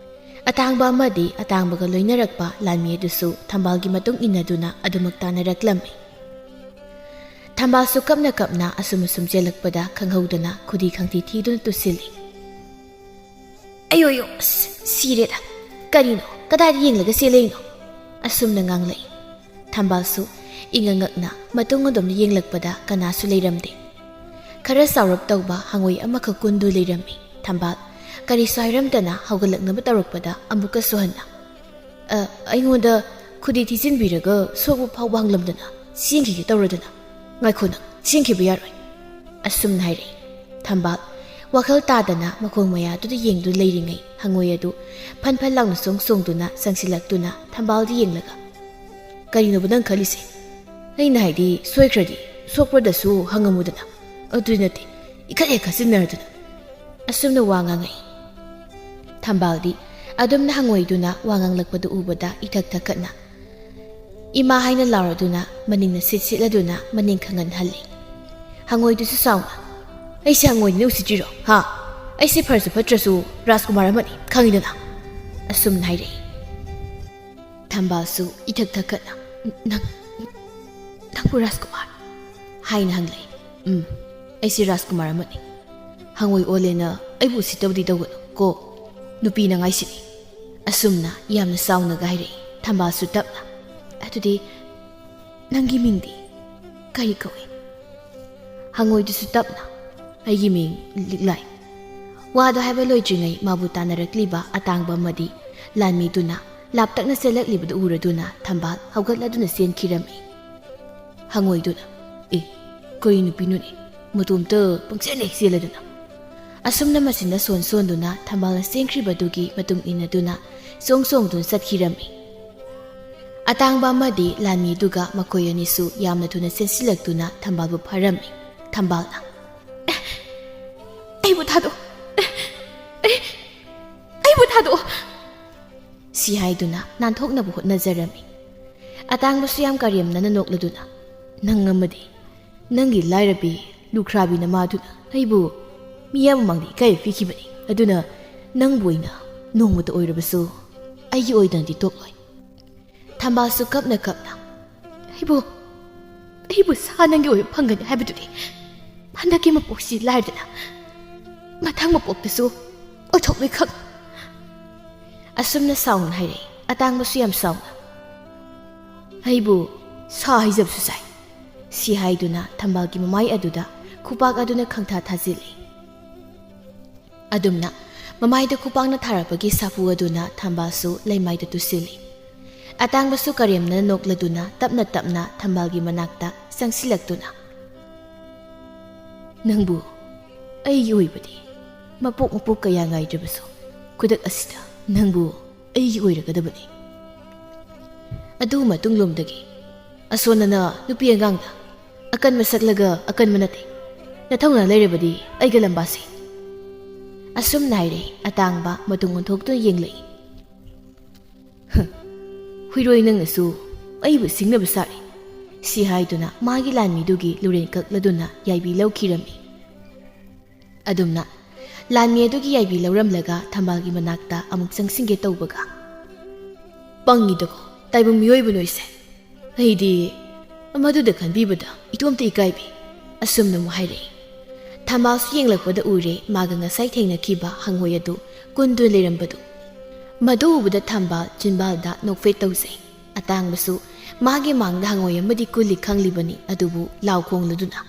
ꯑꯇꯥꯡꯕ ꯑꯃꯗꯤ ꯑꯇꯥꯡꯕꯒ ꯂꯣꯏꯅꯔꯛꯄ ꯂꯥꯟꯃꯤ ꯑꯗꯨꯁꯨ ꯊꯝꯕꯥꯜꯒꯤ ꯃꯇꯨꯡ ꯏꯟꯅꯗꯨꯅ ꯑꯗꯨꯃꯛ ꯇꯥꯟꯅꯔꯛꯂꯝꯃꯤ꯫ ꯊꯝꯕꯥꯜꯁꯨ ꯀꯞꯅ ꯀꯞꯅ ꯑꯁꯨꯝ ꯑꯁꯨꯝ ꯆꯦꯜꯂꯛꯄꯗ ꯈꯪꯍꯧꯗꯅ ꯈꯨꯗꯤ ꯈꯪꯊꯤ ꯊꯤꯗꯨꯅ ꯇꯨꯁꯤꯜꯂꯤ꯫ "ꯑꯌꯣ ꯑꯌꯣ, ꯑꯁ, ꯁꯤꯔꯦꯗ꯫ ꯀꯔꯤꯅꯣ? ꯀꯗꯥꯏꯗ ꯌꯦꯡꯂꯒ ꯆꯦꯜꯂꯛꯏꯅꯣ?" ꯑꯁꯨꯝꯅ ꯉꯥꯡꯂꯛꯏ꯫ ꯊꯝꯕꯥꯜꯁꯨ ꯏꯉꯛ ꯉꯛꯅ ꯃꯇꯨꯡ ꯑꯗꯨꯝ ꯌꯦꯡꯂꯛꯄꯗ ꯀꯅꯥꯁꯨ ꯂꯩꯔꯝꯗꯦ꯫ ꯈꯔ ꯆꯥꯎꯔꯞ ꯇꯧꯕ ꯍꯪꯉꯣꯏ ꯑꯃꯈꯛ ꯀꯨꯟꯗꯨ ꯂꯩꯔꯝꯃꯤ꯫ ꯊꯝꯕꯥꯜ ꯀꯔꯤꯁꯨ ꯍꯥꯏꯔꯝꯗꯅ ꯍꯧꯒꯠꯂꯛꯅꯕ ꯇꯧꯔꯛꯄꯗ ꯑꯃꯨꯛꯀꯁꯨ ꯍꯟꯅ, "ꯑ, ꯑꯩꯉꯣꯟꯗ ꯈꯨꯗꯤ ꯊꯤꯖꯤꯟꯕꯤꯔꯒ ꯁꯣꯛꯄ ꯐꯥꯎꯕ ꯍꯪꯂꯝꯗꯅ ꯆꯦꯟꯈꯤꯒꯦ ꯇꯧꯔꯗꯅ꯫ ꯉꯥꯏꯈꯣ ꯅꯪ, ꯆꯦꯟꯈꯤꯕ ꯌꯥꯔꯣꯏ!" ꯑꯁꯨꯝꯅ ꯍꯥꯏꯔꯛꯏ꯫ ꯊꯝꯕꯥꯜ ꯋꯥꯈꯜ ꯇꯥꯗꯅ ꯃꯈꯣꯡ ꯃꯌꯥꯗꯨꯗ ꯌꯦꯡꯗꯨꯅ ꯂꯩꯔꯤꯉꯩ ꯍꯪꯉꯣꯏ ꯑꯗꯨ ꯐꯟ ꯐꯟ ꯂꯥꯎꯅ ꯆꯣꯡ ꯆꯣꯡꯗꯨꯅ ꯆꯪꯁꯤꯜꯂꯛꯇꯨꯅ ꯊꯝꯕꯥꯜꯗ ꯌꯦꯡꯂꯒ, "ꯀꯔꯤꯅꯣꯕ ꯅꯪ ꯈꯜꯂꯤꯁꯦ? ꯑꯩꯅ ꯍꯥꯏꯗꯤ ꯁꯣꯏꯈ꯭ꯔꯗꯤ ꯁꯣꯛꯄ꯭ꯔꯗꯁꯨ ꯍꯪꯉꯝꯃꯨꯗꯅ꯫ ꯑꯗꯨ ꯅꯠꯇꯦ, ꯏꯈꯠ ꯍꯦꯛ ꯈꯠꯆꯤꯟꯅꯔꯗꯅ꯫" ꯑꯁꯨꯝꯅ ꯋꯥ ꯉꯥꯡꯉꯛꯏ꯫ ꯊꯝꯕꯥꯜꯗꯤ ꯑꯗꯨꯝꯅ ꯍꯪꯉꯣꯏꯗꯨꯅ ꯋꯥ ꯉꯥꯡꯂꯛꯄꯗꯨ ꯎꯕꯗ ꯏꯊꯛ ꯊꯛꯀꯠꯅ, "ꯏꯃꯥ" ꯍꯥꯏꯅ ꯂꯥꯎꯔꯗꯨꯅ ꯃꯅꯤꯡꯅ ꯁꯤꯠ ꯁꯤꯠꯂꯗꯨꯅ ꯃꯅꯤꯡ ꯈꯪꯍꯟꯍꯜꯂꯤ꯫ ꯍꯪꯉꯣꯏꯗꯨꯁꯨ ꯆꯥꯎꯅ, "ꯑꯩꯁꯦ ꯍꯪꯉꯣꯏꯅꯤꯅ ꯎꯁꯤꯠꯇ꯭ꯔꯤꯔꯣ? ꯍꯥ? ꯑꯩꯁꯦ ꯐꯔꯁꯨ ꯐꯠꯇ꯭ꯔꯁꯨ ꯔꯥꯖꯀꯨꯃꯥꯔ ꯑꯃꯅꯤ, ꯈꯪꯉꯤꯗꯅ?" ꯑꯁꯨꯝꯅ ꯍꯥꯏꯔꯛꯏ꯫ ꯊꯝꯕꯥꯜꯁꯨ ꯏꯊꯛ ꯊꯛꯀꯠꯅ, "ꯅꯪ, ꯅꯪꯕꯨ ꯔꯥꯖꯀꯨꯃꯥꯔ?" ꯍꯥꯏꯅ ꯍꯪꯂꯛꯏ꯫ "ꯎꯝ, ꯑꯩꯁꯦ ꯔꯥꯖꯀꯨꯃꯥꯔ ꯑꯃꯅꯤ꯫ ꯍꯪꯉꯣꯏ ꯑꯣꯜꯂꯦꯅ ꯑꯩꯕꯨ ꯎꯁꯤꯠꯇꯕꯗꯤ ꯇꯧꯒꯅꯨ ꯀꯣ, ꯅꯨꯄꯤꯅ ꯉꯥꯏꯁꯤꯅꯤ꯫" ꯑꯁꯨꯝꯅ ꯌꯥꯝꯅ ꯆꯥꯎꯅꯒ ꯍꯥꯏꯔꯛꯏ꯫ ꯊꯝꯕꯥꯜꯁꯨ ꯇꯞꯅ, "ꯑꯗꯨꯗꯤ ꯅꯪꯒꯤ ꯃꯤꯡꯗꯤ ꯀꯔꯤ ꯀꯧꯏ?" ꯍꯪꯉꯣꯏꯗꯨꯁꯨ ꯇꯞꯅ, "ꯑꯩꯒꯤ ꯃꯤꯡ ꯂꯤꯛꯂꯥꯏ꯫" ꯋꯥꯗꯣ ꯍꯥꯏꯕ ꯂꯣꯏꯗ꯭ꯔꯤꯉꯩ ꯃꯥꯕꯨ ꯇꯥꯟꯅꯔꯛꯂꯤꯕ ꯑꯇꯥꯡꯕ ꯑꯃꯗꯤ ꯂꯥꯟꯃꯤꯗꯨꯅ ꯂꯥꯞꯇꯛꯅ ꯆꯦꯜꯂꯛꯂꯤꯕꯗꯨ ꯎꯔꯗꯨꯅ ꯊꯝꯕꯥꯜ ꯍꯧꯒꯠꯂꯗꯨꯅ ꯆꯦꯟꯈꯤꯔꯝꯃꯤ꯫ ꯍꯪꯉꯣꯏꯗꯨꯅ, "ꯑꯦ, ꯀꯔꯤ ꯅꯨꯄꯤꯅꯣꯅꯦ? ꯃꯇꯣꯝꯇ ꯄꯪꯆꯦꯟ ꯍꯦꯛ ꯆꯦꯜꯂꯗꯅ?" ꯑꯁꯨꯝꯅ ꯃꯆꯤꯟꯅ ꯁꯣꯟ ꯁꯣꯟꯗꯨꯅ ꯊꯝꯕꯥꯜꯅ ꯆꯦꯟꯈ꯭ꯔꯤꯕꯗꯨꯒꯤ ꯃꯇꯨꯡ ꯏꯟꯅꯗꯨꯅ ꯆꯣꯡ ꯆꯣꯡꯗꯨꯅ ꯆꯠꯈꯤꯔꯝꯃꯤ꯫ ꯑꯇꯥꯡꯕ ꯑꯃꯗꯤ ꯂꯥꯟꯃꯤꯗꯨꯒ ꯃꯈꯣꯏ ꯑꯅꯤꯁꯨ ꯌꯥꯝꯅ ꯊꯨꯅ ꯆꯦꯟꯁꯤꯜꯂꯛꯇꯨꯅ ꯊꯝꯕꯥꯜꯕꯨ ꯐꯥꯔꯝꯃꯤ꯫ ꯊꯝꯕꯥꯜꯅ, "ꯑꯩꯕꯨ ꯊꯥꯗꯣꯛꯑꯣ! ꯑꯩ, ꯑꯩꯕꯨ ꯊꯥꯗꯣꯛꯑꯣ!" ꯁꯤ ꯍꯥꯏꯗꯨꯅ ꯅꯥꯟꯊꯣꯛꯅꯕ ꯍꯣꯠꯅꯖꯔꯝꯃꯤ꯫ ꯑꯇꯥꯡꯕꯁꯨ ꯌꯥꯝ ꯀꯔꯦꯝꯅꯅ ꯅꯣꯛꯂꯗꯨꯅ, "ꯅꯪ ꯑꯃꯗꯤ ꯅꯪꯒꯤ ꯂꯥꯏꯔꯕꯤ ꯂꯨꯈ꯭ꯔꯥꯕꯤ ꯅꯃꯥꯗꯨꯅ ꯑꯩꯕꯨ ꯃꯤꯌꯥꯝ ꯃꯃꯥꯡꯗ ꯏꯀꯥꯏꯕ ꯄꯤꯈꯤꯕꯅꯤ꯫ ꯑꯗꯨꯅ ꯅꯪꯕꯨ ꯑꯣꯏꯅ ꯅꯣꯡꯃꯇ ꯑꯣꯏꯔꯕꯁꯨ ꯑꯩꯒꯤ ꯑꯣꯏꯗꯅꯗꯤ ꯇꯣꯛꯂꯣꯏ꯫" ꯊꯝꯕꯥꯜꯁꯨ ꯀꯞꯅ ꯀꯞꯅ, "ꯑꯩꯕꯨ, ꯑꯩꯕꯨ ꯁꯥ ꯅꯪꯒꯤ ꯑꯣꯏꯕ ꯐꯪꯒꯅꯤ ꯍꯥꯏꯕꯗꯨꯗꯤ ꯍꯟꯗꯛꯀꯤ ꯃꯄꯣꯛꯁꯤ ꯂꯥꯏꯔꯗꯅ ꯃꯊꯪ ꯃꯄꯣꯛꯇꯁꯨ ꯑꯣꯏꯊꯣꯛꯂꯣꯏ ꯈꯪ꯫" ꯑꯁꯨꯝꯅ ꯁꯥꯎꯅ ꯍꯥꯏꯔꯛꯏ꯫ ꯑꯇꯥꯡꯕꯁꯨ ꯌꯥꯝ ꯁꯥꯎꯅ, "ꯑꯩꯕꯨ ꯁꯥ ꯍꯩꯖꯕꯁꯨ ꯁꯥꯏ꯫" ꯁꯤ ꯍꯥꯏꯗꯨꯅ ꯊꯝꯕꯥꯜꯒꯤ ꯃꯃꯥꯏ ꯑꯗꯨꯗ ꯈꯨꯄꯥꯛ ꯑꯗꯨꯅ ꯈꯪꯊꯥ ꯊꯥꯖꯤꯜꯂꯤ꯫ ꯑꯗꯨꯝꯅ ꯃꯃꯥꯏꯗ ꯈꯨꯄꯥꯛꯅ ꯊꯥꯔꯛꯄꯒꯤ ꯁꯥꯐꯨ ꯑꯗꯨꯅ ꯊꯝꯕꯥꯜꯁꯨ ꯂꯩꯃꯥꯏꯗ ꯇꯨꯁꯤꯜꯂꯤ꯫ ꯑꯇꯥꯡꯕꯁꯨ ꯀꯔꯦꯝꯅ ꯅꯣꯛꯂꯗꯨꯅ ꯇꯞꯅ ꯇꯞꯅ ꯊꯝꯕꯥꯜꯒꯤ ꯃꯅꯥꯛꯇ ꯆꯪꯁꯤꯜꯂꯛꯇꯨꯅ, "ꯅꯪꯕꯨ ꯑꯩꯒꯤ ꯑꯣꯏꯕꯗꯤ ꯃꯄꯣꯛ ꯃꯄꯣꯛ ꯀꯌꯥ ꯉꯥꯏꯗ꯭ꯔꯕꯁꯨ ꯈꯨꯗꯛ ꯑꯁꯤꯗ ꯅꯪꯕꯨ ꯑꯩꯒꯤ ꯑꯣꯏꯔꯒꯗꯕꯅꯤ꯫" ꯑꯗꯨ ꯃꯇꯨꯡꯂꯣꯝꯗꯒꯤ ꯑꯁꯣꯟꯅꯅ ꯅꯨꯄꯤ ꯑꯉꯥꯡꯗ ꯑꯀꯟꯕ ꯁꯛꯂꯒ ꯑꯀꯟꯕ ꯅꯠꯇꯦ, ꯅꯊꯧꯅ ꯂꯩꯔꯕꯗꯤ ꯑꯩꯒ ꯂꯝꯕꯥꯁꯤ꯫ ꯑꯁꯨꯝꯅ ꯍꯥꯏꯔꯦ꯫ ꯑꯇꯥꯡꯕ ꯃꯇꯨꯡ ꯑꯣꯟꯊꯣꯛꯇꯨꯅ ꯌꯦꯡꯂꯛꯏ꯫ "ꯍ, ꯍꯨꯏꯔꯣꯏ ꯅꯪꯅꯁꯨ ꯑꯩꯕꯨ ꯁꯤꯡꯅꯕ ꯁꯥꯔꯤ꯫" ꯁꯤ ꯍꯥꯏꯗꯨꯅ ꯃꯥꯒꯤ ꯂꯥꯟꯃꯤꯗꯨꯒꯤ ꯂꯨꯔꯦꯟ ꯀꯛꯂꯗꯨꯅ ꯌꯥꯏꯕꯤ ꯂꯧꯈꯤꯔꯝꯃꯤ꯫ ꯑꯗꯨꯝꯅ ꯂꯥꯟꯃꯤ ꯑꯗꯨꯒꯤ ꯌꯥꯏꯕꯤ ꯂꯧꯔꯝꯂꯒ ꯊꯝꯕꯥꯜꯒꯤ ꯃꯅꯥꯛꯇ ꯑꯃꯨꯛ ꯆꯪꯁꯤꯟꯒꯦ ꯇꯧꯕꯒ, "ꯄꯪꯉꯤꯗꯀꯣ, ꯇꯥꯏꯕꯪ ꯃꯤꯑꯣꯏꯕ ꯅꯣꯏꯁꯦ꯫ ꯑꯩꯗꯤ ꯃꯗꯨꯗ ꯈꯟꯕꯤꯕꯗ ꯏꯇꯣꯝꯇ ꯏꯀꯥꯏꯕꯤ꯫" ꯑꯁꯨꯝꯅ ꯑꯃꯨꯛ ꯍꯥꯏꯔꯛꯏ꯫ ꯊꯝꯕꯥꯜꯁꯨ ꯌꯦꯡꯂꯛꯄꯗ ꯎꯔꯦ ꯃꯥꯒ ꯉꯁꯥꯏ ꯊꯦꯡꯅꯈꯤꯕ ꯍꯪꯉꯣꯏ ꯑꯗꯨ ꯀꯨꯟꯗꯨꯅ ꯂꯩꯔꯝꯕꯗꯨ꯫ ꯃꯗꯨ ꯎꯕꯗ ꯊꯝꯕꯥꯜ ꯆꯤꯟꯕꯥꯜꯗ ꯅꯣꯛꯐꯦꯠ ꯇꯧꯖꯩ꯫ ꯑꯇꯥꯡꯕꯁꯨ ꯃꯥꯒꯤ ꯃꯥꯡꯗ ꯍꯪꯉꯣꯏ ꯑꯃꯗꯤ ꯀꯨꯜꯂꯤ ꯈꯪꯂꯤꯕꯅꯤ, ꯑꯗꯨꯕꯨ ꯂꯥꯎ ꯈꯣꯡꯂꯗꯨꯅ,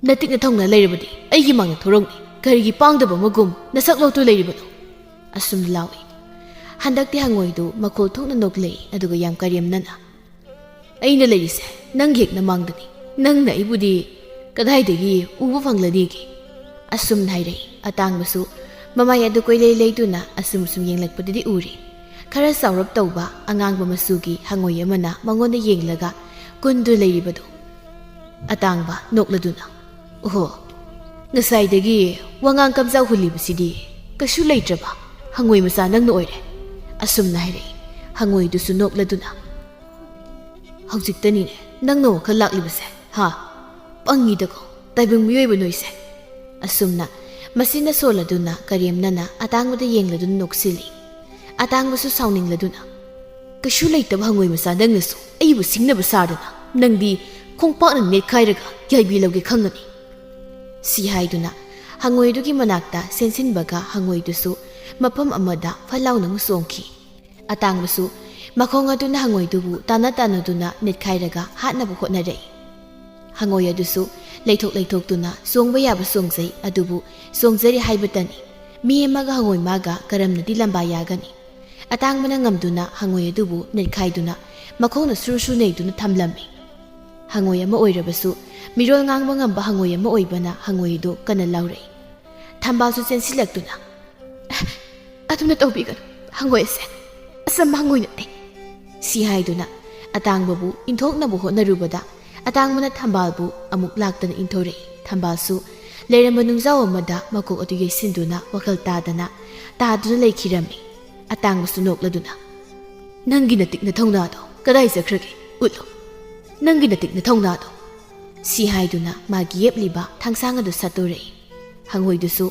"ꯅꯇꯤꯛ ꯅꯊꯧꯅ ꯂꯩꯔꯕꯗꯤ ꯑꯩꯒꯤ ꯃꯥꯡꯗ ꯊꯣꯔꯛꯅꯤ꯫ ꯀꯔꯤꯒꯤ ꯄꯥꯡꯗꯕ ꯑꯃꯒꯨꯝ ꯅꯁꯛ ꯂꯣꯠꯇꯨ ꯂꯩꯔꯤꯕꯅꯣ?" ꯑꯁꯨꯝ ꯂꯥꯎꯏ꯫ ꯍꯟꯗꯛꯇꯤ ꯍꯪꯉꯣꯏꯗꯨ ꯃꯈꯣꯜ ꯊꯣꯛꯅ ꯅꯣꯛꯂꯛꯏ, ꯑꯗꯨꯒ ꯌꯥꯝ ꯀꯔꯦꯝꯅꯅ, "ꯑꯩꯅ ꯂꯩꯔꯤꯁꯦ ꯅꯪꯒꯤ ꯍꯦꯛ ꯅꯃꯥꯡꯗꯅꯤ, ꯅꯪꯅ ꯑꯩꯕꯨꯗꯤ ꯀꯗꯥꯏꯗꯒꯤ ꯎꯕ ꯐꯪꯂꯅꯤꯒꯦ?" ꯑꯁꯨꯝꯅ ꯍꯥꯏꯔꯛꯏ꯫ ꯑꯇꯥꯡꯕꯁꯨ ꯃꯃꯥꯏ ꯑꯗꯨ ꯀꯣꯏꯂꯩ ꯂꯩꯗꯨꯅ ꯑꯁꯨꯝ ꯁꯨꯝ ꯌꯦꯡꯂꯛꯄꯗꯗꯤ ꯎꯔꯤ, ꯈꯔ ꯆꯥꯎꯔꯞ ꯇꯧꯕ ꯑꯉꯥꯡꯕ ꯃꯆꯨꯒꯤ ꯍꯪꯉꯣꯏ ꯑꯃꯅ ꯃꯉꯣꯟꯗ ꯌꯦꯡꯂꯒ ꯀꯨꯟꯗꯨ ꯂꯩꯔꯤꯕꯗꯨ꯫ ꯑꯇꯥꯡꯕ ꯅꯣꯛꯂꯗꯨꯅ, "ꯑꯣꯍꯣ, ꯉꯁꯥꯏꯗꯒꯤ ꯋꯥꯉꯥꯡ ꯀꯝꯖꯥꯎ ꯍꯨꯜꯂꯤꯕꯁꯤꯗꯤ ꯀꯩꯁꯨ ꯂꯩꯇ꯭ꯔꯕ ꯍꯪꯉꯣꯏ ꯃꯆꯥ ꯅꯪꯅ ꯑꯣꯏꯔꯦ," ꯑꯁꯨꯝꯅ ꯍꯥꯏꯔꯛꯏ꯫ ꯍꯪꯉꯣꯏꯗꯨꯁꯨ ꯅꯣꯛꯂꯗꯨꯅ, "ꯍꯧꯖꯤꯛꯇꯅꯤꯅꯦ ꯅꯪꯅ ꯋꯥꯈꯜ ꯂꯥꯛꯂꯤꯕꯁꯦ, ꯍꯥ? ꯄꯪꯉꯤꯗꯀꯣ, ꯇꯥꯏꯕꯪ ꯃꯤꯑꯣꯏꯕ ꯅꯣꯏꯁꯦ," ꯑꯁꯨꯝꯅ ꯃꯆꯤꯟꯅ ꯁꯣꯜꯂꯗꯨꯅ ꯀꯔꯦꯝꯅꯅ ꯑꯇꯥꯡꯕꯗ ꯌꯦꯡꯂꯗꯨꯅ ꯅꯣꯛꯁꯤꯜꯂꯤ꯫ ꯑꯇꯥꯡꯕꯁꯨ ꯁꯥꯎꯅꯤꯡꯂꯗꯨꯅ, "ꯀꯩꯁꯨ ꯂꯩꯇꯕ ꯍꯪꯉꯣꯏ ꯃꯆꯥ ꯅꯪꯅꯁꯨ ꯑꯩꯕꯨ ꯁꯤꯡꯅꯕ ꯁꯥꯗꯅ ꯅꯪꯗꯤ ꯈꯣꯡꯄꯥꯛꯅ ꯅꯦꯠꯈꯥꯏꯔꯒ ꯌꯥꯏꯕꯤ ꯂꯧꯒꯦ ꯈꯪꯒꯅꯤ," ꯁꯤ ꯍꯥꯏꯗꯨꯅ ꯍꯪꯉꯣꯏꯗꯨꯒꯤ ꯃꯅꯥꯛꯇ ꯆꯦꯟꯁꯤꯟꯕꯒ ꯍꯪꯉꯣꯏꯗꯨꯁꯨ ꯃꯐꯝ ꯑꯃꯗ ꯐꯠ ꯂꯥꯎꯅ ꯑꯃꯨꯛ ꯆꯣꯡꯈꯤ꯫ ꯑꯇꯥꯡꯕꯁꯨ ꯃꯈꯣꯡ ꯑꯗꯨꯅ ꯍꯪꯉꯣꯏꯗꯨꯕꯨ ꯇꯥꯟꯅ ꯇꯥꯟꯅꯗꯨꯅ ꯅꯦꯠꯈꯥꯏꯔꯒ ꯍꯥꯠꯅꯕ ꯍꯣꯠꯅꯔꯛꯏ꯫ ꯍꯪꯉꯣꯏ ꯑꯗꯨꯁꯨ ꯂꯩꯊꯣꯛ ꯂꯩꯊꯣꯛꯇꯨꯅ ꯆꯣꯡꯕ ꯌꯥꯕ ꯆꯣꯡꯖꯩ, ꯑꯗꯨꯕꯨ ꯆꯣꯡꯖꯔꯤ ꯍꯥꯏꯕꯇꯅꯤ꯫ ꯃꯤ ꯑꯃꯒ ꯍꯪꯉꯣꯏ ꯃꯥꯒ ꯀꯔꯝꯅꯗꯤ ꯂꯝꯕꯥ ꯌꯥꯒꯅꯤ? ꯑꯇꯥꯡꯕꯅ ꯉꯝꯗꯨꯅ ꯍꯪꯉꯣꯏ ꯑꯗꯨꯕꯨ ꯅꯦꯠꯈꯥꯏꯗꯨꯅ ꯃꯈꯣꯡꯅ ꯁꯨꯔꯨ ꯁꯨꯔꯨ ꯅꯩꯗꯨꯅ ꯊꯝꯂꯝꯃꯤ꯫ ꯍꯪꯉꯣꯏ ꯑꯃ ꯑꯣꯏꯔꯕꯁꯨ ꯃꯤꯔꯣꯜ ꯉꯥꯡꯕ ꯉꯝꯕ ꯍꯪꯉꯣꯏ ꯑꯃ ꯑꯣꯏꯕꯅ ꯍꯪꯉꯣꯏ ꯑꯗꯨ ꯀꯟꯅ ꯂꯥꯎꯔꯛꯏ꯫ ꯊꯝꯕꯥꯜꯁꯨ ꯆꯦꯟꯁꯤꯜꯂꯛꯇꯨꯅ, "ꯑꯗꯨꯝꯅ ꯇꯧꯕꯤꯒꯅꯨ, ꯍꯪꯉꯣꯏ ꯑꯁꯦ ꯑꯆꯝꯕ ꯍꯪꯉꯣꯏ ꯅꯠꯇꯦ," ꯁꯤ ꯍꯥꯏꯗꯨꯅ ꯑꯇꯥꯡꯕꯕꯨ ꯏꯟꯊꯣꯛꯅꯕ ꯍꯣꯠꯅꯔꯨꯕꯗ ꯑꯇꯥꯡꯕꯅ ꯊꯝꯕꯥꯜꯕꯨ ꯑꯃꯨꯛ ꯂꯥꯛꯇꯅ ꯏꯟꯊꯣꯔꯛꯏ꯫ ꯊꯝꯕꯥꯜꯁꯨ ꯂꯩꯔꯝꯕ ꯅꯨꯡꯖꯥꯎ ꯑꯃꯗ ꯃꯀꯣꯛ ꯑꯗꯨ ꯌꯩꯁꯤꯟꯗꯨꯅ ꯋꯥꯈꯜ ꯇꯥꯗꯅ ꯇꯥꯗꯨꯅ ꯂꯩꯈꯤꯔꯝꯃꯤ꯫ ꯑꯇꯥꯡꯕꯁꯨ ꯅꯣꯛꯂꯗꯨꯅ, "ꯅꯪꯒꯤ ꯅꯇꯤꯛ ꯅꯊꯧꯅꯥꯗꯣ ꯀꯗꯥꯏ ꯆꯠꯈ꯭ꯔꯒꯦ? ꯎꯠꯂꯨ꯫ ꯅꯪꯒꯤ ꯅꯇꯤꯛ ꯅꯊꯧꯅꯥꯗꯣ," ꯁꯤ ꯍꯥꯏꯗꯨꯅ ꯃꯥꯒꯤ ꯌꯦꯞꯂꯤꯕ ꯊꯥꯡꯁꯥꯡ ꯑꯗꯨ ꯁꯠꯇꯣꯔꯛꯏ꯫ ꯍꯪꯉꯣꯏꯗꯨꯁꯨ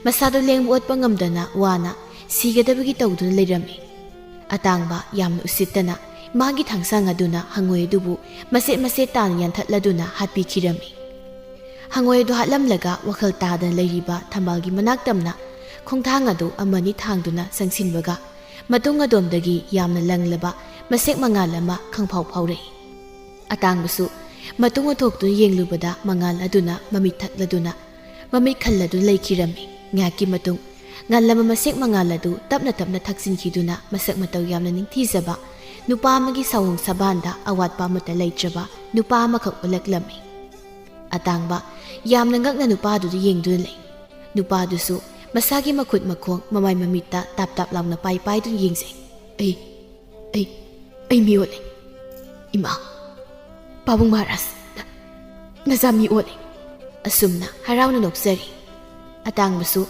ꯃꯁꯥꯗꯣ ꯂꯦꯡꯕ ꯑꯣꯠꯄ ꯉꯝꯗꯅ ꯋꯥꯅ ꯁꯤꯒꯗꯕꯒꯤ ꯇꯧꯗꯨꯅ ꯂꯩꯔꯝꯃꯤ꯫ ꯑꯇꯥꯡꯕ ꯌꯥꯝꯅ ꯎꯁꯤꯠꯇꯅ ꯃꯥꯒꯤ ꯊꯥꯡꯁꯥꯡ ꯑꯗꯨꯅ ꯍꯪꯉꯣꯏ ꯑꯗꯨꯕꯨ ꯃꯆꯦꯠ ꯃꯆꯦꯠ ꯇꯥꯅ ꯌꯥꯟꯊꯠꯂꯗꯨꯅ ꯍꯥꯠꯄꯤꯈꯤꯔꯝꯃꯤ꯫ ꯍꯪꯉꯣꯏ ꯑꯗꯨ ꯍꯥꯠꯂꯝꯂꯒ ꯋꯥꯈꯜ ꯇꯥꯗꯅ ꯂꯩꯔꯤꯕ ꯊꯝꯕꯥꯜꯒꯤ ꯃꯅꯥꯛ ꯇꯝꯅ ꯈꯣꯡꯊꯥꯡ ꯑꯗꯨ ꯑꯃꯅꯤ ꯊꯥꯡꯗꯨꯅ ꯆꯪꯁꯤꯟꯕꯒ ꯃꯇꯨꯡ ꯑꯗꯣꯝꯗꯒꯤ ꯌꯥꯝꯅ ꯂꯪꯂꯕ ꯃꯁꯦꯛ ꯃꯉꯥꯜ ꯑꯃ ꯈꯪꯐꯥꯎ ꯐꯥꯎꯔꯛꯏ꯫ ꯑꯇꯥꯡꯕꯁꯨ ꯃꯇꯨꯡ ꯑꯣꯟꯊꯣꯛꯇꯨꯅ ꯌꯦꯡꯂꯨꯕꯗ ꯃꯉꯥꯜ ꯑꯗꯨꯅ ꯃꯃꯤꯠ ꯊꯛꯂꯗꯨꯅ ꯃꯃꯤꯠ ꯈꯜꯂꯗꯨꯅ ꯂꯩꯈꯤꯔꯝꯃꯤ꯫ ꯉꯥꯏꯍꯥꯛꯀꯤ ꯃꯇꯨꯡ ꯉꯜꯂꯕ ꯃꯁꯦꯛ ꯃꯉꯥꯜ ꯑꯗꯨ ꯇꯞꯅ ꯇꯞꯅ ꯊꯛꯆꯤꯟꯈꯤꯗꯨꯅ ꯃꯁꯛ ꯃꯇꯧ ꯌꯥꯝꯅ ꯅꯤꯡꯊꯤꯖꯕ, ꯅꯨꯄꯥ ꯑꯃꯒꯤ ꯁꯥꯋꯣꯡ ꯁꯕꯥꯟꯗ ꯑꯋꯥꯠꯄ ꯑꯃꯠꯇ ꯂꯩꯇ꯭ꯔꯕ ꯅꯨꯄꯥ ꯑꯃꯈꯛ ꯑꯣꯜꯂꯛꯂꯝꯃꯤ꯫ ꯑꯇꯥꯡꯕ ꯌꯥꯝꯅ ꯉꯛꯅ ꯅꯨꯄꯥꯗꯨꯗ ꯌꯦꯡꯗꯨꯅ ꯂꯩ꯫ ꯅꯨꯄꯥꯗꯨꯁꯨ ꯃꯁꯥꯒꯤ ꯃꯈꯨꯠ ꯃꯈꯣꯡ, ꯃꯃꯥꯏ ꯃꯃꯤꯠꯇ ꯇꯥꯞ ꯇꯥꯞ ꯂꯥꯎꯅ ꯄꯥꯏ ꯄꯥꯏꯗꯨꯅ ꯌꯦꯡꯖꯩ꯫ "ꯑꯩ, ꯑꯩ, ꯑꯩ ꯃꯤ ꯑꯣꯜꯂꯦ꯫ ꯏꯃꯥ, ꯄꯥꯕꯨꯡ ꯃꯍꯥꯔꯥꯖ, ꯅ-, ꯅꯆꯥ ꯃꯤ ꯑꯣꯜꯂꯦ꯫" ꯑꯁꯨꯝꯅ ꯍꯔꯥꯎꯅ ꯅꯣꯛꯆꯔꯤ꯫ ꯑꯇꯥꯡꯕꯁꯨ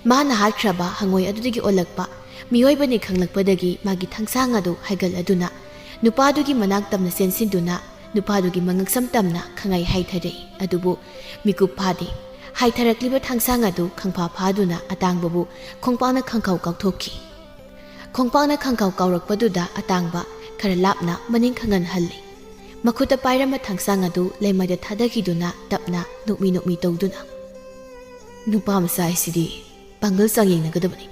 ꯃꯥꯅ ꯍꯥꯠꯈ꯭ꯔꯕ ꯍꯪꯉꯣꯏ ꯑꯗꯨꯗꯒꯤ ꯑꯣꯜꯂꯛꯄ ꯃꯤꯑꯣꯏꯕꯅꯤ ꯈꯪꯂꯛꯄꯗꯒꯤ ꯃꯥꯒꯤ ꯊꯥꯡꯁꯥꯡ ꯑꯗꯨ ꯍꯥꯏꯒꯠꯂꯗꯨꯅ ꯅꯨꯄꯥꯗꯨꯒꯤ ꯃꯅꯥꯛ ꯇꯝꯅ ꯆꯦꯟꯁꯤꯟꯗꯨꯅ ꯅꯨꯄꯥꯗꯨꯒꯤ ꯃꯉꯛꯁꯝ ꯇꯝꯅ ꯈꯪꯉꯥꯏ ꯍꯥꯏꯊꯔꯛꯏ꯫ ꯑꯗꯨꯕꯨ ꯃꯤꯀꯨꯞ ꯐꯥꯗꯦ꯫ ꯍꯥꯏꯊꯔꯛꯂꯤꯕ ꯊꯥꯡꯁꯥꯡ ꯑꯗꯨ ꯈꯪꯐꯥ ꯐꯥꯗꯨꯅ ꯑꯇꯥꯡꯕꯕꯨ ꯈꯣꯡꯄꯥꯛꯅ ꯈꯪꯀꯥꯎ ꯀꯥꯎꯊꯣꯛꯈꯤ꯫ ꯈꯣꯡꯄꯥꯛꯅ ꯈꯪꯀꯥꯎ ꯀꯥꯎꯔꯛꯄꯗꯨꯗ ꯑꯇꯥꯡꯕ ꯈꯔ ꯂꯥꯞꯅ ꯃꯅꯤꯡ ꯈꯪꯍꯟ ꯍꯜꯂꯤ꯫ ꯃꯈꯨꯠꯇ ꯄꯥꯏꯔꯝꯕ ꯊꯥꯡꯁꯥꯡ ꯑꯗꯨ ꯂꯩꯃꯥꯏꯗ ꯊꯥꯗꯈꯤꯗꯨꯅ ꯇꯞꯅ ꯅꯣꯛꯃꯤ ꯅꯣꯛꯃꯤ ꯇꯧꯗꯨꯅ, "ꯅꯨꯄꯥ ꯃꯆꯥ ꯍꯥꯏꯁꯤꯗꯤ ꯄꯥꯡꯒꯜ ꯆꯥꯡꯌꯦꯡꯅꯒꯗꯕꯅꯤ꯫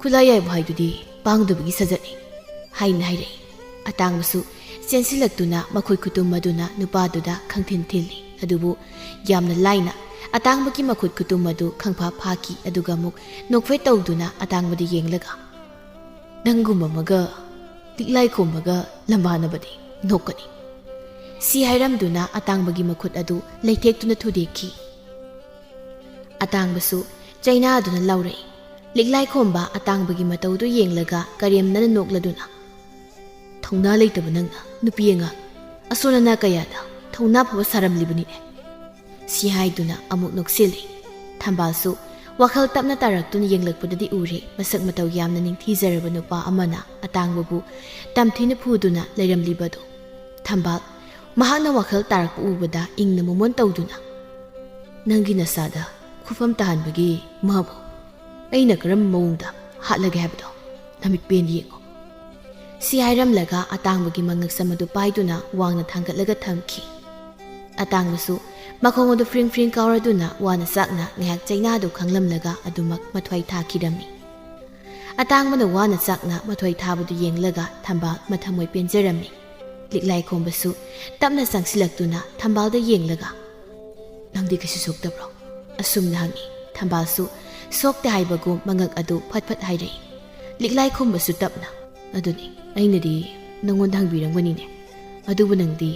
ꯈꯨꯠꯂꯥꯏ ꯌꯥꯏꯕ ꯍꯥꯏꯗꯨꯗꯤ ꯄꯥꯡꯗꯕꯒꯤ ꯁꯥꯖꯠꯅꯤ," ꯍꯥꯏꯅ ꯍꯥꯏꯔꯛꯏ꯫ ꯑꯇꯥꯡꯕꯁꯨ ꯆꯦꯟꯁꯤꯜꯂꯛꯇꯨꯅ ꯃꯈꯨꯠ ꯈꯨꯇꯨꯝ ꯑꯗꯨꯅ ꯅꯨꯄꯥꯗꯨꯗ ꯈꯪꯊꯤꯟ ꯊꯤꯜꯂꯤ꯫ ꯑꯗꯨꯕꯨ ꯌꯥꯝꯅ ꯂꯥꯏꯅ ꯑꯇꯥꯡꯕꯒꯤ ꯃꯈꯨꯠ ꯈꯨꯇꯨꯝ ꯑꯗꯨ ꯈꯪꯐꯥ ꯐꯥꯈꯤ꯫ ꯑꯗꯨꯒ ꯑꯃꯨꯛ ꯅꯣꯛꯐꯦꯠ ꯇꯧꯗꯨꯅ ꯑꯇꯥꯡꯕꯗ ꯌꯦꯡꯂꯒ, "ꯅꯪꯒꯨꯝꯕ ꯑꯃꯒ ꯂꯤꯛꯂꯥꯏ ꯈꯣꯝꯕꯒ ꯂꯝꯕꯥꯅꯕꯗꯤ ꯅꯣꯛꯀꯅꯤ," ꯁꯤ ꯍꯥꯏꯔꯝꯗꯨꯅ ꯑꯇꯥꯡꯕꯒꯤ ꯃꯈꯨꯠ ꯑꯗꯨ ꯂꯩꯊꯦꯛꯇꯨꯅ ꯊꯨꯗꯦꯛꯈꯤ꯫ ꯑꯇꯥꯡꯕꯁꯨ ꯆꯩꯅꯥꯗꯨꯅ ꯂꯥꯎꯔꯛꯏ꯫ ꯂꯤꯛꯂꯥꯏ ꯈꯣꯝꯕ ꯑꯇꯥꯡꯕꯒꯤ ꯃꯇꯧꯗꯨ ꯌꯦꯡꯂꯒ ꯀꯔꯦꯝꯅꯅ ꯅꯣꯛꯂꯗꯨꯅ, "ꯊꯧꯅꯥ ꯂꯩꯇꯕ ꯅꯪꯅ ꯅꯨꯄꯤ ꯑꯉꯥꯡ ꯑꯁꯣꯟ ꯑꯅꯥ ꯀꯌꯥꯗ ꯊꯧꯅꯥ ꯐꯕ ꯁꯥꯔꯝꯂꯤꯕꯅꯤꯅꯦ," ꯁꯤ ꯍꯥꯏꯗꯨꯅ ꯑꯃꯨꯛ ꯅꯣꯛꯁꯤꯜꯂꯤ꯫ ꯊꯝꯕꯥꯜꯁꯨ ꯋꯥꯈꯜ ꯇꯞꯅ ꯇꯥꯔꯛꯇꯨꯅ ꯌꯦꯡꯂꯛꯄꯗꯗꯤ ꯎꯔꯦ, ꯃꯁꯛ ꯃꯇꯧ ꯌꯥꯝꯅ ꯅꯤꯡꯊꯤꯖꯔꯕ ꯅꯨꯄꯥ ꯑꯃꯅ ꯑꯇꯥꯡꯕꯕꯨ ꯇꯝꯊꯤꯅ ꯐꯨꯗꯨꯅ ꯂꯩꯔꯝꯂꯤꯕꯗꯨ꯫ ꯊꯝꯕꯥꯜ ꯃꯍꯥꯛꯅ ꯋꯥꯈꯜ ꯇꯥꯔꯛꯄ ꯎꯕꯗ ꯏꯪꯅ ꯃꯣꯃꯣꯟ ꯇꯧꯗꯨꯅ, "ꯅꯪꯒꯤ ꯅꯁꯥꯗ ꯈꯨꯐꯝ ꯇꯥꯍꯟꯕꯒꯤ ꯃꯥꯕꯨ ꯑꯩꯅ ꯀꯔꯝꯕ ꯃꯑꯣꯡꯗ ꯍꯥꯠꯂꯒꯦ ꯍꯥꯏꯕꯗꯣ ꯅꯃꯤꯠꯄꯦꯟ ꯌꯦꯡꯉꯨ," ꯁꯤ ꯍꯥꯏꯔꯝꯂꯒ ꯑꯇꯥꯡꯕꯒꯤ ꯃꯉꯛꯁꯝ ꯑꯗꯨ ꯄꯥꯏꯗꯨꯅ ꯋꯥꯡꯅ ꯊꯥꯡꯒꯠꯂꯒ ꯊꯝꯈꯤ꯫ ꯑꯇꯥꯡꯕꯁꯨ ꯃꯈꯣꯡ ꯑꯗꯨ ꯐ꯭ꯔꯤꯡ ꯐ꯭ꯔꯤꯡ ꯀꯥꯎꯔꯗꯨꯅ ꯋꯥꯅ ꯆꯥꯛꯅ ꯉꯥꯏꯍꯥꯛ ꯆꯩꯅꯥꯗꯨ ꯈꯪꯂꯝꯂꯒ ꯑꯗꯨꯃꯛ ꯃꯊ꯭ꯋꯥꯏ ꯊꯥꯈꯤꯔꯝꯃꯤ꯫ ꯑꯇꯥꯡꯕꯅ ꯋꯥꯅ ꯆꯥꯛꯅ ꯃꯊ꯭ꯋꯥꯏ ꯊꯥꯕꯗꯨ ꯌꯦꯡꯂꯒ ꯊꯝꯕꯥꯜ ꯃꯊꯃꯣꯏ ꯄꯦꯟꯖꯔꯝꯃꯤ꯫ ꯂꯤꯛꯂꯥꯏ ꯈꯣꯝꯕꯁꯨ ꯇꯞꯅ ꯆꯪꯁꯤꯜꯂꯛꯇꯨꯅ ꯊꯝꯕꯥꯜꯗ ꯌꯦꯡꯂꯒ, "ꯅꯪꯗꯤ ꯀꯩꯁꯨ ꯁꯣꯛꯇꯕ꯭ꯔꯣ?" ꯑꯁꯨꯝꯅ ꯍꯪꯉꯤ꯫ ꯊꯝꯕꯥꯜꯁꯨ ꯁꯣꯛꯇꯦ ꯍꯥꯏꯕꯒꯨꯝ ꯃꯉꯛ ꯑꯗꯨ ꯐꯠ ꯐꯠ ꯍꯥꯏꯔꯛꯏ꯫ ꯂꯤꯛꯂꯥꯏ ꯈꯣꯝꯕꯁꯨ ꯇꯞꯅ, "ꯑꯗꯨꯅꯤ, ꯑꯩꯅꯗꯤ ꯅꯉꯣꯟꯗ ꯍꯪꯕꯤꯔꯝꯒꯅꯤꯅꯦ, ꯑꯗꯨꯕꯨ ꯅꯪꯗꯤ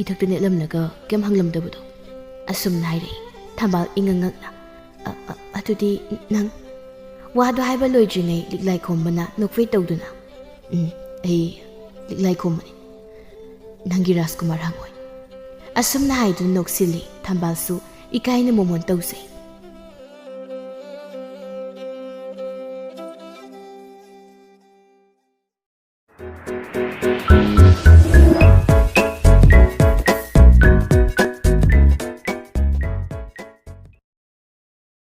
ꯏꯊꯛꯇ ꯅꯦꯠꯂꯝꯂꯒ ꯀꯩꯝ ꯍꯪꯂꯝꯗꯕꯗꯣ?" ꯑꯁꯨꯝꯅ ꯍꯥꯏꯔꯛꯏ꯫ ꯊꯝꯕꯥꯜ ꯏꯉꯛ ꯉꯛꯅ, "ꯑ, ꯑ, ꯑꯗꯨꯗꯤ ꯅꯪ?" ꯋꯥꯗꯨ ꯍꯥꯏꯕ ꯂꯣꯏꯗ꯭ꯔꯤꯉꯩ ꯂꯤꯛꯂꯥꯏ ꯈꯣꯝꯕꯅ ꯅꯣꯛꯐꯦꯠ ꯇꯧꯗꯨꯅ, "ꯎꯝ, ꯑꯩ ꯂꯤꯛꯂꯥꯏ ꯈꯣꯝꯕꯅꯤ꯫ ꯅꯪꯒꯤ ꯔꯥꯖꯀꯨꯃꯥꯔ ꯍꯪꯉꯣꯏ꯫" ꯑꯁꯨꯝꯅ ꯍꯥꯏꯗꯨꯅ ꯅꯣꯛꯁꯤꯜꯂꯤ꯫ ꯊꯝꯕꯥꯜꯁꯨ ꯏꯀꯥꯏꯅ ꯃꯣꯃꯣꯟ ꯇꯧꯖꯩ꯫